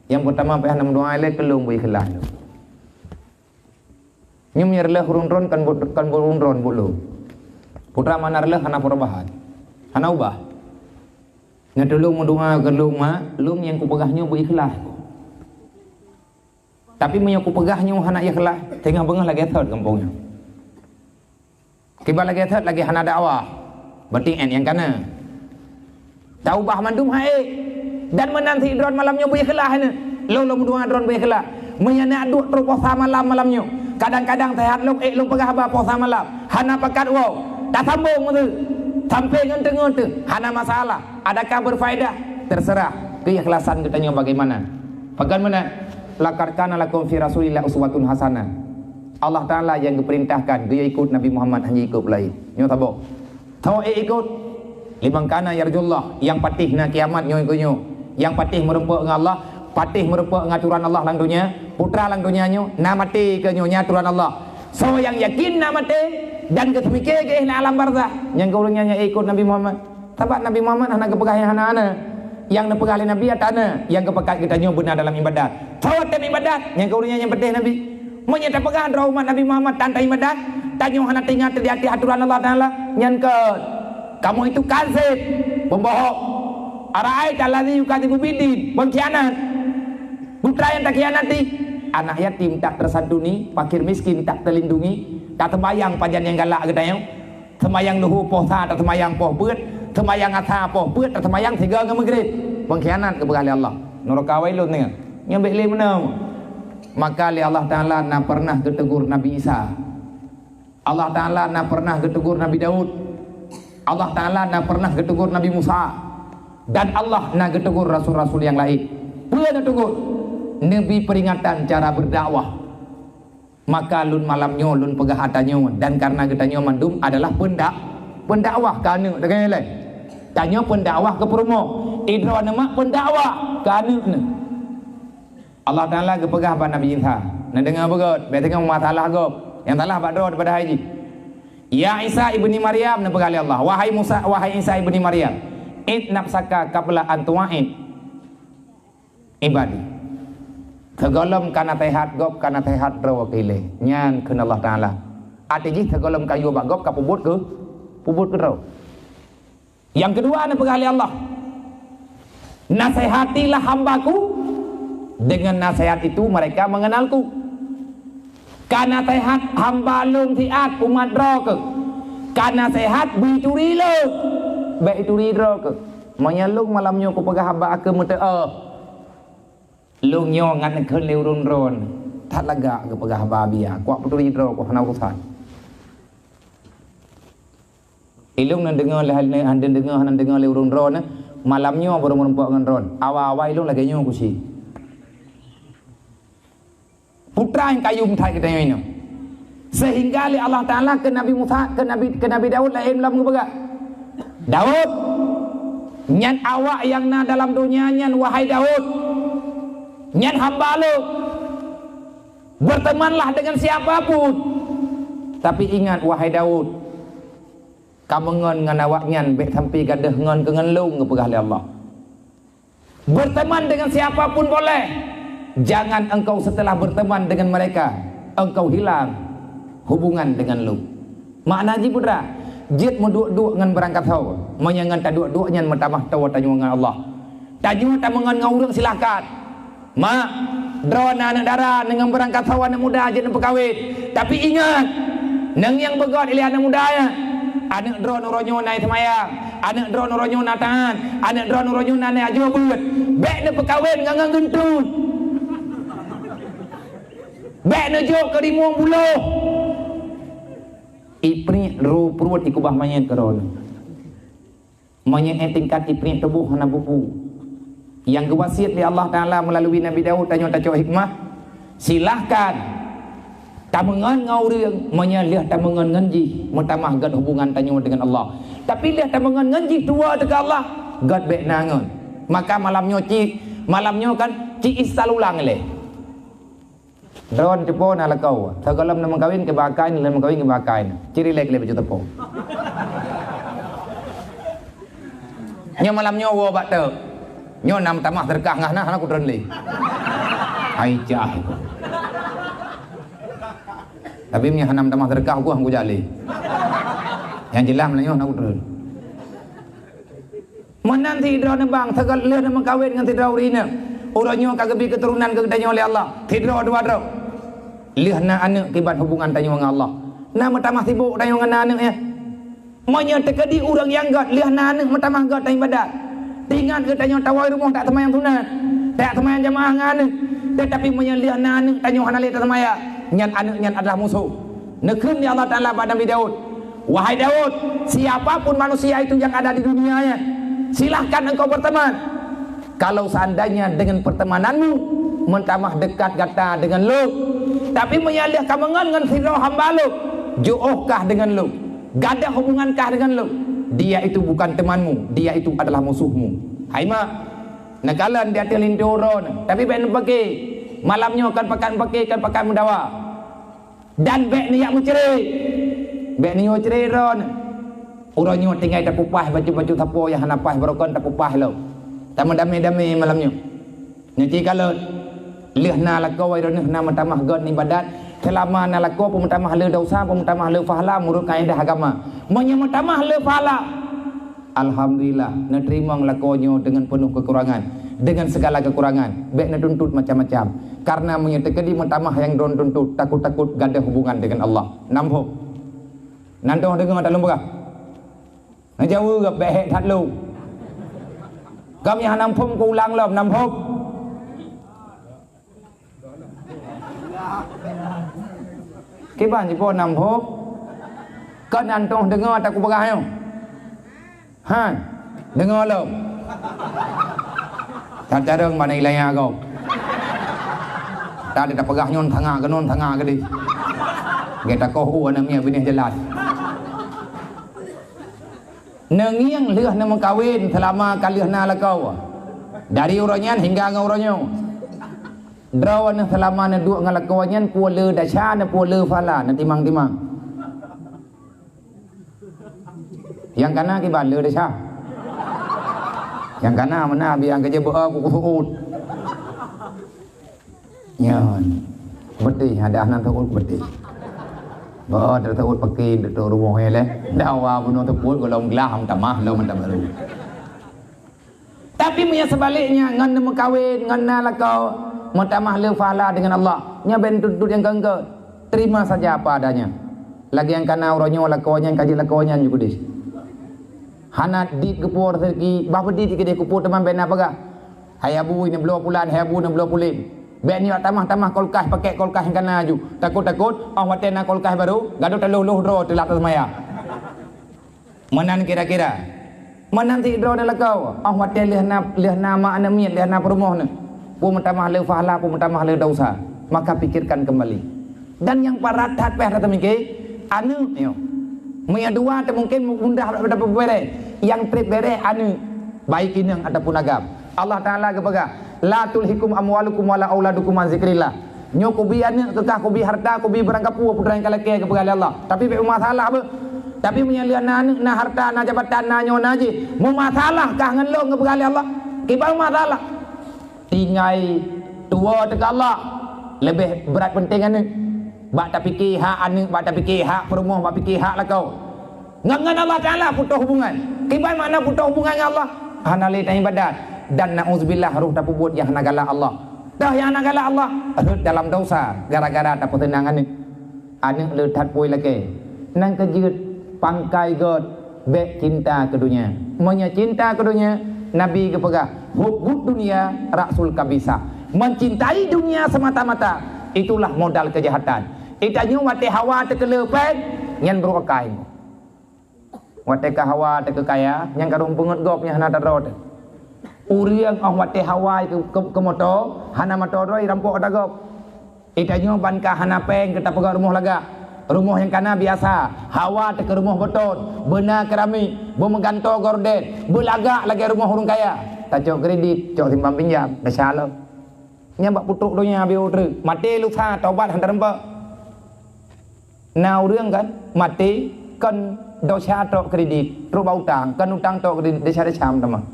Nyang peutama payah na meudoá ilée keu lôn beu ikhlaih lôn. Nyoe meunyoe reuloh ureuëng droeneuh kan buet, kan buet ureuëng droeneuh buet lôn. Putra mana reuloh hana perubahan, hana ubah. Nyan tulông meudoá keu lôn mak, lôn nyang kupeugah nyoe beu ikhlaih. Tapi meunyoe kupeugah nyoe hana ikhlaih, teungoh beungoh lagée thot gampông nyoe. Kiban lagée thot lagée hana dakwah. Berarti en nyang kana. Taubah mandum hai. Dan meunan sidroe malam nyoe beu ikhlaih nyoe. Lôn lôn meudoá droeneuh beu ikhlaih. Meunyoe na duek trok posa malam malam nyoe. Kadang-kadang sehat lôn ék lôn peugah haba posa malam. Hana pakat woe. Tasambong meuteuk. Sampai ngon teungoh teuh. Hana masalah. Adakah berfaedah? Terserah keikhlasan geutanyoe bagaimana. Pakon meunan, "Laqad kana lakum fi Rasulillah uswatun hasanah." Allah Taala nyang geupeurintahkan geuikot Nabi Muhammad, hana ikot laén. Nyoe saboh. Tho ék ikot. "Liman kana yarjullah," nyang patéh na kiamat nyoe keu nyoe. Nyang patéh meurumpok ngon Allah, patéh meurumpok ngon aturan Allah lam donya, putra lam donya nyoe, na maté keu nyoe, nyan aturan Allah. Soe nyang yakin na maté dan geuseumiké geuéh na alam barzakh, nyang keu ureuëng nyan nyang ikot Nabi Muhammad. Sabab Nabi Muhammad hana geupeugah nyang hana-hana. Nyang neupeugah lé Nabi atra na, nyang geupakat geutanyoe beuna dalam ibadat. Soe watée ibadat, nyang keu ureuëng nyan nyang patéh Nabi. Meunyoe tapeugah droe umat Nabi Muhammad tan taibadat, tanyoe hana teuingat di ateueh aturan Allah Taala, nyan kon. Kamu itu kazib, pembohong. Ara'aita allazi yukadzibu biddin, pengkhianat. Putra nyang takhianati, anak yatim tak tersantuni, fakir miskin tak terlindungi, tak teubayang pajan nyang galak geutanyoe. Seumayang luhô poh sa, taseumayang poh peuet, seumayang asa poh peuet, taseumayang sigoe ngon meugrib. Pengkhianat geupeugah lé Allah. Nuraka wailun nyan. Nyan bék lé meunoe. Maka lé Allah Taala na pernah geutegur Nabi Isa. Allah Taala na pernah geutegur Nabi Daud. Allah Taala na pernah geutegur Nabi Musa. Dan Allah na geutegur rasul-rasul nyang laén. Peue neutegur? Neubri peuringatan cara beudakwah. Maka lôn malam nyoe lôn peugah atra nyoe, dan kareuna geutanyoe mandum adalah peundak-, peundakwah keu aneuëk, teuka lé. Tanyoe peundakwah keu peurumoh, idroe neumak peundakwah keu aneuëk neuh. Allah Taala geupeugah bak Nabi Isa, neudeungoe beugét, bék deungoe masalah gob, nyang salah bak droe daripada hai jih. Ya Isa ibni Maryam, neupeugah lé Allah, wahai Musa, wahai Isa ibni Maryam, id nafsaka qabla an tu'id. Ibadi. Sigohlom ka naseuhat gob, ka naseuhat droe keu ilée. Nyan kheun Allah Taala. Até jih sigohlom ka yue bak gob ka peubuet keu, peubuet keu droe. Nyang keudua neupeugah lé Allah, "Nasihatilah hamba-Ku, dengan nasihat itu mereka mengenal-Ku." Ka naseuhat hamba Lôn siat umat droe keuh. Ka naseuhat beu turi Lôn, bék turi droe keuh. Meunyoe Lôn malam nyoe kupeugah haba keu meuteuôh, Lôn nyoe ngat neukheun lé ureuëng droe, that lagak geupeugah haba bia, kuak peuturi droe keuh hana urusan. Ilôn neudeungoe lé, hana neudeungoe, hana neudeungoe lé ureuëng droe, malam nyoe baru meurumpok ngon droe. Awai-awai ilôn lagée nyoe kusi. Putra nyang kayém that geutanyoe nyoe. Sehingga lé Allah Taala keu Nabi Musa, keu Nabi, keu Nabi Daud laén lom geupeugah, "Daud, nyan awak nyang na dalam donya nyan, wahai Daud, nyan hamba Lôn. Bertemanlah dengan siapa pun. Tapi ingat, wahai Daud, Kameungon ngon awaknyan bék sampoe gadôh ngon keu ngon lôn, geupeugah lé Allah. Berteman dengan siapa pun boleh, jangan engkau setelah berteman dengan mereka, engkau hilang hubungan dengan lôn. Makna jih peue? Jeuet meuduek-duek ngon beurangkasoe, meunyoe ngon taduek-duek nyan meutamah toe tanyoe ngon Allah. Tanyoe tameungon ngon ureuëng, silahkan. Mak, droeneuh aneuëk dara, ngon beurangkasoe aneuëk muda jeuet neupeukawen. Tapi ingat, ngon nyang beugét ilée aneuëk muda nyan. Aneuëk droeneuh uroe nyoe na seumayang, aneuëk droeneuh uroe nyoe na taát, aneuëk droeneuh uroe nyoe na, na ajoe beuet. Bék neupeukawen ngon, ngon geunteut. Bék neujok keu rimueng buloh. Ipriek ru pruet ikubah manyét keudroe. Meunyoe tingkat ipriek tuboh hana bubu. Nyang geuwasiet lé Allah Taala meulalu Nabi Daud, tanyoe tacok hikmah, silahkan tameungon ngon ureuëng, meunyoe lheueh tameungon ngon jih, meutamah gét hubungan tanyoe deungon Allah. Tapi lheueh tameungon ngon jih tuwoe teuka Allah, gét bék na ngon. Maka malam nyoe ci, malam nyoe kan ci isal ulang lé. Droeneuh cupo na lakoe. Sigohlom neumeukawen keu bak akai, neulheueh meukawen keu bak akai. Ci rilek lé baju teupông. Nyoe malam nyoe woe bak teuk. Nyoe na meutamah seudeukah ngah na, hana kutreun lé. Hai cah. Tapi meunyoe hana meutamah seudeukah, ku han kujak lé. Nyang jeulaih malam nyoe hana kutreun. Meunan sidroe neubang, sigoe lheueh neumeukawen ngon sidroe ureuëng inong. Uroe nyoe ka geubri keuturonan keu geutanyoe lé Allah. Sidroe dua droe. Lheueh na aneuëk kiban hubungan tanyoe ngon Allah. Na meutamah sibok tanyoe ngon na aneuëk, ya. Meunyoe teukeudi ureuëng nyang gét, lheueh na aneuëk meutamah gét tanyoe ibadat. Teuingat geutanyoe tawoe rumoh tak seumayang sunat, tak seumayang jamaah ngon aneuëk. Teutapi meunyoe lheueh na aneuëk tanyoe hana lé taseumayang, nyan aneuëk nyan adalah musoh. Neukheun lé Allah Taala bak Nabi Daud, "Wahai Daud, siapa pun manusia itu yang ada di dunia nyan, silahkan engkau berteman. Kalau seandainya dengan pertemananmu meutamah dekat gata dengan lôn, tapi meunyoe lheueh kameungon ngon sidroe hamba lôn, jiôh kah dengan lôn, gadôh hubungan kah dengan lôn, dia itu bukan temanmu, dia itu adalah musuhmu." Hai mak, neukalon di ateueh linto uroe nyoe, tapi bék neupeuke. Malam nyoe kon pakat neupeuke, kon pakat meudawa. Dan bék neujak meucre. Bék neuyue cre droeneuh. Uroe nyoe tinggai tapeupah bacut-bacut sapo nyang hana paih barokon tapeupah lom. Tameudamé-damé malam nyoe. Nyoe ci kalon. Lheueh na lakoe droeneuh na meutamah gét ibadat. Seulama na lakoe peumeutamah le desya, peumeutamah le pahala meunurot kaedah agama. Meunyoe meutamah le pahala, alhamdulillah, neuteurimong lakoe nyoe deungon peunoh keukurangan, deungon sigala keukurangan. Bék neutuntut macam-macam. Karena meunyoe teukeudi meutamah nyang droeneuh tuntut, takot-takot gadôh hubungan deungon Allah. Nam phom. Nan toh deungoe ata lôn peugah. Neujaweueb bék hék that lôn. Gam nyang nam phom kuulang lom, nam phom. Kiban jipo nam phom. Kon nan toh deungoe ata kupeugah nyoe. Han, deungoe lom. That carông bak na ilayah gob. Tadi tapeugah nyoe tangah keunoe tangah keudeh. Gata koh u aneuk miet binéh jalan. Neungieng lheueh neumeukawen seulama ka lheueh na lakoe. Dari uroe nyan hingga ngon uroe nyoe. Droeneuh seulama neuduek ngon lakoe nyan peue le desya, neupeue le pahala, neutimang-timang. Nyang kana kiban le desya. Nyang kana meunan biang keujeuet beu kusuut. Nyan. Beutih, ada nan teuôt beutih. Beu teuôt paké untuk rumoh ya leh. Dawa bunoe teuôt golom glah tamah lom mantap baru. Tapi meunyoe seubaliknya ngon neumeukawen, ngon na lakoe, meutamah le pahala deungon Allah. Nyoe ben tuntut nyang keungkeut. Terima saja apa adanya. Lagée nyang kana uroe nyoe lakoe nyan ka jeuet lakoe nyan ju keudeh. Hana dit geupeue raseuki, bah beudit keudeh kupeue teuma ben na peugah. Hai abu, neubloe pulan, hai abu, neubloe pulen. Bék nyoe tamah-tamah kulkas, pakèk kulkas nyang kana aju. Takot-takot, óh watèe na kulkas barô, gadôh taloh-loh droe teulat teuseumayang. Meunan kira-kira. Meunan sidroe neulakoe, óh watèe lheueh na, lheueh na ma aneuk miet, lheueh na peurumoh neuh. Peue meutamah le pahala, peue meutamah le desya. Maka pikirkan kembali. Dan nyang parat that pih rasa mike, aneuk nyoe. Meunyoe dua teuh mungken mudah dapeubeureh. Nyang treb beureh aneuk, baik inong ataupun agam. Allah Taala geupeugah, "La tulhikum amwalukum wala auladukum an zikrillah." Nyoe kubi aneuk, keukah kubi harta, kubi barang kapue, peue nyang ka lakèe geupeugah lé Allah. Tapi bék masalah beuh. Tapi meunyoe lé na aneuk, na harta, na jabatan, na nyoe, na jih, meumasalah kah ngon lôn geupeugah lé Allah? Kiban masalah. Tinggai tuwoe teuka Allah leubeh brat peunteng aneuk. Bak tapike hak aneuk, bak tapike hak peurumoh, bak pike hak lakoe. Ngon, ngon Allah Taala putôh hubungan. Kiban makna putôh hubungan ngon Allah? Hana lé taibadat dan, na'udzubillah, roh tapeubuet nyang hana galak Allah. Toh nyang hana galak Allah? Rhot dalam dosa gara-gara tapeuseunang aneuk. Aneuk le that pui lakée. Nyan keuh jeuet pangkai gét, bék cinta keu donya. Meunyoe cinta keu donya, Nabi geupeugah, "Hubbud dunya ra'sul kabisa." Mencintai dunia semata-mata, itulah modal kejahatan. Itanyoe watée hawa teukeuleu péng, nyan brôk akai. Watée ka hawa teukeukaya, nyang ka rhom peungeut gob nyang hana tadroe teuh. Ureuëng óh watée hawa keu, keu, keu moto, hana moto droe, rampok ata gob. Itanyoe ban ka hana péng keu tapeugah rumoh lagak. Rumoh nyang kana biasa, hawa teuh keu rumoh beutôn, beuna keramik, beumeugantoe gorden, beulagak lagée rumoh ureuëng kaya. Tacok kredit, cok simpan pinjam, desya lom. Nyan bak putôk donya biôh treuk. Maté lusa tobat hana teureumpok. Na ureuëng kan maté kon desya tok kredit, trok bak utang, kon utang tok kredit, desya-desya meutamah.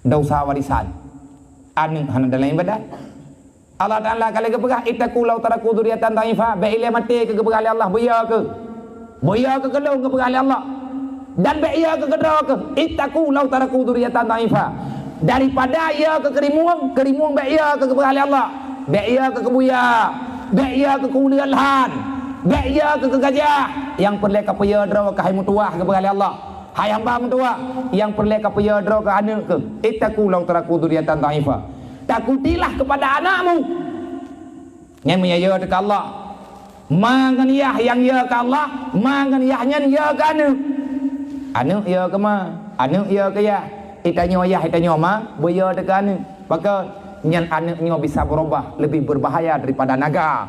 Desya warisan. Aneuk hana dalam ibadat. Allah Taala ka lheueh geupeugah, "Ittaqu law taraku dzurriyyatan dha'ifa." Bék ilée maté keu geupeugah lé Allah, beuyo keu. Beuyo keu keulôn geupeugah lé Allah. Dan bék yo keu keudroe keuh. "Ittaqu law taraku dzurriyyatan dha'ifa." Daripada yo keu keurimueng, keurimueng bék yo keu geupeugah lé Allah. Bék yo keu keubuya. Bék yo keu keuuleuen lhan. Bék yo keu keugajah. Nyang peureulée kapeuyo droe keuh hai meutuwah geupeugah lé Allah. Hai hamba meutuwah, nyang peureulée kapeuyo droe keuh aneuk keuh. "Ittaqu law taraku dzurriyyatan dha'ifa." Takutilah kepada anakmu. Nyan meunyoe yo teuka Allah. Ma ngon yah nyang yo keu Allah, ma ngon yah nyan yo keu aneuk. Aneuk yo keu ma, aneuk yo keu yah. Itanyoe yah, itanyoe ma, beuyo teuka aneuk. Pakon? Nyan aneuk nyoe bisa berubah lebih berbahaya daripada naga.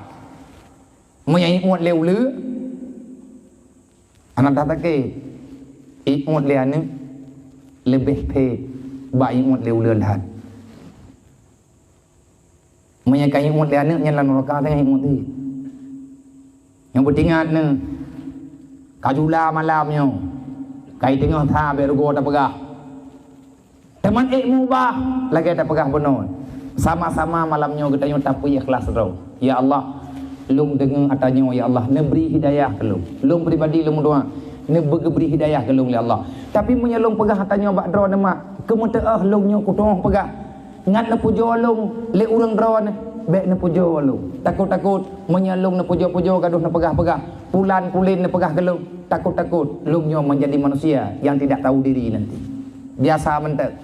Meunyoe iuet lé uleue, Hana that sakét, iuet lé aneuk leubeh phét bak iuet lé uleue lhan. Meunyoe ka iuet lé aneuk nyan lam nuraka, ka iuet lé. Nyang peuingat neuh, ka jula malam nyoe, ka iteungoh that bék rugoe tapeugah. Teuma ék meubah lagée tapeugah bunoe. Sama-sama malam nyoe geutanyoe tapeuikhlas droe. Ya Allah, lôn deungoe ata nyoe, ya Allah, neubri hidayah keu lôn. Lôn pribadi lôn meudoa, neubri hidayah keu lôn, ya Allah. Tapi meunyoe lôn peugah ata nyoe bak droeneuh mak, keumeuteuoh lôn nyoe kutoh peugah. Ngat neupujoe lôn lé ureuëng droeneuh, bék neupujoe lôn. Takot-takot meunyoe lôn neupujoe-pujoe gadôh neupeugah-peugah, pulan-pulen neupeugah keu lôn. Takot-takot lôn nyoe meunjadi manusia nyang tidak tahu diri nanti. Biasa mantong.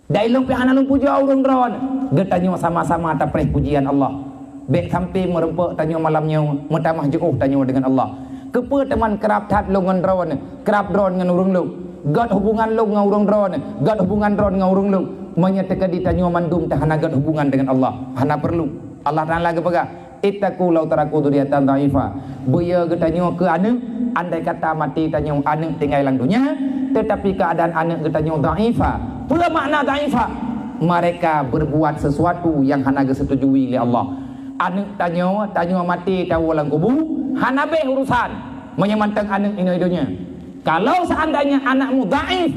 Dai lôn pih hana lôn pujoe ureuëng droeneuh. Geutanyoe sama-sama tapreh pujian Allah. Bék sampai meureumpok tanyoe malam nyoe meutamah jiôh tanyoe deungon Allah. Keupeue teuma krab that lôn ngon droeneuh, krab droeneuh ngon ureuëng lôn? Gét hubungan lôn ngon ureuëng droeneuh, gét hubungan droeneuh ngon ureuëng lôn. Meunyoe teukeudi tanyoe mandum teuh hana gét hubungan deungon Allah, hana peurlu. Allah Taala geupeugah, "Ittaqu law taraku dzurriyyatan dha'ifa." Beuyo geutanyoe keu aneuk, andai kata maté tanyoe aneuk tinggai lam donya, teutapi keuadaan aneuk geutanyoe dha'ifa. Peue makna dha'ifa? Mereka berbuat sesuatu yang hana geusetujui lé Allah. Aneuk tanyoe, tanyoe maté tawoe lam kubu, hana béh urusan meunyoe mantong aneuk inoe donya. Kalau seandainya anakmu dhaif,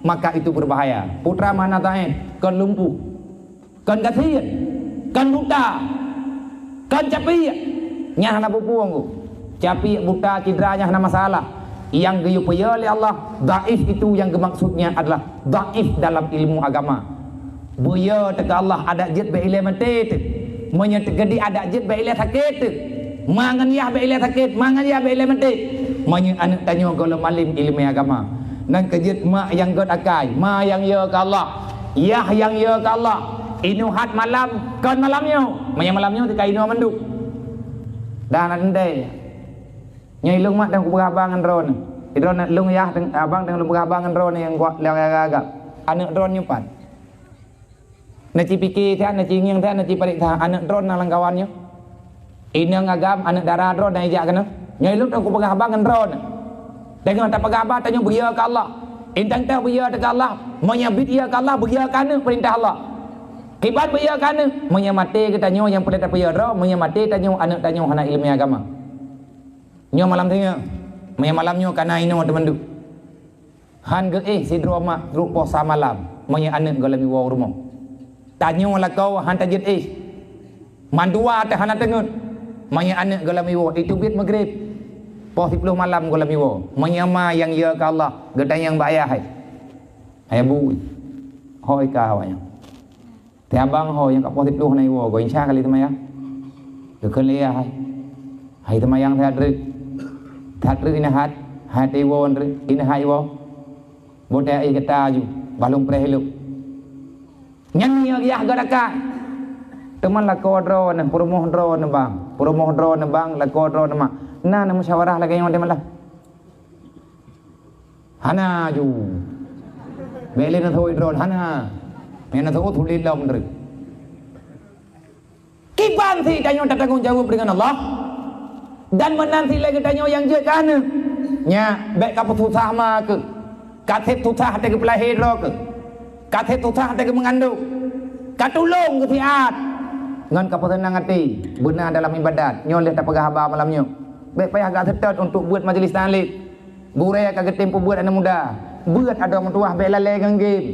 maka itu berbahaya. Putra mana dhaif? Kon lumpuh. Kon gasien, kon buta, kon capiek, nyan hana peue-peue. Capiek, buta, cidra nyan hana masalah. Nyang geuyue peue lé Allah, dhaif itu yang geumaksudnya adalah dhaif dalam ilmu agama. Beuyo teuka Allah, adak jeuet bék ilée maté teuh. Meunyoe teukeudi adak jeuet bék ilée sakét teuh. Ma ngon yah bék ilée sakét, ma ngon yah bék ilée maté. Meunyoe aneuk tanyoe gohlom alim ileumé agama, nyan keuh jeuet mak nyang gét akai, ma nyang yo keu Allah, yah nyang yo keu Allah. Inoe that malam, kon malam nyoe. Meunyoe malam nyoe teuka inoe mandum. Dan andai nyoe ilôn mak dan kupeugah haba ngon droeneuh. Droeneuh lôn yah, abang dan lôn peugah haba ngon droeneuh nyang kuat lé agak-agak. Aneuk droeneuh nyoe pat. Neuci pike that, neuci ngieng that, neuci parit that, aneuk droeneuh na lam kawan nyoe. Inong agam, aneuk dara droeneuh na ijak keunoe. Nyoe lôn teungku peugah haba ngon droeneuh. Teungoh tapeugah haba tanyoe beuyo keu Allah. Intang teuh beuyo teuh keu Allah. Meunyoe bit yo keu Allah, beuyo keu aneuk peurintah Allah. Kiban beuyo keu aneuk, meunyoe maté geutanyoe nyang peureulée tapeuyo droe, meunyoe maté tanyoe aneuk tanyoe hana ileumé agama. Nyoe malam singoh, meunyoe malam nyoe ka na inoe teumandum. Han geuéh sidroe mak trok poh sa malam, meunyoe aneuk goh lom iwoe u rumoh. Tanyoe lakoe han tajeuet éh. Mandua teuh hana teungeut, meunyoe aneuk goh lom iwoe, iteubiet meugreb. Poh siplôh malam goh lom iwoe, meunyoe ma nyang yö keu Allah, geutanyong bak ayah hai. Hai bu, hôi ka awaknyan. Teuh abang ho nyang ka poh siplôh hana iwoe, goe insya kali teumayang. Geukheun lé yah hai. Hai teumayang that treuk. That treuk ineuhat, hai teuiwoe treuk, ineuhat iwoe. Boh teuh éh gata aju, bah lôn preh ilok. Nyan nyang yah geudakat. Teuma lakoe droeneuh, peurumoh droeneuh bang. Peurumoh droeneuh bang, lakoe droeneuh mak. Na neumusyawarah lagèe nyoe teumalah. Hana ju. Bèk lé neuseuôt droe, hana. Nyang neuseuôt sulet lom treuk. Kiban sit tanyoe tatanggong jaweueb deungon Allah. Dan meunan sit lé geutanyoe nyang jeuet keu aneuk. Nyak, bèk kapeususah ma keuh. Kaseb susah teuh geupeulahé droe keuh. Kaseb susah teuh geumeungandong. Katulông keuh siat. Ngon kapeuseunang até. Beuna dalam iébadat. Nyoe lheueh tapeugah haba malam nyoe. Bèk payah gak seutôt untuk beuet majeulis taklim. Gurèe ka geutem peubeuet aneuk muda, beuet adoe meutuwah bèk lalè ngon game.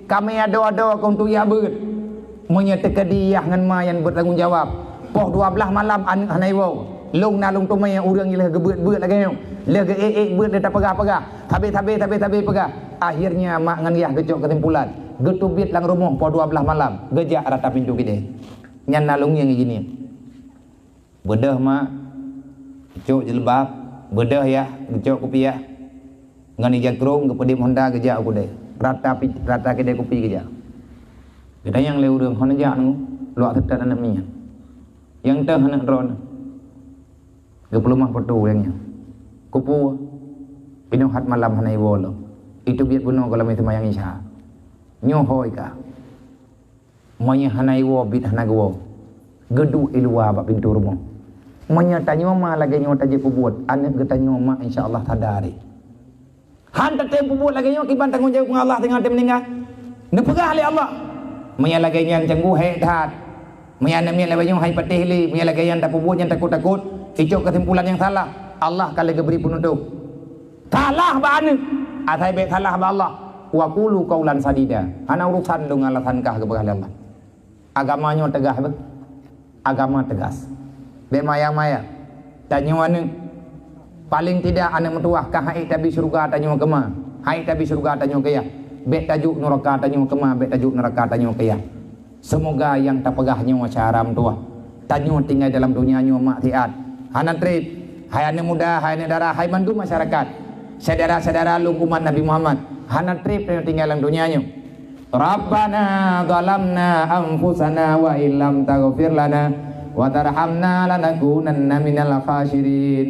Kamè adoe-adoe keu untuk jak beuet. Meunyoe teukeudi yah ngon ma nyang beutanggong jawab, poh dua blaih malam aneuk hana iwoe, lôn na lôn teumè ureueng nyang lheueh geubeuet-beuet lagèe nyoe, lheueh geuék-ék beuet lé tapeugah-peugah, sabé-sabé, sabé-sabé peugah. Akhirnya mak ngon yah geucok keusimpulan, geuteubiet lam rumoh poh dua blaih malam, geujak rata pintoe keudè. Nyan na lôn ngieng jih nyan. Beudôh mak, geucok jilbab, beudôh yah, geucok kupiah. Ngon ija krông, geupeudép honda, geujak u keudè. Rata pi-, rata keudè kupi geujak. Geutanyong lé ureueng, "Hana jak nyoe?" "Luwah seutôt aneuk miet." "Nyang teuh aneuk droeneuh?" Geupeuleumah peutu nyang nyan. "Keupeue?" "Pinoh that malam hana iwoe lom. Iteubiet bunoe gohlom seumayang Isya." Nyoe hôi ka. Meunyoe hana iwoe biet hana geuwoe, geuduek i luwa bak pintoe rumoh. Meunyoe tanyoe ma lagèe nyoe tajeuet peubuet, aneuk geutanyoe ma insya Allah sadari. Han tatem peubuet lagèe nyoe kiban tanggong jaweueb ngon Allah singoh teuma meuninggai. Neupeugah lé Allah, "Meunyoe lagèe nyan canggu hék that. Meunyoe aneuk miet lagèe nyoe hai patéh lé, meunyoe lagèe nyan tapeubuet nyang takot-takot, icok keusimpulan nyang salah." Allah ka lheueh geubri peunutôp. Salah bak aneuk, asai bèk salah bak Allah. "Wa qulu qaulan sadida." Hana urusan lôn ngon alasan kah geupeugah lé Allah. Agama nyoe teugas beh. Agama teugas. Bèk maya-maya. Tanyoe aneuk, paléng tidak aneuk meutuwah ka han ék tabi syeuruga tanyoe keu ma, han ék tabi syeuruga tanyoe keu yah. Bèk tajok nuraka tanyoe keu ma, bèk tajok nuraka tanyoe keu yah. Seumoga nyang tapeugah nyoe syedara meutuwah. Tanyoe tinggai dalam donya nyoe maksiat. Hana trép. Hai aneuk muda, hai aneuk dara, hai mandum masyarakat. Syedara-syedara lôn umat Nabi Muhammad. Hana trép tanyoe tinggai lam donya nyoe. Rabbana zalamna anfusana wa illam taghfir lana wa tarhamna lanakunanna minal khasirin.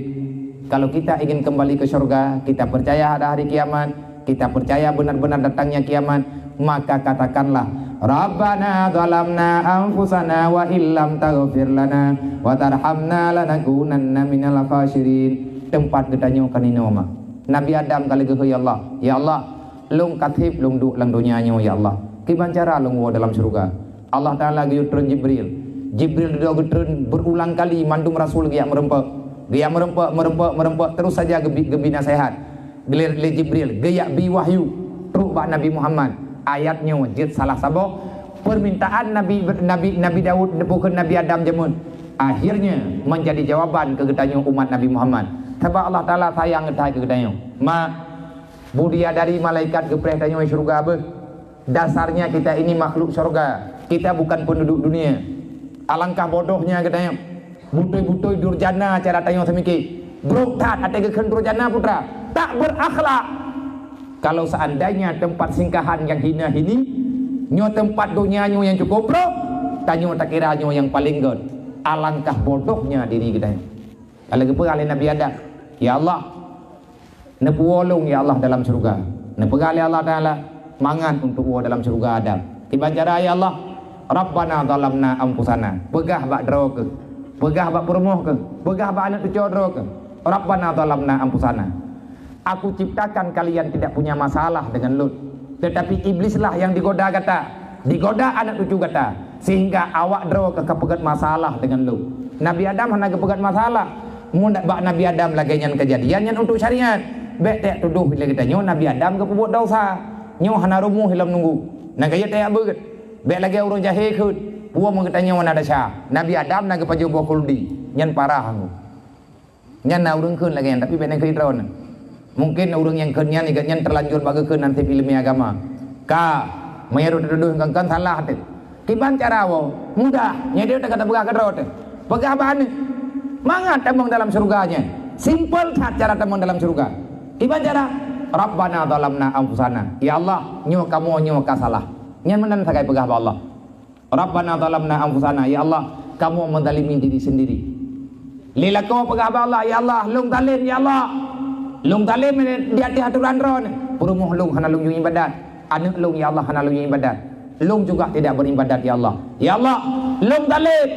Kalau kita ingin kembali ke surga, kita percaya ada hari kiamat, kita percaya benar-benar datangnya kiamat, maka katakanlah, "Rabbana zalamna anfusana wa illam taghfir lana wa tarhamna lanakunanna minal khasirin." Teumpat geutanyoe ka ninoe ma. Nabi Adam ka lheueh geuhôi Allah, "Ya Allah, lôn ka trép lôn duek lam donya nyoe, ya Allah. Kiban cara lôn woe dalam syeuruga?" Allah Taala geuyue treun Jibril. Jibril dudoe geutreun berulang kali mandum rasul geujak meureumpok. Geujak meureumpok, meureumpok, meureumpok, terus saja geubi, geubi naseuhat. Geulé lé Jibril, geujak bi wahyu trok bak Nabi Muhammad. Ayat nyoe jeuet salah saboh permintaan Nabi, Nabi, Nabi Daud bukon Nabi Adam jameun. Akhirnya menjadi jawaban keu geutanyoe umat Nabi Muhammad. Sabab Allah Taala sayang geutai keu geutanyoe. Ma, budiadari malaikat geupreh tanyoe syeuruga beuh. Dasarnya kita ini makhluk syurga. Kita bukan penduduk dunia. Alangkah bodohnya geutanyoe. Butôi-butôi durjana cara tanyoe seumike. Brok that até geukheun durjana putra. Tak berakhlak. Kalau seandainya tempat singkahan yang hina ini, nyoe tempat donya nyoe yang cukup brok, tanyoe takira nyoe yang paling göt. Alangkah bodohnya diri geutanyoe. Kalau geupeugah lé Nabi Adam, "Ya Allah, neupeuwoe lôn, ya Allah, dalam syeuruga." Neupeugah lé Allah Taala, "Mangat untuk woe dalam syeuruga Adam." Kiban cara, "Ya Allah, Rabbana zalamna anfusana." Peugah bak droe keuh. Peugah bak peurumoh keuh. Peugah bak aneuk cucoe droe keuh. "Rabbana zalamna anfusana." Aku ciptakan kalian tidak punya masalah dengan lôn. Tetapi iblislah yang digoda gata, digoda aneuk cucu gata, sehingga awak droe ka, ka peugöt masalah dengan lôn. Nabi Adam hana geupeugöt masalah. Mun bak Nabi Adam lagée nyan keujadian, nyan untuk syariat. Bék tajak tudoh lé geutanyoe Nabi Adam geupeubuet desya. Nyoe hana rumoh ilom nunggu. Nyang ka jeuet tajak beuet. Bék lagée ureuëng jahé kheun, peue meugeutanyoe na desya. Nabi Adam na geupajoh boh khuldi. Nyan parah anggô. Nyan na ureuëng kheun lagée nyan, tapi bék na kheun droeneuh. Mungkin ureuëng nyang kheun nyan, nyan terlanjur bak geukheun nan tieb ileumé agama. Ka, meunyoe rot tudoh ngon kan salah teuh. Kiban cara woe, mudah, nyang deuh ka tapeugah keudroe teuh. Peugah bak aneuëk. Mangat tamong dalam syeuruga nyan. Simpel that cara tamong dalam syeuruga. Kiban cara? Rabbana zalamna anfusana. Ya Allah, nyoe kamoe nyoe ka salah. Nyan meunan sagai peugah bak Allah. Rabbana zalamna anfusana, ya Allah, kamoe meuzalimi diri sendiri. Lé lakoe peugah bak Allah, ya Allah, lôn zalem, ya Allah. Lôn zalem di ateueh atoran Droeneuh. Peurumoh lôn hana lôn yue ibadat. Aneuëk lôn, ya Allah, hana lôn yue ibadat. Lôn juga tidak beribadat, ya Allah. Ya Allah, lôn zalem.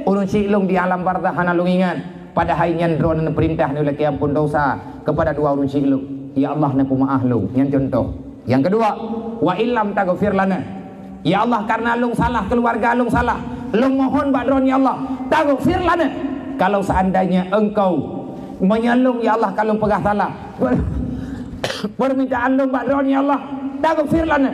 Ureuëng syiek lôn di alam barzakh hana lôn ingat. Padahai nyan Droeneuh neupeurintah neulakée amphon desya keupada dua ureuëng syiek lôn. Ya Allah, neupeumaáh lôn. Nyan cuntoh. Nyang keudua, wa illam taghfir lana. Ya Allah, karena lôn salah, keuluwarga lôn salah, lôn mohon bak Droeneuh, ya Allah, taghfir lana. Kalau seandainya Engkau meunyoe lôn, ya Allah, ka lôn peugah salah, per-, peurmintaan lôn bak Droeneuh, ya Allah, taghfir lana.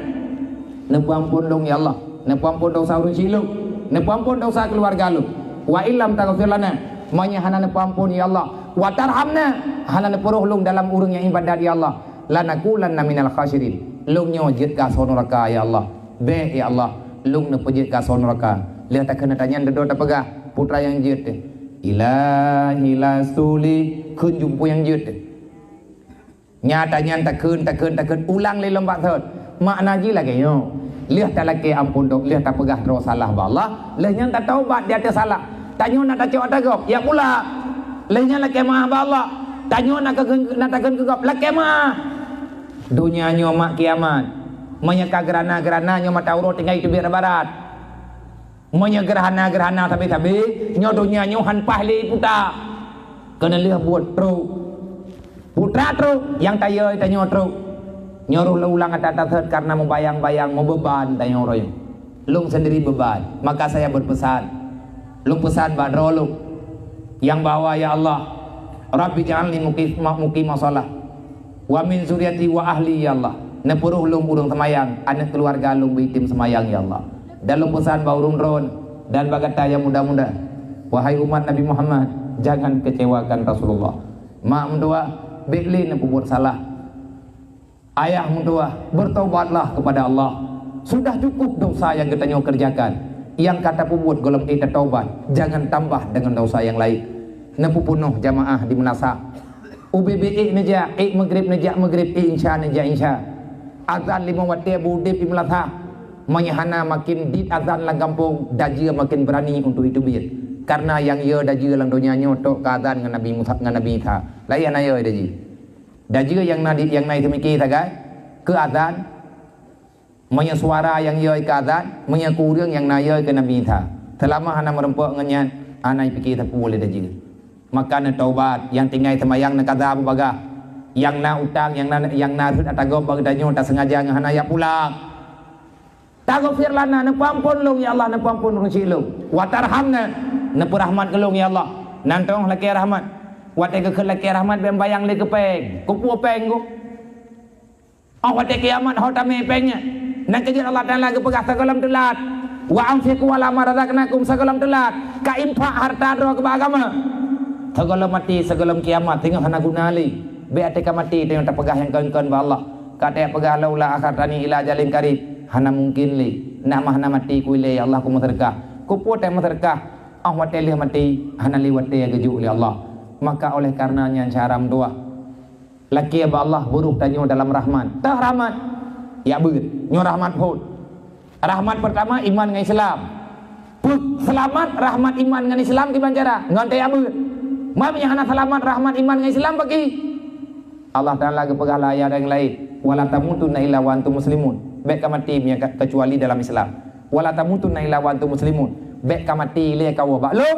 Neupeuamphon lôn, ya Allah, neupeuamphon desya ureuëng syiek lôn, neupeuamphon desya keuluwarga lôn. Wa illam taghfir lana, meunyoe hana neupeuamphon, ya Allah, wa tarhamna, hana neupeurôh lôn dalam ureuëng nyang ibadat, ya Allah, lanakunanna minal khasirin. Lôn nyoe jeuet keu asoe nuraka, ya Allah. Bék, ya Allah, lôn neupeujeuet keu asoe nuraka. Lheueh takheun ata nyan dudoe tapeugah, peue nyang jeuet teuh. Ilahi lastuli, kheun jumpu nyang jeuet teuh. Nyata nyan takheun, takheun, takheun, ulang lé lom bak thon. Makna jih lagée nyoe. Lheueh talakée amphon dosa, lheueh tapeugah droe salah bak Allah, lheueh nyan tataubat di ateueh salah. Tanyoe na tacok ata gob, ya pula. Lheueh nyan lakée meuáh bak Allah. Tanyoe na takheun, na takheun keu gob, lakée meuáh. Donya nyoe mak kiamat. Meunyoe ka geurana-geurana nyoe mata uroe tinggai teubiet barat. Meunyoe geurhana-geurhana sabe-sabe, nyoe donya nyoe han paih lé puta. Keuneulheueh buet trok. Putra trok, nyang tayue tanyoe trok. Nyoe roh lôn ulang ata-ata thot karena meubayang-bayang, meubeuban tanyoe roh nyoe. Lôn sendiri beuban, maka saya berpesan. Lôn peusan bak droe lôn nyang bahwa, ya Allah, Rabbi ja'alni muqim-, muqima shalah. Wa min zuriati wa ahli, ya Allah. Neupeurôh lôn ureuëng seumayang, aneuëk keuluwarga lôn beuitem seumayang, ya Allah. Dan lôn peusan bak ureuëng droen dan bak gata nyang muda-muda, wahai umat Nabi Muhammad, jangan kecewakan Rasulullah. Mak meutuah, bék lé neupeubuet salah. Ayah meutuah, bertobatlah kepada Allah. Sudah cukup dosa nyang geutanyoe kerjakan. Nyang ka tapeubuet gohlom ék tataubat, jangan tambah dengan dosa nyang laén. Neupeupunoh jamaah di meulasah. Ubé-bé ék neujak, ék meugreb neujak meugreb, ék insya neujak insya. Azan limong watée beu udeb di meulasah. Meunyoe hana makin dit azan lam gampông, dajie makin beurani untuk jiteubiet. Karena nyang yue dajie lam donya nyoe tok keu azan ngon Nabi Musa, ngon Nabi Isa. Laén hana yue dajie. Dajie nyang na di, nyang na jiteumike sagai keu azan. Meunyoe suara nyang yue keu azan, meunyoe keu ureuëng nyang na yue keu Nabi Isa. Seulama hana meurumpok ngon nyan, hana jipike sapeue lé dajie. Maka neutaubat, nyang tinggai seumayang neukaza beubagaih. Nyang na utang, nyang na, nyang na rhot ata gob bak geutanyoe taseungaja ngon hana jak pulang. Taghfir lana, neupeuamphon lôn, ya Allah, neupeuamphon ureuëng syiek lôn. Wa tarhamna, neupeurahmat keu lôn, ya Allah. Nan teungoh lakée rahmat. Watée geukheun lakée rahmat, bék bayang lé keu péng. Keupeue péng keuh? Óh watée kiamat ho tamé péng nyan. Nyang keujeuet Allah Taala geupeugah sigohlom teulat. Wa anfiqu ala ma razaqnakum sigohlom teulat. Ka infak hareuta droe keu bak agama. Sigohlom maté, sigohlom kiamat, teungoh hana guna lé. Bék até ka maté, teungoh tapeugah nyang kon-kon bak Allah. Ka teupeugah, "Laula akhartani ila ajalin qarib." Hana mungkin lé. Nak mah hana maté ku ilée, ya Allah, ku meuseudeukah. Keupeue teumeuseudeukah? Óh watée lheueh maté, hana lé watée geujok lé Allah. Maka oleh karena nyan syedara meutuah. Lakée bak Allah, beuruh tanyoe dalam rahmat. Teuh rahmat. Ya beuet. Nyoe rahmat phon. Rahmat pertama, iman ngon Islam. Peuseulamat rahmat iman ngon Islam kiban cara? Ngon tajak beuet. Ma meunyoe hana seulamat rahmat iman ngon Islam, bagi Allah Taala geupeugah lam ayat nyang laén, "Wala tamutunna illa wa antum muslimun." Bék ka maté meunyoe ka, keucuali dalam Islam. "Wala tamutunna illa wa antum muslimun." Bék ka maté ilée kawoe bak lôn,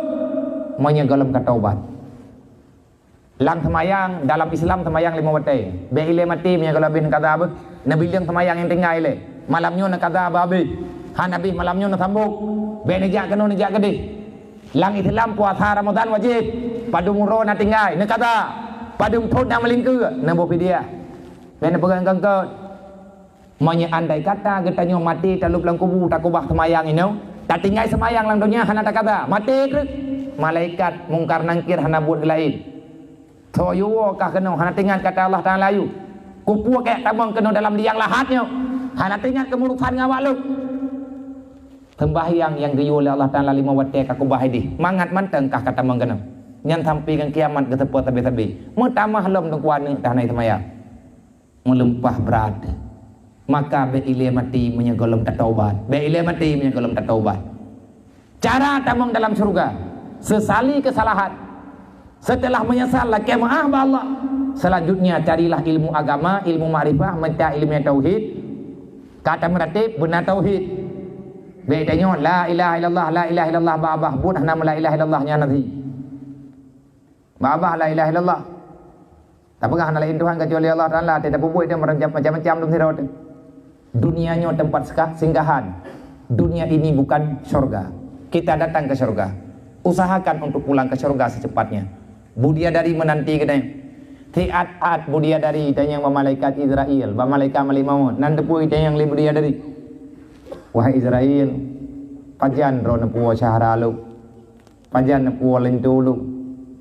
meunyoe gohlom ka taubat. Lam seumayang, dalam Islam seumayang limong watée. Bék ilée maté meunyoe gohlom habéh neukaza beuh. Neubileung seumayang nyang tinggai ilée. Malam nyoe neukaza beuh habéh. Hana habéh malam nyoe neusambông. Bék neujak keunoe neujak keudeh. Lam Islam puasa Ramadan wajéb. Padum uroe na tinggai, neukata. Padum thon na meulingkeue, neuboh fidyah. Bék neupeugah ngon keu. Meunyoe andai kata geutanyoe maté talop lam kubu takubah seumayang inoe, tatinggai seumayang lam donya hana takata, maté treuk. Malaikat Mungkar Nangkir hana buet geulaén. Soe yue woe kah keunoe hana teuingat kata Allah Taala yue. Kupeue keu tamong keunoe dalam liang lahat nyoe. Hana teuingat keumurusan ngon awak lôn. Seumbahyang nyang geuyue lé Allah Taala limong watée ka kubah idéh. Mangat mantong kah ka tamong keunoe. Nyan sampai ngon kiamat geuseupoh sabe-sabe. Meutamah lom teungku aneuk teuh hana seumayang. Meulimpah brat. Maka bék ilée maté meunyoe gohlom tatobat. Bék ilée maté meunyoe gohlom tatobat. Cara tamong dalam syurga, sesali kesalahan. Setelah menyesal, lakée meu'ah bak Allah. Selanjutnya, carilah ilmu agama, ilmu makrifah, meuta ilmu tauhid. Ka tameuratéb, beuna tauhid. Bék tanyoe, la ilaha illallah, la ilaha illallah, babah buet hana la ilaha illallah nyan nabi. Babah la ilaha illallah. Tapeugah hana laén Tuhan kecuali Allah Taala, teuh tapeubuet teuh macam-macam dum sidroe teuh. Dunia nyoe tempat seka-, singgahan. Dunia ini bukan syurga. Kita datang ke syurga. Usahakan untuk pulang ke syurga secepatnya. Budiadari menanti geutanyoe. Siat-at budiadari tanyong bak malaikat Israel, bak malaikat Malik Maut. Nan teupeu tanyong lé budiadari. Wahai Israel, pajan droeneuh puwoe syahara lôn? Pajan neupuwoe linto lôn?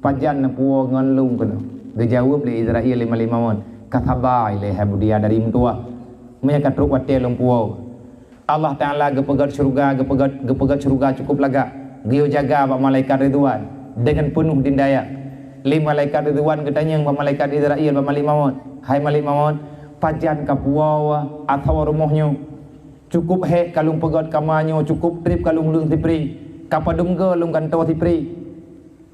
Pajan neupuwoe ngon lôn keunoe? Geujaweueb lé Israel lé Malik Maut, ka saba ilée hai budiadari meutuwah. Meunyoe ka trok watée lôn puwoe. Allah Taala geupeugét syeuruga, geupeugét, geupeugét syeuruga cukup lagak. Geuyue jaga bak malaikat Ridwan deungon peunoh dindaya. Lé malaikat Ridwan geutanyong bak malaikat Israel, bak Malik Maut, "Hai Malik Maut, pajan ka puwoe asoe rumoh nyoe?" Cukup hék ka lôn peugét kama nyoe, cukup treb ka lôn leueng sipré, ka padum goe lôn gantoe sipré.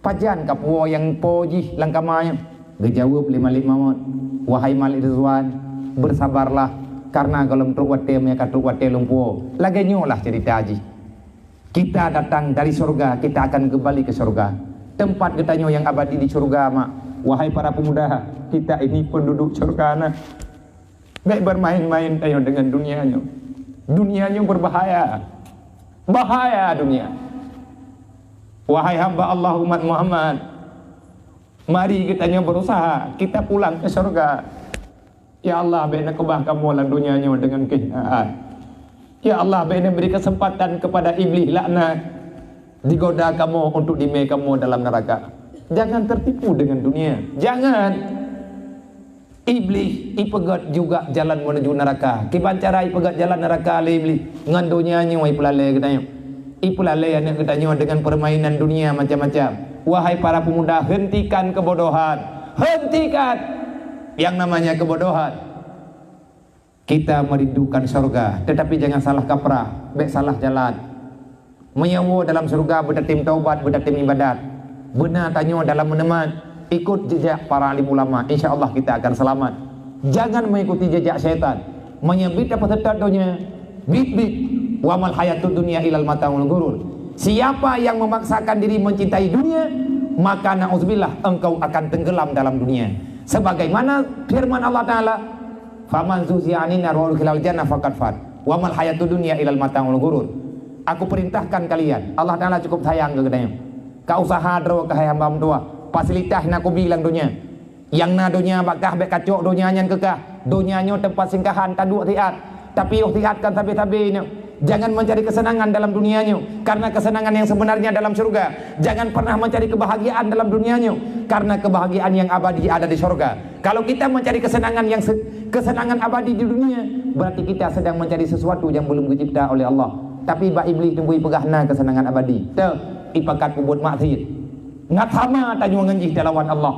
Pajan ka puwoe nyang po jih lam kama nyoe? Geujaweueb lé Malik Maut, "Wahai Malik Ridwan, beusabarlah, kareuna gohlom trok watée meunyoe ka trok watée lôn puwoe." Lagée nyoe lah ceurita jih. Kita datang dari syeuruga, kita akan kembali ke syeuruga. Teumpat geutanyoe nyang abadi di syeuruga, mak. Wahai para pemuda, kita ini penduduk syeuruga, nah. Bék bermain-main tanyoe deungon dunia nyoe. Dunia nyoe berbahaya. Bahaya dunia. Wahai hamba Allah umat Muhammad, mari geutanyoe berusaha kita pulang ke syeuruga. Ya Allah, bék neukeubah kamoe lam dunia nyoe deungon keuhinaan. Ya Allah, bék neubri keuseumpatan keupada Iblih laknat digoda kamoe untuk dimé kamoe dalam neuraka. Jangan tertipu dengan dunia. Jangan. Iblih ipeugét juga jalan menuju neuraka. Kiban cara ipeugét jalan neuraka lé Iblih? Ngon donya nyoe ipeulalée geutanyoe. Ipeulalée aneuëk geutanyoe deungon peurmainan dunia macam-macam. Wahai para pemuda, hentikan kebodohan. Hentikan yang namanya kebodohan. Kita merindukan syurga, tetapi jangan salah kaprah, bék salah jalan. Meunyoe dalam syeuruga beutatém taubat, beutatém ibadat, beuna tanyoe dalam meuneumat, ikut jejak para alim ulama, insya Allah kita akan selamat. Jangan mengikuti jejak syaitan. Meunyoe bit tapeuseutôt donya, bit-bit, "Wa mal hayatud dunya ilal mataul ghurur." Siapa yang memaksakan diri mencintai dunia, maka na'udzubillah, engkau akan tenggelam dalam dunia. Sebagaimana firman Allah Taala, "Faman zuhziha 'anin nar wa udkhilal jannah faqad faz. Wa mal hayatud dunya ilal mataul ghurur." Aku perintahkan kalian, Allah Taala cukup sayang keu geutanyoe. Ka usaha droe keuhai hamba meutuwah, fasilitas na kubi lam donya. Nyang na donya bak kah bék kacok donya nyan keu kah. Donya nyoe teumpat singkahan, taduek siat. Tapi óh siat kan sabe-sabe nyoe. Jangan mencari kesenangan dalam dunia nyoe, karena kesenangan yang sebenarnya dalam syurga. Jangan pernah mencari kebahagiaan dalam dunia nyoe, karena kebahagiaan yang abadi ada di syurga. Kalau kita mencari kesenangan yang se-, kesenangan abadi di dunia, berarti kita sedang mencari sesuatu yang belum dicipta oleh Allah. Tapi bak Iblih teungku ipeugah na kesenangan abadi. Teuh, ipakat peubuet maksiat. Ngat sama tanyoe ngon jih talawan Allah.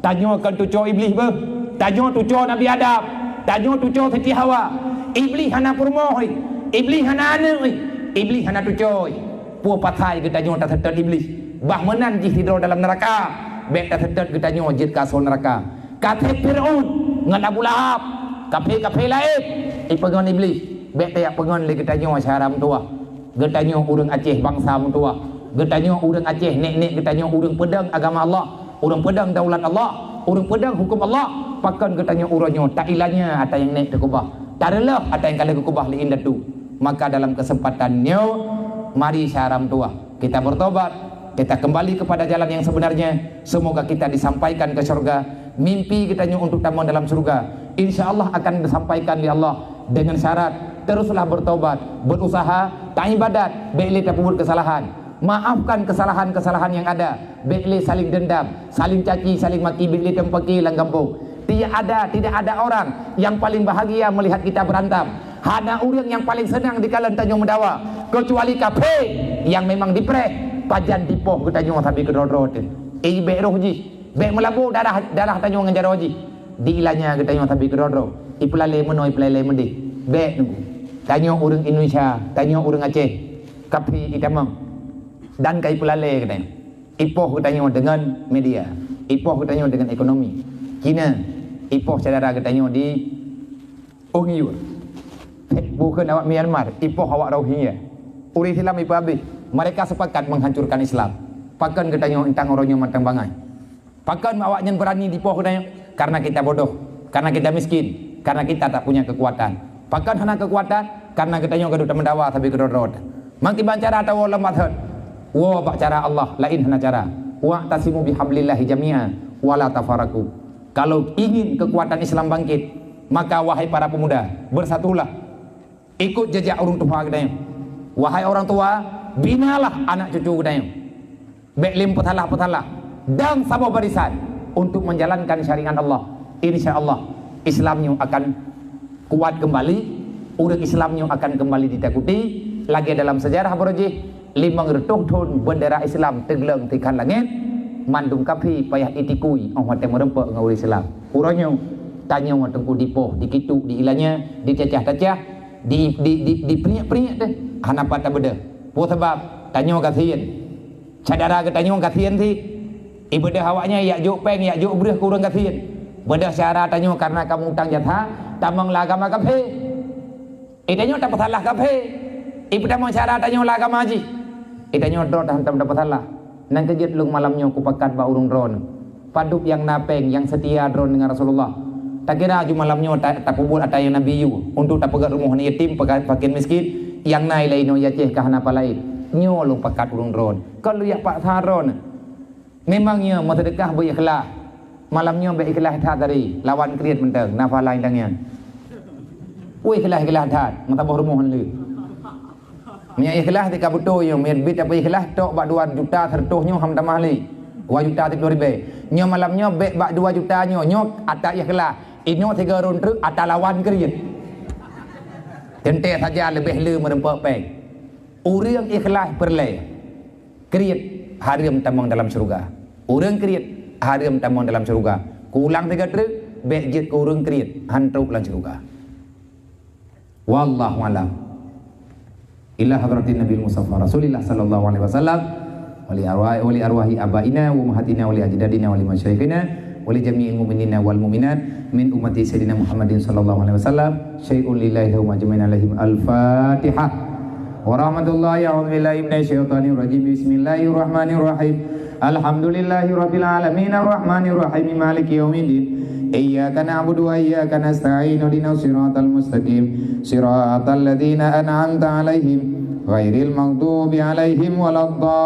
Tanyoe kon tucoe Iblih beuh. Tanyoe tucoe Nabi Adam. Tanyoe tucoe Siti Hawa. Iblih hana peurumoh, oi. Iblih hana aneuëk, oi. Iblih hana tucoe, oi. Peue pasai geutanyoe taseutôt Iblih? Bah meunan jih sidroe dalam neuraka. Bék taseutôt geutanyoe jeuet keu asoe neuraka. Kafé Fir'aun ngon Abu Lahab, kafé-kafé laén, ipeungon Iblih. Bék tajak peungon lé geutanyoe syedara meutuwah. Geutanyoe ureuëng Aceh bansa meutuwah. Geutanyoe ureuëng Aceh, nek-nek geutanyoe ureuëng peudong agama Allah, ureuëng peudong daulat Allah, ureuëng peudong huköm Allah. Pakon geutanyoe uroe nyoe tailanya ata nyang nek teukeubah, tareuloh ata nyang ka lheueh geukeubah lé indatu. Maka dalam keuseumpatan nyoe, mari syedara meutuwah, kita bertobat. Kita kembali kepada jalan yang sebenarnya. Semoga kita disampaikan ke syurga. Mimpi geutanyoe untuk tamong dalam syurga, insya Allah akan disampaikan lé Allah dengan syarat teruslah bertobat, berusaha, taibadat, bék lé tapeubuet kesalahan. Maafkan kesalahan-kesalahan yang ada. Bék lé saling dendam, saling caci, saling maki, bék lé tampaki lam gampông. Tidak ada, tidak ada orang yang paling bahagia melihat kita berantem. Hana ureuëng yang paling senang dikalon tanyoe meudawa, kecuali kafé yang memang dipreh, pajan dipoh geutanyoe sabe keudroe-droe teuh. Eh, bék roh jih, bék meulabu darah, darah tanyoe ngon jaroe jih. Di ilanya geutanyoe sabe keudroe-droe. Ipeulalé meunoe, ipeulalé meudéh. Bék nunggu. Tanyoe ureuëng Indonesia, tanyoe ureuëng Aceh. Kafé itamong. Dan ka ipeulalé geutanyoe. Ipoh geutanyoe deungon media, ipoh geutanyoe deungon ekonomi. Cina, ipoh syedara geutanyoe di Uyghur. Bukan awak Myanmar, ipoh awak Rohingya. Ureuëng Islam ipeuhabéh. Mereka sepakat menghancurkan Islam. Pakon geutanyoe intang uroe nyoe mantong bangai? Pakon awaknyan berani dipoh geutanyoe? Karena kita bodoh, karena kita miskin, karena kita tak punya kekuatan. Pakon hana kekuatan? Karena geutanyoe gadoh tameudawa sabe keudroe-droe. Mangkiban cara tawoe lam mazhab. Woe bak cara Allah, laén hana cara. "Wa'tasimu bihablillahi jami'a wa la tafarraqu." Kalau ingin kekuatan Islam bangkit, maka wahai para pemuda, bersatulah. Ikut jejak ureuëng tuha geutanyoe. Wahai orang tua, binalah anak cucu geutanyoe. Bék lé peusalah-peusalah dan saboh barisan untuk menjalankan syariat Allah. Insya Allah, Islam nyoe akan kuat kembali, ureuëng Islam nyoe akan kembali ditakuti, lagée dalam sejarah barojih, limong reutôh thon beundera Islam teugleueng tikhan langét, mandum kafé payah itikui óh watée meureumpok ngon ureuëng Islam. Uroe nyoe, tanyoe teungku dipoh, dikituk, diilanya, dicacah-cacah, di, di, di, dipriek-priek teuh, hana pat tabeudeuh. Peue sabab? Tanyoe gasien. Syedara geutanyoe gasien sit. Ibeudeuh awaknyan yak jok péng, yak jok breueh keu ureuëng gasien. Beudeuh syedara tanyoe kareuna ka mutang jasa, tamong lam agama kafé. Eh, tanyoe tapeusalah kafé. Eh, peutamong syedara tanyoe lam agama jih. Eh, tanyoe droe hantom tapeusalah. Nyang keujeuet lôn malam nyoe kupakat bak ureuëng droeneuh. Padub nyang na péng, nyang seutia droeneuh ngon Rasulullah. Takira ju malam nyoe ta-, tapeubuet ata nyang Nabi yue, untuk tapeugét rumoh aneuk yatim, peka-, fakir miskin, nyang na ilée inoe i Aceh ka hana pat laén. Nyoe lôn pakat ureuëng droeneuh. Kon lôn yak paksa droeneuh. Memang nyoe meuseudeukah beu ikhlas. Malam nyoe bék ikhlas that tadi, lawan kriet mantong, na pahala nyang tangieng. Woi, ikhlas-ikhlas that, meusaboh rumoh han lé. Meunyoe ikhlas teuka beutôi nyoe, meunyoe bit tapeuikhlas tok bak dua juta seratus nyoe han tamah lé. Dua juta siplôh ribée. Nyoe malam nyoe bék bak dua juta nyoe, nyoe ata ikhlas. Inoe sigoe rôn treuk ata lawan kriet. Teuntée saja leubeh le meureumpok péng. Ureuëng ikhlas peureulée. Kriet hareuem tamong dalam syeuruga. Ureuëng kriet hareuem tamong dalam syeuruga. Kuulang sigoe treuk, bék jeuet keu ureuëng kriet han trok lam syeuruga. Wallahu alam. Ila hadratin Nabil Mustafa Rasulillah sallallahu alaihi wasallam, wa li arwahi, wa li arwahi abaina wa ummahatina wa li ajdadina wa li masyayikhina wa li jami'il mu'minina wal mu'minat min ummati Sayyidina Muhammadin sallallahu alaihi wasallam. Syai'un lillahi wa majma'in alaihim. Al-Fatihah. Wa rahmatullahi, a'udzu billahi minasy syaithanir rajim. Bismillahirrahmanirrahim. Alhamdulillahi rabbil alamin, arrahmanir rahim, maliki yaumiddin. Iyyaka na'budu wa iyyaka nasta'in, ihdinas siratal mustaqim, siratal ladzina an'amta 'alaihim, ghairil maghdubi 'alaihim waladdallin.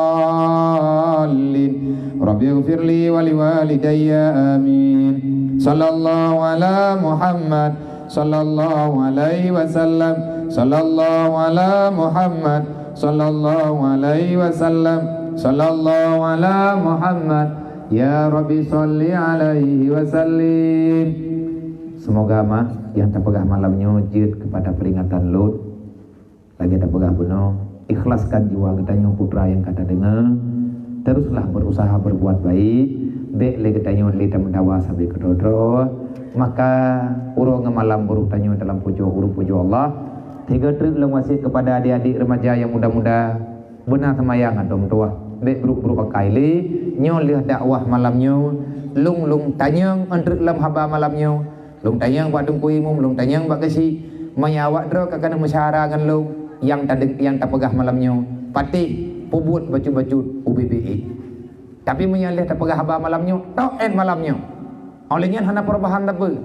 Rabbighfirli wa liwalidayya, amin. Sallallahu ala Muhammad, sallallahu alaihi wasallam, sallallahu ala Muhammad, sallallahu alaihi wasallam, sallallahu ala Muhammad. Ya Rabbi, salli alaihi wasallim. Semoga mah nyang tapeugah malam nyoe jeuet keupada peuringatan lôn. Lagée tapeugah bunoe, ikhlaskan jiwa geutanyoe putra nyang ka tadeungoe. Teruslah berusaha berbuat baik, bék lé geutanyoe lé tameudawa sabe keudroe-droe. Maka uroe ngon malam beuruh tanyoe dalam pujoe, ureuëng pujoe Allah. Tiga treuk lôn wasiet keupada adik-adik remaja nyang muda-muda, beuna seumayang atau meutuwah. Bék brok-brok akai lé, nyoe lheueh dakwah malam nyoe, lôn-lôn tanyong eunteuk lam haba malam nyoe. Lôn tanyong bak Teungku Imum, lôn tanyong bak Geuchik, meunyoe awak droe ka keuneuk meusyara ngon lôn nyang tadeng-, nyang tapeugah malam nyoe, patéh peubuet bacut-bacut ubé-bé ék. Tapi meunyoe lheueh tapeugah haba malam nyoe, tok ét malam nyoe. Óh lheueh nyan hana peurubahan sapeue.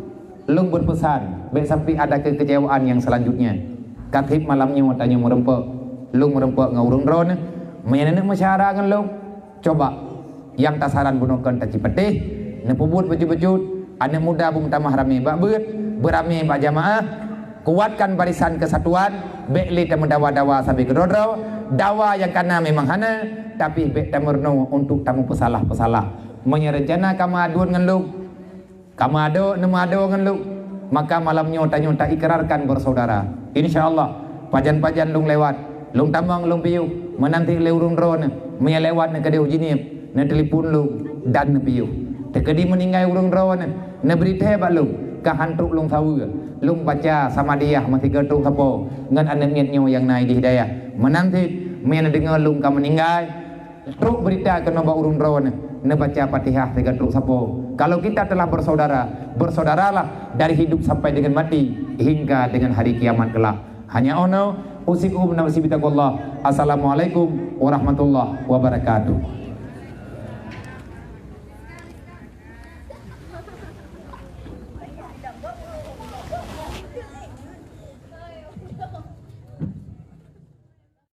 Lôn beupeusan, bék sampai ada kekecewaan nyang seulanjutnya. Ka trép malam nyoe tanyoe meurumpok, lôn meurumpok ngon ureuëng droeneuh. Meunyoe neuneuk meusyara ngon lôn, Coba, nyang tasaran bunoe kon tacipeuteh, neupeubuet bacut-bacut, aneuk muda beumeutamah ramé bak beuet, beuramé bak jamaah, kuatkan barisan keusatuan, bék lé tameudawa-dawa sabe keudroe-droe, dawa nyang kana memang hana, tapi bék tameurunoe untuk tameupeusalah-peusalah. Meunyoe reuncana ka meuaduen ngon lôn, ka meuado, neumeuado ngon lôn, maka malam nyoe tanyoe taikrarkan bersaudara. Insya Allah, pajan-pajan lôn lewat, lôn tamong lôn piôh, meunan cit lé ureuëng droeneuh, meunyoe lewat neukeudeh u Jeunieb, neutelepon lôn dan neupiôh. Teukeudi meuninggai ureuëng droeneuh, neubri thée bak lôn, ka han trok lôn saweue. Lôn baca samadiyah meusigoe trok sapo ngon aneuk miet nyoe nyang na di Hidayah. Meunan cit, meunyoe neudeungoe lôn ka meuninggai, trok beurita keunoe bak ureuëng droeneuh, neubaca Fatihah sigoe trok sapo. Kalau kita telah bersaudara, bersaudaralah dari hidup sampai dengan mati, hingga dengan hari kiamat kelak. Hanya ono, usikum nafsi bitaqwallah. Assalamualaikum warahmatullahi wabarakatuh.